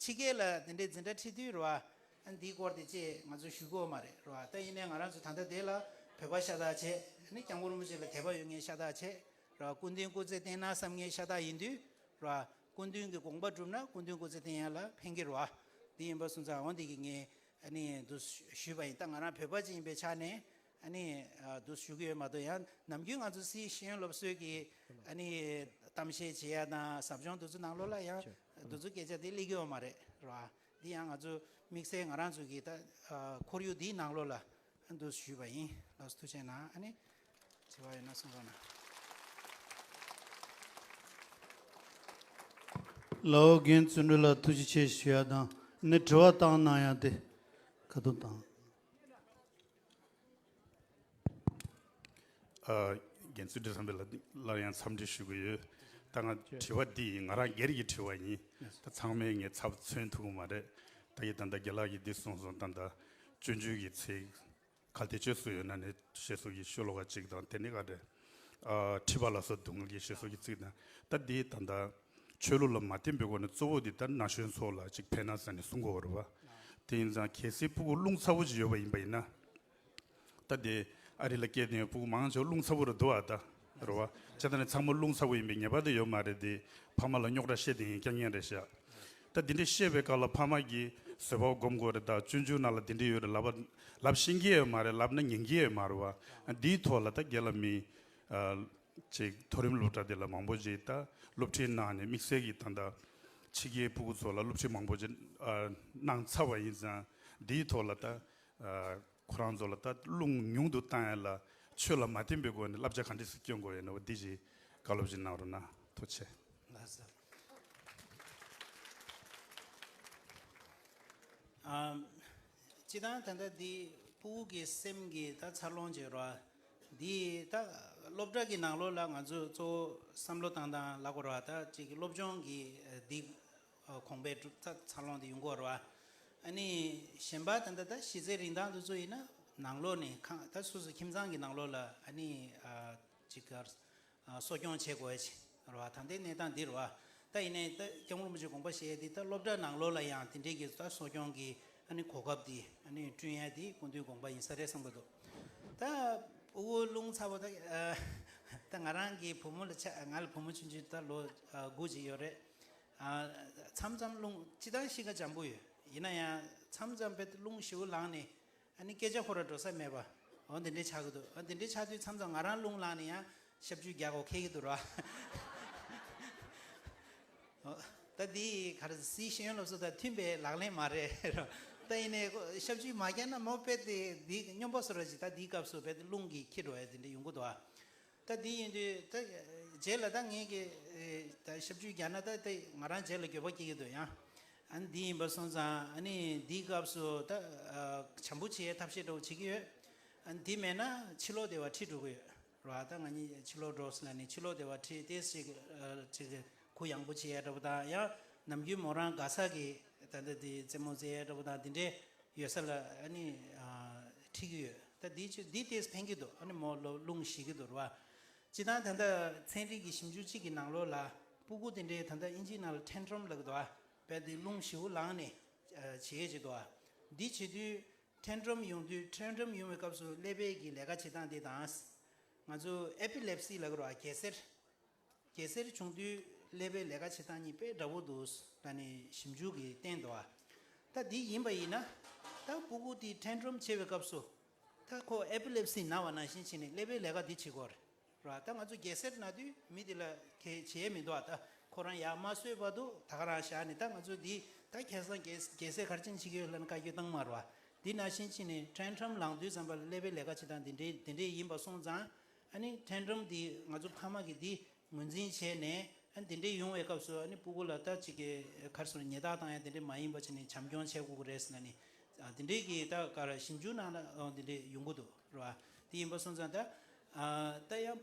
ཕྱི་རྒྱལ་ལ་དེ་འདྲའི་འཛིན་གྲྭ་ཁྲིད་དུས་རེད་བ། འདིའི་སྐོར་དེ་ཅེས་ང་ཚོ་ཞུ་གི་ཡོད་མ་རེད་རེད་བ། ད་ཡིན་ནའི་ང་རང་ཚོ་ད་ལྟ་དེ་ལ་བོད་པ་ཤ་སྟག་བྱས། ཨ་ནི་སྐྱབས་མགོན་རིན་པོ་ཆེ་ལ་དད་པ་ཡོད་མཁན་ཤ་སྟག་བྱས་རེད་བ། སྐུ་མདུན་སྐུ་ཚེ་བརྟན་ན་བསམ་མཁན་ཤ་སྟག་ཡིན་དུས་རེད་བ། སྐུ་མདུན་གྱི་དགོངས་པ་སྒྲུབ་ན་སྐུ་མདུན་སྐུ་ཚེ་བརྟན་ཡ་ལ་ཕན་གྱི་རེད་བ། འདི་ཡིན་པ་སོང་ཙང་འོང་དེ་གི་ངས་ཨ་ནི་འདུ་ཞུས་པ་ཡིན། ད་ང་རང་བོད་པ་ཅིག་ཡིན་པའི་ཆ་ནས་ཨ་ནི་འདུ་ཞུ་གི་ཡོད་མ་གཏོགས། ཡང་ནམ་རྒྱུན་ང་ཚོ་སཱི་ཤེས་ཡོན་སློབ་གསོའི་གི་ཨ་ནི་གཏམ་བཤད་བྱེད་ཡ་དང་ཟབ་སྦྱོང་དེ་ཚོ་ནང་ལོགས་ལ་ཡང་དེ་ཚོ་སྐད་ཆ་དེ་སླེབས་ཀྱི་ཡོད་མ་རེད་རེད་བ། འདི་ཡང་ང་ཚོ་དམིགས་བསལ་ང་རང་ཚོ་གི་ད་ཁོར་ཡུག་འདིའི་ནང་ལོགས་ལ་འདུ་ཞུས་པ་ཡིན། ལགས་སོ། ཐུགས་རྗེ་གནང་། ཨ་ནི་དྲི་བ་ཡོད་ན་གསུང་རོགས་གནང་། ལའོ་རྒན་བརྩོན་འགྲུས་ལ་ཐུགས་རྗེ་ཆེ་ཞུ་ཡ་དང་། ཨ་ནི་དྲི་བ་བཏང་གནང་ཡ་དེ་ཁ་ཐུག་དང་། ཨ། རྒན་བརྩོན་འགྲུས་བསམ་འཕེལ་ལགས་སླར་ཡང་འཚམས་འདྲི་ཞུ་གི་ཡོད། ད་ང་དྲི་བ་འདི་ང་རང་སྒེར་གྱི་དྲི་བ་ཡིན། ད་ཚང་མས་ངའི་ཚབ་མཚོན་ཐུབ་ཀྱི་མ་རེད། ད་ཡིན་ད་ལྟ་རྒན་ལགས་ཀྱིས་འདི་གསུངས་སོང་། ད་ལྟ་སྤྱོད་འཇུག་གི་ཚིག་གལ་ཏེ་བཅོས་སུ་ཡོད་ན་ནི་ཞེས་སོགས་ཀྱི་ཤོ་ལོ་ཀ་གཅིག་དང་། དེ་ནི་ག་རེ། ཨ། འཁྲིད་པ་ལ་སོགས་སྡུག་བསྔལ་གྱི་ཞེས་སོགས་ཀྱི་ཚིག་དང་། ད་འདི་ད་ལྟ་ཆོས་ལུགས་ལ་མ་བརྟེན་པའི་སྒོ་ནས་གཙོ་བོ་འདི་ལྟར་ན་གཞོན་ཚོ་ལ་ཅིག་ཕན་ན་ཟེར་ནས་གསུང་གི་ཡོད་རེད་བ། དེ་ཡིན་ཙང་གལ་སྲིད་སྤུ་གུ་རླུང་ཚ་པོ་ཅིག་ཡོད་པ་ཡིན་པ་ཡིན་ན། ད་དེ་ཨ་རི་ལ་སྐྱེས་དེ་སྤུ་གུ་མང་ཆེ་བ་རླུང་ཚ་པོ་རེད་འདུག་ཨ། ད་རེད་བ། བྱས་ཙང་ནི་ཚང་མ་རླུང་ཚ་པོ་ཡིན་པའི་ངེས་པར་དུ་ཡོད་མ་རེད་དེ། ཕ་མ་ལ་རྙོག་དྲ་བཤད་དེ་ཡིན་རྐྱང་རྐྱང་རེད་ཤག་ད་དེ་འདྲ་བཤད་པའི་སྐབས་ལ་ཕ་མ་གིས་བཟོད་པ་སྒོམ་དགོས་རེད། ད་སྤྱོད་འཇུག་ནང་ལ་དེ་འདྲ་ཡོད་རེད་ལབ་པ་ལབ་ཤེས་ཀྱི་ཡོད་མ་རེད། ལབ་ན་ཉན་གྱི་ཡོད་མ་རེད་བ། འདིའི་ཐོག་ལ་ད་རྒན་ལགས་མི་ཨ་ཅིག་མཐོ་རིམ་སློབ་གྲྭ་དེ་ལ་མང་པོ་ཅིག་ད་སློབ་ཁྲིད་གནང་ནས་དམིགས་བསལ་གྱི་ད་ལྟ་ཕྱི་རྒྱལ་སྤུ་གུ་ཚོ་ལ་སློབ་ཁྲིད་མང་པོ་ཅིག་ཨ་གནང་ཚར་བ་ཡིན་ཙང་། འདིའི་ཐོག་ལ་ད་ཨ་ཁོ་རང་ཚོ་ལ་ད་རླུང་ཉུང་དུ་བཏང་ཡ་ལ་ཆོས་ལ་མ་བརྟེན་པའི་སྒོ་ནས་བསླབ་བྱ་ག་འདྲ་ཞིག་སྐྱོན་དགོས་ཡོད་ན། འོ་འདི་ཞིག་བཀའ་སློབ་ཅིག་གནང་རོགས་གནང་། ཐུགས་རྗེ་ཆེ། ལགས་སོ། ཨམ། སྤྱིར་བཏང་ད་ལྟ་འདི་སྤུ་གུ་གི་སེམས་ཀྱི་ད་འཚར་ལོངས་བྱེད་རོགས། འདི་ད་སློབ་གྲྭ་གི་ནང་ལོགས་ལ་ང་ཚོ་གཙོ་བོ་བསམ་བློ་བཏང་སྟངས་ལབ་དགོས་རེད་བ། ད་ཅིག་གི་སློབ་སྦྱོང་གི་འདི་གོང་འཕེལ་འགྲོ་ད་འཚར་ལོངས་དེ་ཡོང་གི་ཡོད་རེད་བ། ཨ་ནི་གཞན་པ་ད་ལྟ་ད་གཞི་རྩའི་རིན་ཐང་དེ་ཚོ་ཡིན་ན་ནང་ལོགས་ནས་ཁང་ད་སོ་སོ་ཁྱིམ་ཚང་གི་ནང་ལོགས་ལ་ཨ་ནི་ཨ་ཅིག་གར་ཨ་གསོ་སྐྱོང་བྱེད་དགོས་ཡ་ཅིག་རེད་བ། ད་ལྟའི་གནས་སྟངས་འདི་རེད་བ། ད་ཡིན་ནའི་ད་སྐྱབས་མགོན་རིན་པོ་ཆེ་དགོངས་པ་བཞེས་ཡ་འདི་ད་སློབ་གྲྭ་ནང་ལོགས་ལ་ཡང་དེ་འདྲའི་གི་ད་གསོ་སྐྱོང་གི་ཨ་ནི་གོ་སྐབས་འདི་ཨ་ནི་བསྐྲུན་ཡ་འདི་སྐུ་མདུན་དགོངས་པ་ཡིན་ས་རེད་བསམ་གི་འདུག་ད་སྤུ་གུ་རླུང་ཚ་པོ་ད་ཨ་ད་ང་རང་གི་བུ་མོ་ལ་ཆ་ང་ལ་བུ་མོ་ཆུང་ཆུང་ད་ལོ་ཨ་དགུ་ཅིག་ཡོད་རེད། ཨ་མཚམས་མཚམས་རླུང་སྤྱིར་བཏང་གཤིས་ཀ་འཇམ་པོ་ཡོད། ཡིན་ན་ཡང་མཚམས་མཚམས་དཔེ་རླུང་ཞེ་པོ་ལངས་ནས་ཨ་ནི་སྐད་ཆ་ཁོ་ར་འགྲོ་ས་མེད་པ། འོ་འདི་འདྲའི་ཆགས་ཀྱི་འདུག་ཨ་འདི་འདྲའི་ཆགས་དུས་མཚམས་མཚམས་ང་རང་རླུང་ལངས་ནས་ཡང་ཞབས་ཀྱུ་རྒྱག་དགོས་ཁེལ་གྱི་འདུག་ར། འོ་ད་འདི་ག་རེ་སཱི་ཤེས་ཡོན་སློབ་གསོ་དང་མཐུན་པའི་ལག་ལེན་མ་རེད་ར། ད་ཡིན་ནའི་ཞབས་ཀྱུ་མ་རྒྱག་ན་མོ་དཔེ་དེ་འདི་སྨྱོན་པ་བཟོ་འདྲ་ཅིག་ད་འདིའི་སྐབས་སུ་དཔེ་དེ་རླུང་གིས་འཁྱེར་འགྲོ་ཡ་དེ་འདྲ་ཡོང་གི་འདུག་ཨ། ད་འདི་ཡིན་དུས་ད་རྗེས་ལ་ད་ངས་ཀྱི་ད་ཞབས་ཀྱུ་རྒྱག་ན་ད་ད་ང་རང་རྗེས་ལ་འགྱོད་པ་སྐྱེ་གི་འདུག་ཡང་ཨ་ནི་འདི་ཡིན་པ་སོང་ཙང་ཨ་ནི་འདིའི་སྐབས་སུ་ད་ཨ་བྱམས་པོ་བྱེད་ཡའི་ཐབས་ཤེས་འདྲ་བོ་བྱེད་ཀྱི་ཡོད། ཨ་ནི་འདི་མེད་ན་ཕྱི་ལོགས་དེ་བ་ཁྲིད་འགྲོ་གི་ཡོད་ར། ད་ང་གཉིས་ཕྱི་ལོགས་འགྲོ་ཟེར་ལ་ནི་ཕྱི་ལོགས་དེ་བ་ཁྲིད་དེ་ཅིག་ཨ་ཅིག་གུ་ཡངས་པོ་བྱེད་ཡ་འདྲ་བོ་དང་། ཡང་ནམ་རྒྱུན་མོ་རང་དགའ་ས་གི་ད་ལྟ་འདི་རྩེད་མོ་རྩེ་ཡ་འདྲ་བོ་དང་འདི་འདྲའི་ཡོད་ས་ལ་ཨ་ནི་ཨ་ཁྲིད་ཀྱི་ཡོད། ད་འདི་ཅི་འདི་ཏོག་ཙམ་ཕན་གྱི་འདུག་ཨ་ནི་མོ་ལོ་རླུང་ཞི་གི་འདུག་ར་བ། སྤྱིར་བཏང་ད་ལྟ་ཚན་རིག་གི་ཞིབ་འཇུག་གཅིག་གི་ནང་ལོགས་ལ་སྤུ་གུ་དེ་འདྲའི་ད་ལྟ་དབྱིན་ཇིའི་ནང་ལ་ཊན་ཊྲམ་ལབ་ཀྱི་འདུག་ཨ། དཔེ་དེ་རླུང་ཞེ་པོ་ལངས་ནས་ཨ་བྱེད་ཡས་ཅིག་འདུག་ཨ། འདི་བྱེད་དུས་ཊན་ཊྲམ་ཡོང་དུས་ཊན་ཊྲམ་ཡོང་བའི་སྐབས་སུ་ཀླད་པའི་གི་ལས་ཀ་བྱེད་སྟངས་དེ་དང་། ང་ཚོ་ཨེ་པི་ལེབ་སི་ལབ་ཀྱི་རེད་བ། རྒྱལ་སྲས། རྒྱལ་སྲས་བྱུང་དུས་ཀླད་པའི་ལས་ཀ་བྱེད་སྟངས་གཉིས་དཔེ་འདྲ་པོ་འདུག་ལབ་ནས་ཞིབ་འཇུག་གིས་བསྟན་འདུག་ཨ། ད་འདི་ཡིན་པ་ཡིན་ན་ད་སྤུ་གུ་དེ་ཊན་ཊྲམ་བྱེད་པའི་སྐབས་སུ་ད་ཁོ་ཨེ་པི་ལེབ་སི་ན་བ་ནང་བཞིན་བྱས་ནས་ཀླད་པའི་ལས་ཀ་འདི་བྱེད་དགོས་རེད་བ། ད་ང་ཚོ་རྒྱལ་སྲས་ན་དུས་མི་དེ་ལ་གལ་བྱེད་ཡས་མི་འདུག་ཨ། ད་ཁོ་རང་ཡར་མ་གསོས་བར་དུ་ད་ག་རང་བཞག་ནས། ད་ང་ཚོ་འདི་ད་ཁ་སང་རྒྱལ་རྒྱལ་སྲས་ག་རེ་བྱས་ནས་བྱེད་ཀྱི་ཡོད་ལབ་ན་བཀའ་བཀྱོན་བཏང་མ་རེད་བ། འདི་ནང་བཞིན་བྱས་ནས་ཊན་ཊྲམ་ལངས་དུས་ཙམ་པ་ལ་ཀླད་པའི་ལས་ཀ་བྱེད་སྟངས་འདི་འདྲའི་འདི་འདྲའི་ཡིན་པ་སོང་ཙང་། ཨ་ནི་ཊན་ཊྲམ་འདི་ང་ཚོ་ཕ་མ་གིས་འདི་ངོས་འཛིན་བྱས་ནས། ཨ་ནི་འདི་འདྲའི་ཡོང་བའི་སྐབས་སུ་ཨ་ནི་སྤུ་གུ་ལ་ད་ཅིག་གི་ག་རེ་ཟེར་ཉེས་རྡུང་བཏང་ཡ་འདི་འདྲའི་མ་ཡིན་པ་བྱས་ནས་བྱམས་སྐྱོང་བྱེད་དགོས་ཀྱི་རེད་ཟེར་ནས། ཨ་འདི་འདྲའི་གི་ད་ག་རེ་ཞིབ་འཇུག་ནང་ལ་ཨ་འདི་འདྲའི་ཡོང་གི་འདུག་རེད་བ། དེ་ཡིན་པ་སོང་ཙང་ད་ཨ་ད་ཡང་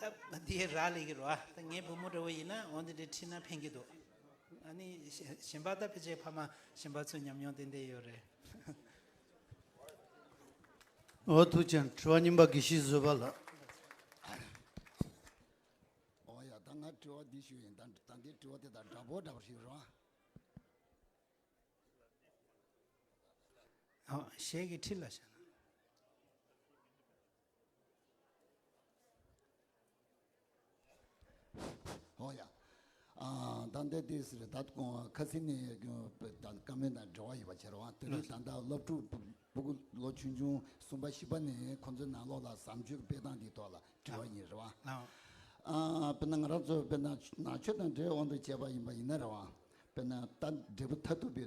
ད་འདི་རག་ལས་ཀྱི་རེད་བ། ད་ངའི་བུ་མོ་འདྲ་བོ་ཡིན་ན་འོ་འདི་འདྲ་ཁྲིད་ན་ཕན་གྱི་འདུག་ཨ་ནི་གཞན་པ་ད་ཕལ་ཆེར་ཕ་མ་གཞན་པ་ཚོའི་ཉམས་མྱོང་ཏན་ཏན་ཡོད་རེད། འོ་ཐུགས་རྗེ་ཆེ། དྲི་བ་རྙིང་པ་དགེ་བཤེས་བཟོད་པ་ལགས། འོ་ཡ། ད་ང་དྲི་བ་འདི་ཞུ་ཡིན། ད་ད་འདི་དྲི་བ་དེ་ད་འདྲ་པོ་འདྲ་པོ་ཞིག་རེད་བ། ཨ། གཞས་ཀྱི་ཁྲིད་ལ་བཞག་ན། ཨོ་ཡ། ཨ། ད་ལྟ་དེ་ཟེར་ད་ཁ་སང་ནས་ད་བཀའ་མོལ་དང་འབྲེལ་བ་ཡོད་པ་བྱས་རོགས། དེ་རིང་ད་ལྟ་སློབ་ཕྲུག་ཕྲུ་གུ་ལོ་ཆུང་ཆུང་གསུམ་པ་བཞི་པ་ནས་ཁོང་ཚོའི་ནང་ལོགས་ལ་བཟང་སྤྱོད་སྤེལ་སྟངས་དེའི་ཐོག་ལ་དྲི་བ་ཡིན་རེད་བ། ཨ། དཔེར་ན་ང་རང་ཚོ་དཔེར་ན་ནང་ཆོས་དང་འབྲེལ་དབང་དུ་བྱས་པ་ཡིན་པ་ཡིན་ན་རེད་བ། དཔེར་ན་ད་འབྲས་བུ་མཐར་ཐུག་པའི་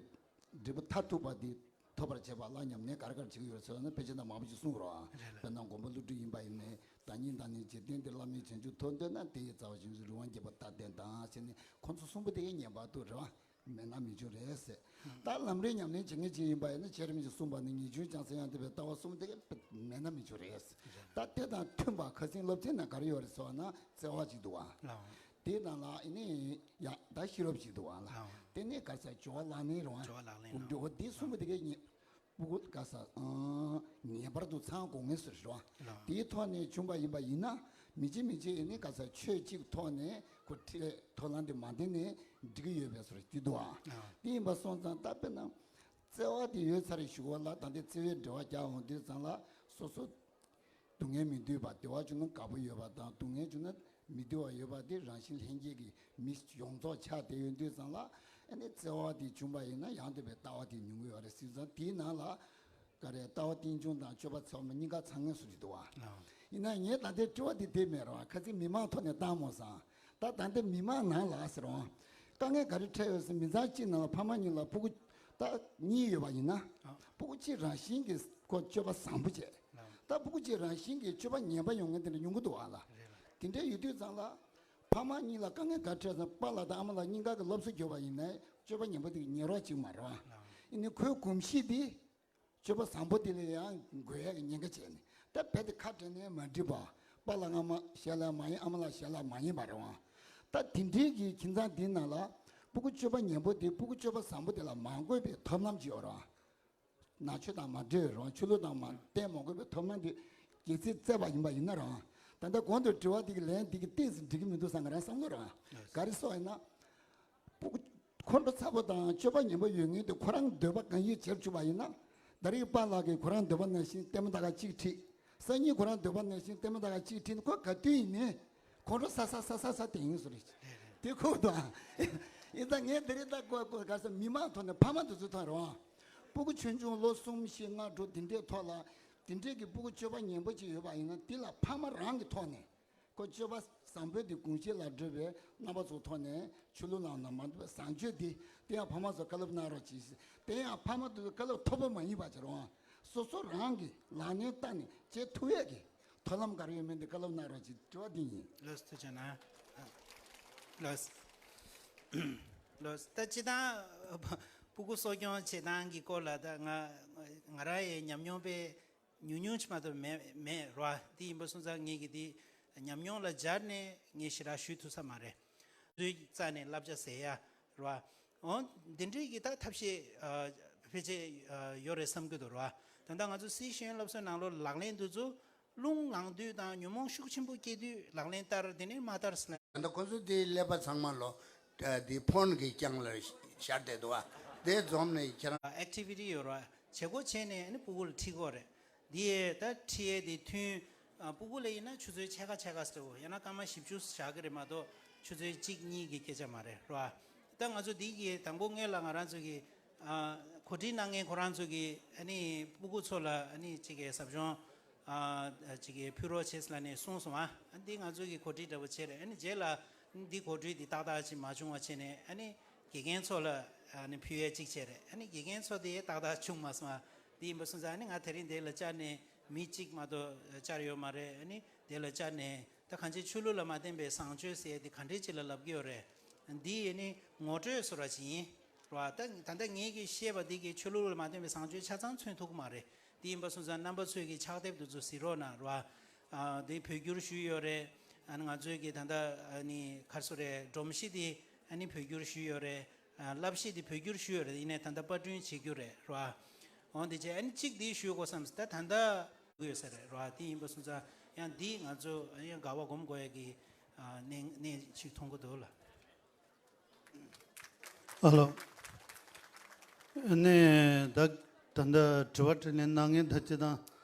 འབྲས་བུ་མཐར་ཐུག་པ་འདི་ཐོབ་པར་བྱེད་པ་ལ་ཉམས་ལེན་ག་རེ་ག་རེ་བྱེད་ཀྱི་ཡོད་ཟེར་ན། ཕལ་ཆེར་ད་མང་པོ་ཅིག་གསུངས་རོགས། རེད་རེད། དཔེར་ན་མགོན་པོ་ཀླུ་སྒྲུབ་ཡིན་པ་ཡིན་ནའི་བདག་ཉིད་བདག་ནི་འཇིག་རྟེན་འདིར་བླ་མེད་བྱང་ཆུབ་ཐོབ་འདོད་ན། དེ་ཡི་རྩ་བ་བྱང་ཆུབ་རིག་དབང་རྒྱས་པ་དག་ལྡན་དང་ཟེར་ནས་ཁོང་ཚོ་གསུམ་པོ་དེ་གའི་ངེས་པར་དུ་རེད་བ། མེད་ན་མི་འབྱུང་རེད་ཟེར། ད་ལམ་རིམ་ཉམས་ལེན་བྱེད་མཁན་ཅིག་ཡིན་པ་ཡིན་ན་བྱས་རིམ་གྱིས་གསུངས་པ་ནི་ངེས་འབྱུང་རྒྱུ་མཚན་ཡང་དག་པའི་ལྟ་བ་གསུམ་དེ་གའི་མེད་ན་མི་འབྱུང་རེད་ཟེར། ད་དེ་དང་མཐུན་པ་ཁ་སང་སློབ་ཚན་ནང་ག་རེ་ཡོད་རེད་ཟེར་བ་ན་བརྩེ་བ་ཅིག་འདུག་བ། ལའོ། དེའི་ནང་ལ་ཨ་ནི་ཡ་ད་ཤེས་རབ་ཅིག་འདུག་བ་ལ། ལའོ། དེ་ནས་ག་ས་སྦྱོར་བ་ལག་ལེན་རེད་བ། སྦྱོར་བ་ལག་ལེན། གོམས་འགྲོ་བ་འདི་གསུམ་པོ་དེ་གའི་ཉེ་སྤུ་གུ་ག་ས་ཨང་ངེས་པར་དུ་ཚང་དགོས་ངེས་སུ་རེད་བ། ལའོ། དེའི་ཐོག་ནས་བྱུང་པ་ཡིན་པ་ཡིན་ན་མི་བྱེད་མི་བྱེད་ཡིན་ནི་ག་ས་ཆོས་གཅིག་ཐོག་ནས་ཁོ་ཁྲིད་ཐོག་ལམ་དེ་མ་འདི་ནས་འགྲིག་གི་ཡོད་པའི་བཟོ་འདྲ་ཅིག་འདུག་བ། ལའོ། དེ་ཡིན་པ་སོང་ཙང་ད་དཔེར་ན་བརྩེ་བ་དེ་ཡོད་ཚར་རེ་ཞུ་བ་ལ། ད་ལྟའི་བརྩེ་བའི་འབྲེལ་བ་རྒྱག་འོང་དུས་ཙང་ལ་སོ་སོ། སྡུག་བསྔལ་མི་འདོད་པ། བདེ་བ་བྱུང་ན་དགའ་པོ་ཡོད་པ་དང་། སྡུག་བསྔལ་བྱུང་ན་མི་བདེ་བ་ཡོད་པ་དེ་རང་བཞིན་ལྷན་སྐྱེས་ཀྱི་མི་ཡོངས་རྫོགས་ཆགས་བསྡད་ཡོད་དུས་ཙང་ལ་ཨ་ནི་བརྩེ་བ་དེ་བྱུང་པ་ཡིན་ན་ཡང་དག་པའི་ལྟ་བ་དེ་ཉུང་གི་ཡོད་རེད་ཟེར་ཙང་། དེའི་ནང་ལ་ག་རེ་ལྟ་བ་རྟེན་འབྱུང་དང་སྤྱོད་པ་འཚེ་བ་མེད་གཉིས་ཀ་ཚང་ངེས་སུ་རེད་འདུག་བ། ཡིན་ན་ངས་ད་ལྟའི་དྲི་བ་དེ་དེ་མེད་རོགས། ཁ་སང་མི་མང་ཐོག་ནས་བཏང་མོ་བཟང་། ད་ད་ལྟའི་མི་མང་ནང་ལ་ཟེར་རོགས། དཀའ་ངལ་ག་རེ་འཕྲད་ཡོད་ཟེར། མི་ཚང་གཅིག་ནང་ལ་ཕ་མ་གཉིས་ལ་ཕྲུ་གུ་ད་གཉིས་ཡོད་པ་ཡིན་ན། ཨ། ཕྲུ་གུ་གཅིག་རང་བཞིན་གྱིས་ཁོ་སྤྱོད་པ་བཟང་པོ་བྱས། ལགས། ད་ཕྲུ་གུ་གཅིག་རང་བཞིན་གྱིས་སྤྱོད་པ་ངན་པ་ཡོང་མཁན་དེ་འདྲ་ཉུང་གི་འདུག་ཨ་ལ། རེད་ལགས། དེ་འདྲ་ཡོད་དུས་ཙང་ལ། ཕ་མ་གཉིས་ལ་དཀའ་ངལ་ག་འཕྲད་ཙང་། པཱ་ལགས་དང་ཨ་མ་ལགས་གཉིས་ཀ་གི་སློབ་གསོ་བརྒྱབ་པ་ཡིན་ན་སྤྱོད་པ་ངན་པ་དེ་ཉེ་རོགས་གཅིག་མ་རེད་བ། ལགས། ཡིན་ནའི་ཁོའི་གོམས་གཤིས་དེ། སྤྱོད་པ་བཟང་པོ་དེ་ལ་ཡང་འགོད་ཡག་གི་ཉེན་ཁ་བྱས་ནས། ད་རྦད་དེ་ཁ་བྲལ་ནས་མ་འགྲིག་པ། པཱ་ལགས་ཨ་མ་ཞལ་ལག་མ་ཡིན། ཨ་མ་ལགས་ཞལ་ལག་མ་ཡིན་པ་རེད་བ། ད་དེ་འདྲའི་གི་ཁྱིམ་ཚང་འདི་ནང་ལ་ཕྲུ་གུ་སྤྱོད་པ་ངན་པོ་དེ་ཕྲུ་གུ་སྤྱོད་པ་བཟང་པོ་དེ་ལ་མ་འགོད་པའི་ཐབས་ལམ་ཅིག་ཡོད་རེད་བ། ནང་ཆོས་དང་མ་འབྲེལ་བའི་རང་ཆོས་ལུགས་དང་མ་གཏན་མ་དགོས་པའི་ཐོབ་སྣང་དེ་སྒལ་ཚིགས་བཙལ་བ་ཡིན་པ་ཡིན་ན་རང་། ད་ལྟ་གོང་དུ་དྲི་བ་འདི་གི་ལན་འདི་གི་ཏོག་ཙམ་འགྲིག་གི་མི་འདུག་བསམ་ང་རང་བསམ་བློ་རང་། ག་རེ་སོགས་ཡིན་ན། ཕྲུ་གུ་ཁོང་ཁྲོ་ཚ་པོ་དང་སྤྱོད་པ་ངན་པ་ཡོད་ངེས་དེ་ཁོ་རང་འདོད་པ་གང་ཡོད་བྱེད་བཅུག་པ་ཡིན་ན། ད་རེས་པཱ་ལགས་ཀྱིས་ཁོ་རང་འདོད་པ་ནང་བཞིན་ལྟད་མོ་ལྟ་ག་གཅིག་ཁྲིད། སང་ཉིན་ཁོ་རང་འདོད་པ་ནང་བཞིན་ལྟད་མོ་ལྟ་ག་གཅིག་ཁྲིད་ནས་ཁོ་ག་དུས་ཡིན་ནའི་ཁོང་ཁྲོ་ས་ས་ས་ས་ས་དེ་ཡིན་བཟོ་རེད། དེ་ཁོ་དང་། ཡིན་ད་ངས་དེ་རིང་ད་ཀོ་ཀོ་ག་ས་མི་མང་ཐོག་ནས་ཕ་མ་དེ་ཚོ་ཐོན་རོགས། ཕྲུ་གུ་ཆུང་ཆུང་ལོ་གསུམ་བཞི་ལྔ་དྲུག་དེ་འདྲའི་ཐོག་ལ། དེ་འདྲའི་གི་ཕྲུ་གུ་སྤྱོད་པ་ངན་པ་ཅིག་ཡོད་པ་ཡིན་ན་དེ་ལ་ཕ་མ་རང་གི་ཐོག་ནས། ཁོ་སྤྱོད་པ་བཟང་པོའི་དེ་དགོངས་གཞི་ལ་སྒྲུབ་པའི་རྣམ་པ་ཚོ་ཐོག་ནས་ཆོས་ལུགས་ནང་ན་མ་འདུག་པའི་བཟང་སྤྱོད་དེ། དེ་ཡང་ཕ་མ་ཚོ་བཀའ་སློབ་གནང་རོགས་གྱིས། དེ་ཡང་ཕ་མ་དེ་ཚོ་བཀའ་སློབ་མཐོ་པོ་མ་ཡིན་པ་བྱེད་རོགས། སོ་སོ་རང་གིས་ལག་ལེན་བསྟར་ནས་བྱེད་ཐུབ་ཡས་ཀྱི་ཐབས་ལམ་ག་རེ་ཡོད་མེད་འདི་བཀའ་སློབ་གནང་རོགས་གྱིས། དྲི་བ་འདི་ཡིན། ལགས་སོ། ཐུགས་རྗེ་གནང་། ལགས་སོ། ལགས་སོ། ད་སྤྱིར་བཏང་ཕྲུ་གུ་གསོ་སྐྱོང་བྱེད་སྟངས་ཀྱི་སྐོར་ལ་ད་ང་ང་རང་ཡི་ཉམས་མྱོང་དཔེ། ཉུང་ཉུང་ཅིག་མ་གཏོགས་མེད་མེད་རེད་བ། དེ་ཡིན་པ་སོང་ཙང་ངས་ཀྱི་དེ་ཉམས་མྱོང་ལ་སྦྱར་ནས་ངས་ཞེ་དྲག་ཞུ་ཐུབ་ས་མ་རེད། དུས་རྩ་ནས་བསླབ་བྱ་ཟེར་ཡ་རེད་བ། འོ་འདི་འདྲའི་གི་ད་ཐབས་ཤེས་ཨ་ཕལ་ཆེར་ཨ་ཡོད་རེད་བསམ་གྱི་འདུག་རེད་བ། ད་ལྟ་ང་ཚོ་སཱི་ཤེས་ཡོན་སློབ་གསོའི་ནང་ལོགས་ལག་ལེན་དུ་ཚུར་རླུང་ལངས་དུས་དང་ཉོན་མོངས་ཤུགས་ཆེན་པོ་སྐྱེས་དུས་ལག་ལེན་བསྟར། དེ་ནས་མ་བསྟར་ཟེར་ན། ད་ཁོ་ཚོ་དེའི་ཀླད་པ་ཚང་མ་ལོ། ད་དེ་ཕོན་གྱི་རྐྱང་ལ་ཤར་བསྡད་འདུག་བ། དེ་འཛོམས་ནས་ཁྱེད་རང་། ཨེག་ཊི་བི་ཊི་ཡོད་རེད་བ། བྱེད་སྒོ་བྱས་ནས་ཨ་ནི་ཕྲུ་གུ་ལ་ཁྲིད་དགོས་རེད། འདི་ད་ཁྲིད་ཡས་དེ་ཐུན། ཨ། ཕྲུ་གུ་ལ་ཡིན་ན་ཆུ་ཚོད་ཕྱེད་ཀ་ཕྱེད་ཀ་ཟེར་འོ། ཡང་ན་སྐར་མ་བཞི་བཅུ་བཞག་གི་རེད་མ་གཏོགས་ཆུ་ཚོད་གཅིག་གཉིས་ཀྱི་སྐད་ཆ་མ་རེད་རེད་བ། ད་ང་ཚོ་འདི་གི་དང་པོ་སྔོན་ལ་ང་རང་ཚོ་གི། ཨ། གོ་སྒྲིག་གནང་མཁན་ཁོ་རང་ཚོ་གི་ཨ་ནི་ཕྲུ་གུ་ཚོ་ལ་ཨ་ནི་གཅིག་གི་ཟབ་སྦྱོང་། ཨ། གཅིག་གི་ཕུལ་རོགས་བྱེད་ཟེར་ལབ་ནས་གསུངས་སོང་། ཨ། འདི་ང་ཚོ་གི་གོ་སྒྲིག་འདྲ་པོ་བྱས་རེད། ཨ་ནི་རྗེས་ལ་འདི་གོ་སྒྲིག་འདི་ཏག་ཏག་ཅིག་མ་བྱུང་བ་བྱས་ནས་ཨ་ནི། དགེ་རྒན་ཚོ་ལ་ཨ་ནི་ཕུལ་ཡས་གཅིག་བྱས་རེད། ཨ་ནི་དགེ་རྒན་ཚོ་དེ་ཏག་ཏག་བྱུང་མ་སོང་། ཨ། དེ་ཡིན་པ་སོང་ཙང་ཨ་ནི་ང་དེ་རིང་འདི་ལ་བཅར་ནས་མི་གཅིག་མ་གཏོགས་བཅར་ཡོད་མ་རེད། ཨ་ནི་དེ་ལ་བཅར་ནས་ད་གང་ཅི་ཆོས་ལུགས་ལ་མ་བརྟེན་པའི་བཟང་སྤྱོད་ཟེར་ཡས་དེ་ག་འདྲས་ཅིག་ལ་ལབ་ཀྱི་ཡོད་རེད། འདི་ཨ་ནི་ངོ་སྤྲོད་བཟོ་འདྲ་ཅིག་ཡིན་རེད་བ། ད་ད་ལྟ་ངས་ཀྱིས་བཤད་པ་འདི་གིས་ཆོས་ལུགས་ལ་མ་བརྟེན་པའི་བཟང་སྤྱོད་ཆ་ཚང་མཚོན་ཐུབ་ཀྱི་མ་རེད། དེ་ཡིན་པ་སོང་ཙང་རྣམ་པ་ཚོས་ཀྱི་ཕྱག་དེབ་དེ་ཚོ་གཟིགས་རོགས་གནང་རེད་བ། ཨ། དེ་བོད་བསྒྱུར་ཞུས་ཡོད་རེད། ཨ་ནི་ང་ཚོའི་གི་ད་ལྟ་ཨ་ནི་ག་རེ་ཟེར་རེད། སྒྲོམ་གཞི་དེ་ཨ་ནི་བོད་བསྒྱུར་ཞུས་ཡོད་རེད། ཨ་བསླབ་གཞི་དེ་བོད་བསྒྱུར་ཞུས་ཡོད་རེད། ཡིན་ནའི་ད་ལྟ་པར་སྐྲུན་བྱེད་རྒྱུ་རེད་ར། འོ་དེ་བྱས་ཨ་ནི་གཅིག་དེ་ཞུ་དགོས་བསམ། ད་ད་ལྟ་ཡོད་ས་རེད་ར། དེ་ཡིན་པ་སོང་ཙང་ཡང་འདི་ང་ཚོ་ཡང་དགའ་བ་སྒོམ་དགོས་ཡ་གི་ཨ་གནས་གནས་ཅིག་མཐོང་གི་འདུག་ལ། ཨ་ལོ། ཨ་ནི་ད་ད་ལྟ་དྲི་བ་དྲིས་ལན་གནང་མཁན་ད་ཅི་དང་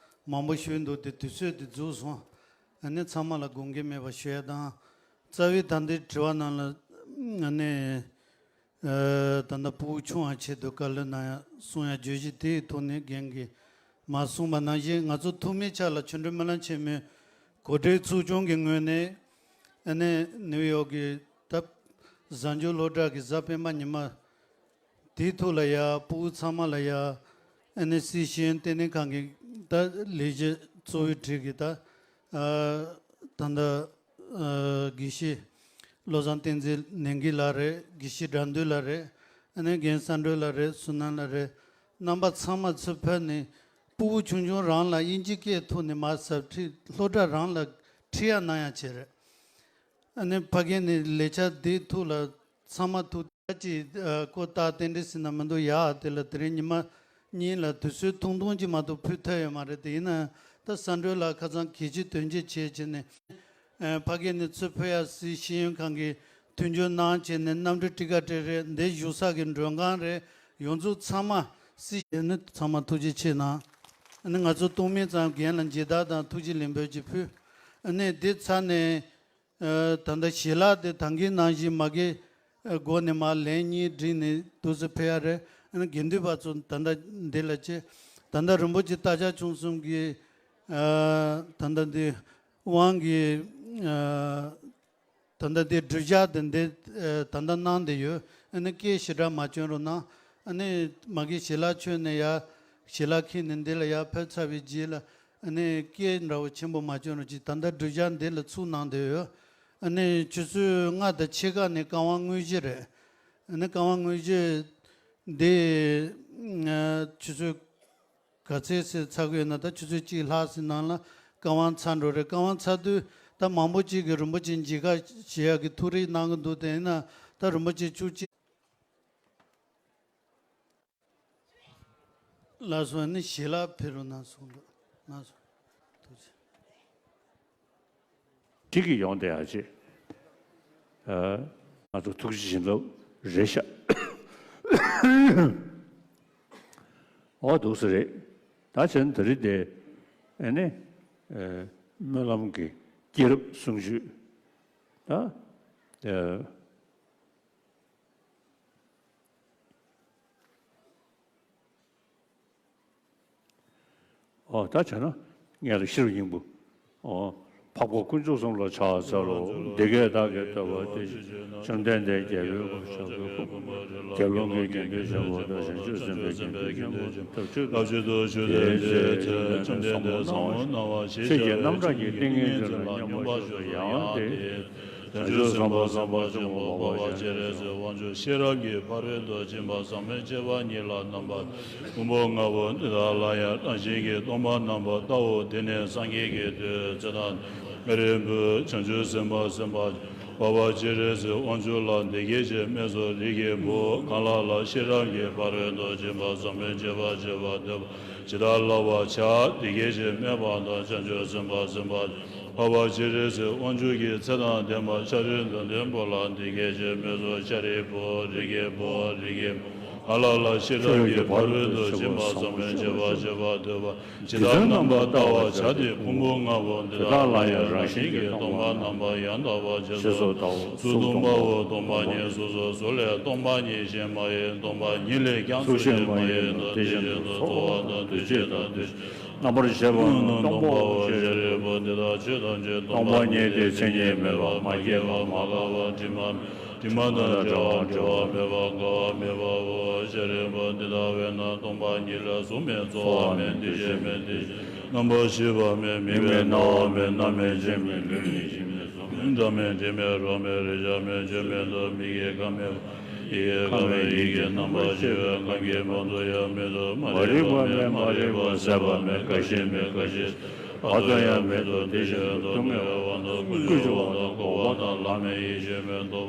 མང་པོ་ཞུས་འདུག་དེ་དུས་ཚོད་དེ་རྫོགས་སོང་། ཨ་ནི་ཚང་མ་ལ་དགོངས་འགལ་མེད་པ་ཞུ་ཡ་དང་། རྩ་བའི་ད་ལྟའི་དྲི་བ་ནང་ལ་ཨ་ནི་ཨ་ད་ལྟ་ཕྲུ་གུ་ཆུང་བ་ཆེད་དུ་བཀའ་སློབ་གནང་ཡ་གསུང་ཡ་བརྗོད་གཞི་དེའི་ཐོག་ནས་རྒན་གྱིས་མར་གསུངས་པ་ནང་བཞིན་ང་ཚོ་ཐོག་མའི་ཆ་ལ་ཆོ་འཕྲུལ་སྨོན་ལམ་ཆེན་མོའི་གོ་སྒྲིག་ཚོགས་ཆུང་གི་ངོས་ནས་ཨ་ནི་ནིའུ་ཡོག་གི་ད་གཟའ་མཇུག་སློབ་གྲྭ་གི་གཟའ་སྤེན་པ་ཉི་མ་དེའི་ཐོག་ལ་ཡ་ཕྲུ་གུ་ཚང་མ་ལ་ཡ་ཨ་ནི་སཱི་ཤེས་ཡོན་ལྟེ་གནས་ཁང་གི་ད་ལས་བྱེད་གཙོ་བོའི་གྲས་ཀྱི་ད་ཨ་ད་ལྟ་ཨ་དགེ་བཤེས་བློ་བཟང་བསྟན་འཛིན་ནན་གྱི་ལགས་རེད། དགེ་བཤེས་དགྲ་འདུལ་ལགས་རེད། ཨ་ནི་རྒན་བསམ་གྲུབ་ལགས་རེད། བསོད་ནམས་ལགས་རེད། རྣམ་པ་ཚང་མ་ཚུར་ཕེབས་ནས་ཕྲུ་གུ་ཆུང་ཆུང་རང་ལ་དབྱིན་ཇི་སྐད་ཐོག་ནས་མར་ཟབ་ཁྲིད་སློབ་གྲྭ་རང་ལ་ཁྲིད་ཡ་གནང་ཡ་བྱས་རེད། ཨ་ནི་ཕ་གི་ནས་ལས་འཆར་འདིའི་ཐོག་ལ་ཚང་མ་ཐུགས་ཅིག་ཨ་ཁོ་ལྟ་རྟེན་འབྲེལ་ཟིན་ན་མི་འདུག་ཡ། དེ་ལ་དེ་རིང་ཉི་མ་གཉིས་ལ་དུས་ཚོད་ཐུང་ཐུང་ཅིག་མ་གཏོགས་ཕུལ་ཐུབ་ཡོད་མ་རེད། དེ་ཡིན་ན་ད་བསམ་གྲུབ་ལགས་ཁ་སང་གལ་ཆེ་དོན་ཆེ་བྱས་བྱས་ནས་ཨ་ཕ་གི་ནས་ཚུར་ཕུལ་ཡ་སཱི་ཤེས་ཡོན་ཁང་གི་མཐུན་འགྱུར་གནང་བྱས་ནས་གནམ་གྲུ་ཊི་ཀ་ཊི་རེད། འདིར་བཞུགས་ས་གི་མགྲོན་ཁང་རེད། ཡོངས་རྫོགས་ཚང་མ་སཱི་ཤེས་ཡོན་ཚང་མ་ཐུགས་རྗེ་ཆེ་གནང་། ཨ་ནི་ང་ཚོ་སྟོང་མིན་ཙམ་རྒན་ལ་མཇལ་དར་དང་ཐུགས་རྗེ་ལེགས་འབུལ་ཅིག་ཕུལ། ཨ་ནི་དེ་ཚར་ནས། ཨ་ད་ལྟ་ཞལ་ལག་དེ་ད་གིན་ནང་བཞིན་མ་གི་ཨ་སྒོ་ནས་མར་ལན་གཉིས་བསྒྲིགས་ནས་འདུག་སེ་ཕུལ་ཡ་རེད། ཨ་ནི་དགེ་འདུན་པ་ཚོ་ད་ལྟ་འདི་ལ་ཆེ། ད་ལྟ་རིན་པོ་ཆེ་སྟག་ཆ་ཆུང་གསུམ་གྱི་ཨ་ད་ལྟ་འདི་དབང་གི་ཨ་ད་ལྟ་འདི་སྒྲུབ་ཞག་དེ་འདི་ཨ་ད་ལྟ་གནང་བསྡད་ཡོད། ཨ་ནི་སྐད་ཞེ་དྲག་མ་བྱོན་རོགས་གནང་། ཨ་ནི་མ་གི་ཞལ་ལག་མཆོད་ནས་ཡར་ཞལ་ལག་འཁྱེར་ནས་འདི་ལ་ཡར་ཕེབས་ཚར་བའི་རྗེས་ལ། ཨ་ནི་སྐད་འདྲ་བོ་ཆེན་པོ་མ་བྱོན་རོགས་གྱིས། ད་ལྟ་སྒྲུབ་ཞག་འདི་ལ་ཚུགས་གནང་བསྡད་ཡོད། ཨ་ནི་ཆུ་ཚོད་ལྔ་དང་ཕྱེད་ཀ་ནས་བཀའ་དབང་དངོས་གཞི་རེད། ཨ་ནི་བཀའ་དབང་དངོས་གཞི་འདི་ཨ་ཆུ་ཚོད་ག་ཚད་ཟིན་ཚར་གི་ཡོད་ན། ད་ཆུ་ཚོད་གཅིག་ལྷག་ཙམ་ནང་ལ་བཀའ་དབང་ཚར་འགྲོ་རེད། བཀའ་དབང་ཚར་དུས་ད་མང་པོ་ཅིག་གིས་རིན་པོ་ཆེ་མཇལ་ཁ་བྱེད་ཡག་གི་ཐུགས་རེ་གནང་གི་འདུག་དེ་ཡིན་ན་ད་རིན་པོ་ཆེ་བཅུ་གཅིག་ལགས་སོ། ཨ་ནི་ཞལ་ལག་ཕུལ་རོགས་གནང་གསུངས་འདུག་ལགས་སོ། ཐུགས་རྗེ་ཆེ། ཁྲིད་ཀྱི་ཡོང་བསྡད་ཡ་ཅེ། ཨ་ང་ཚོ་ཐུགས་རྗེ་བྱིན་རླབས་རེད་ཤག་ཨོ་འདུག་སེ་རེད། ད་བྱས་ན་ད་རེས་དེ་ཨ་ནི་ཨ་སྨོན་ལམ་གྱི་སྐྱེས་རབས་གསུང་ཆོས་ད་ཨ། ཨོ་ད་བྱས་ན་ངེད་ལ་ཤེས་རབ་སྙིང་པོ། ཨོ་འཕགས་པ་དཀོན་མཆོག་གསུམ་ལ་ཕྱག་འཚལ་ལོ། འདི་སྐད་བདག་གིས་ཐོས་པ་དེ་བཞིན་བཅོམ་ལྡན་འདས་རྒྱལ་པོའི་གོ་ཆ་གི་དགེ་སློང་གི་དགེ་འདུན་ཆེན་པོ་དང་བྱང་ཆུབ་སེམས་དཔའི་དགེ་འདུན་ཆེན་པོ་ཐབས་ཆོས་དང་དེའི་ཚེ་བཅོམ་ལྡན་འདས་ཚེ་གྱི་རྣམ་གྲངས་ཀྱི་ཏིང་ངེ་འཛིན་ལ་སྙོམས་པར་ཞུགས་པ་ཡང་དེ། བྱང་ཆུབ་སེམས་དཔའ་སེམས་དཔའ་ཆེན་པོ་འཕགས་པ་སྤྱན་རས་གཟིགས་དབང་ཕྱུག་ཤེས་རབ་ཀྱི་ཕ་རོལ་ཏུ་ཕྱིན་པ་ཟབ་མོའི་སྤྱོད་པ་ཉིད་ལ་རྣམ་པ་ཀུན་པོ་ལྔ་པོ་འདི་དག་ལ་ཡང་རང་བཞིན་གྱིས་སྟོང་པར་རྣམ་པར་བལྟའོ། དེ་ནས་སངས་རྒྱས་ཀྱི་མཐུས་ཚེ་དང་ལྡན་མ་རིག་པའི་བྱང་ཆུབ་སེམས་དཔའ་སེམས་དཔའ་འཕགས་པ་སྤྱན་རས་གཟིགས་དབང་ཕྱུག་ལ་འདི་སྐད་ཅེས་སྨྲས་སོ། རིགས་ཀྱི་བུ་གང་ལ་ལ་ཤེས་རབ་ཀྱི་ཕ་རོལ་ཏུ་ཕྱིན་པ་ཟབ་མོའི་སྤྱོད་པ་སྤྱད་པར་འདོད་པ་ཇི་ལྟར་བསླབ་པར་བྱ། འདི་སྐད་ཅེས་སྨྲས་པ་དང་། བྱང་ཆུབ་སེམས་དཔའ་སེམས་དཔའ་འཕགས་པ་སྤྱན་རས་གཟིགས་དབང་ཕྱུག་གིས་ཚེ་དང་ལྡན་པ་ཤཱ་རིའི་དྭགས་ལྡན་པོ་ལ་འདི་སྐད་ཅེས་སྨྲས་སོ། ཤཱ་རིའི་བུ་རིགས་ཀྱི་བུ་རིགས་ཀྱི་བུ་གང་ལ་ལ་ཤེས་རབ་ཀྱི་ཕ་རོལ་ཏུ་ཕྱིན་པ་ཟབ་མོའི་སྤྱོད་པ་སྤྱད་པར་འདོད་པ་ཇི་ལྟར་རྣམ་པར་བལྟ་བར་བྱ་སྟེ། ཕུང་པོ་ལྔ་པོ་འདི་དག་ལ་ཡང་རང་བཞིན་གྱིས་སྟོང་པར་རྣམ་པར་ཡང་དག་པར་ཞེས་སུ་བལྟའོ། གཟུགས་སྟོང་པའོ། སྟོང་པ་ཉིད་གཟུགས་སོ། གཟུགས་ལས་སྟོང་པ་ཉིད་གཞན་མ་ཡིན། སྟོང་པ་ཉིད་ལས་ཀྱང་ཚུལ་གཞན་མ་ཡིན་ནོ། དེ་བཞིན་དུ་ཚོར་བ་དང་འདུ་བྱེད་དང་འདུ་ཤེས་རྣམ་པར་ཤེས་པ་རྣམས་སྟོང་པའོ། ཤཱ་རིའི་བུ་འདི་དག་ཆོས་ཐམས་ཅད་སྟོང་པ་ཉིད་དེ། མཚན་ཉིད་མེད་པ། མ་སྐྱེས་པ། མ་འགགས་པ། དྲི་མ་མེད། དྲི་མ་དང་བྲལ་བ། བྲི་བ་མེད་པ། འགག་པ་མེད་པའོ། ཤཱ་རིའི་བུ་འདི་ལྟ་བས་ན་སྟོང་པ་ཉིད་ལ་གཟུགས་མེད། ཚོར་བ་མེད། འདུ་ཤེས་མེད། དེ་བཞིན་རྣམ་པར་ཤེས་པ་མེད། མིག་མེད། རྣ་བ་མེད། སྣ་མེད། ལྕེ་མེད། ལུས་མེད། ཡིད་མེད། གཟུགས་མེད། སྒྲ་མེད། དྲི་མེད། རོ་མེད། རེག་བྱ་མེད། ཆོས་མེད་དོ། མིག་གིས་ཁམས་མེད་པ། ཡིད་ཀྱིས་ཁམས་མེད། ཡིད་ཀྱིས་རྣམ་པར་ཤེས་པའི་ཁམས་ཀྱི་བར་དུ་ཡང་མེད་དོ། མ་རིག་པ་མེད། མ་རིག་པ་ཟད་པ་མེད། རྒ་ཤི་མེད། རྒ་ཤི་ བར་དོ་ཡང་མེད་དོ། དེ་བཞིན་དུ་མི་གཡོ་བ་དང་། ཀུན་འབྱུང་བ་དང་། འགོག་པ་དང་། བླ་མེད་ཡེ་ཤེས་མེད་དོ།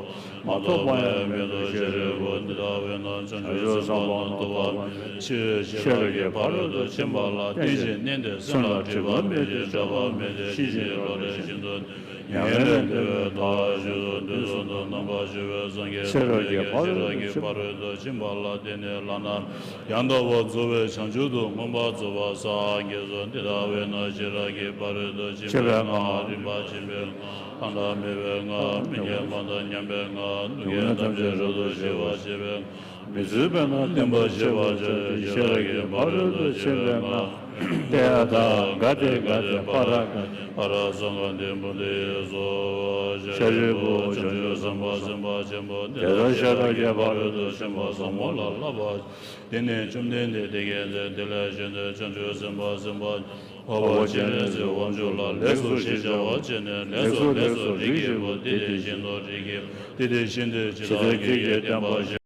མ་ཐོབ་པ་ཡང་མེད་དོ། ཤེས་རིག་པོ། འདི་ལྟ་བས་ན་བྱང་ཆུབ་སེམས་དཔའ་མ་ཐོབ་པ་མེད། ཕྱི་ཤེས་རབ་ཀྱི་ཕ་རོལ་ཏུ་ཕྱིན་པ་ལ་བརྟེན་ཅིང་གནས་ཏེ། སེམས་ལ་སྒྲིབ་པ་མེད་ཅིང་སྐྲག་པ་མེད་དེ། ཕྱིན་ཅི་ལོག་ལས་ཤིན་ཏུ་ཉེ་བའི་བདེ་བའི་མཐའ་བཞི་སོགས་དུས་གསུམ་དུ་རྣམ་པར་ཕྱེ་བའི་སངས་རྒྱས་ཤེས་རབ་ཀྱི་ཕ་རོལ་ཏུ་ཕྱིན་པ་ལ་བརྟེན་ནས་ལག་ན་ཡང་དག་པར་རྫོགས་པའི་བྱང་ཆུབ་ཏུ་མངོན་པར་རྫོགས་པར་སངས་རྒྱས་སོ། འདི་ལྟ་བས་ན་ཤེས་རབ་ཀྱི་ཕ་རོལ་ཏུ་ཕྱིན་པའི་སྔགས། རིམ་པར་ཕྱིན་པའི་སྔགས། གང་དག་མེད་པའི་སྔགས། མི་མཁྱེན་སྔགས་དང་མཉམ་པའི་སྔགས། སྡུག་བསྔལ་ཐམས་ཅད་རབ་ཏུ་ཞི་བར་བྱེད་པའི་སྔགས། མི་བཟོད་པས་ན་བསྟན་པ་བྱེད་པར་བྱ་སྟེ། ཤེས་རབ་ཀྱི་ཕ་རོལ་ཏུ་ཕྱིན་པའི་སྔགས། ཏདྱ་ཐཱ། ག་ཏེ་ག་ཏེ། པཱ་ར་ག་ཏེ། པཱ་ར་སཾ་ག་ཏེ་བོ་དྷི་ཡེ་སྭཱ་ཧཱ། ཤཱ་རིའི་བུ། བྱང་ཆུབ་སེམས་དཔའ་སེམས་དཔའ་ཆེན་པོ། དེ་ལྟར་ཤེས་རབ་ཀྱི་ཕ་རོལ་ཏུ་ཕྱིན་པ་ཟབ་མོ་ལ་བསླབ་པར་བྱ། དེ་ནས་བཅོམ་ལྡན་འདས་དེ་སྐད་ཟེར། དེ་ལས་བཞེངས་ཏེ་བྱང་ཆུབ་སེམས་དཔའ་སེམས་དཔའ་ཆེན་པོ་དབང་པོ་སྤྱན་རས་གཟིགས་དབང་ཕྱུག་ལ་ལེགས་སོ་ཞེས་བྱ་བ་བྱས་ནས། ལེགས་སོ་ལེགས་སོ། རིགས་ཀྱི་བུ། དེ་དེ་བཞིན་དུ་རིགས་ཀྱི་བུ། དེ་དེ་བཞིན་དུ་ཇི་ལྟར་ཁྱེད་ཀྱིས་བསྟན་པ་བཞིན།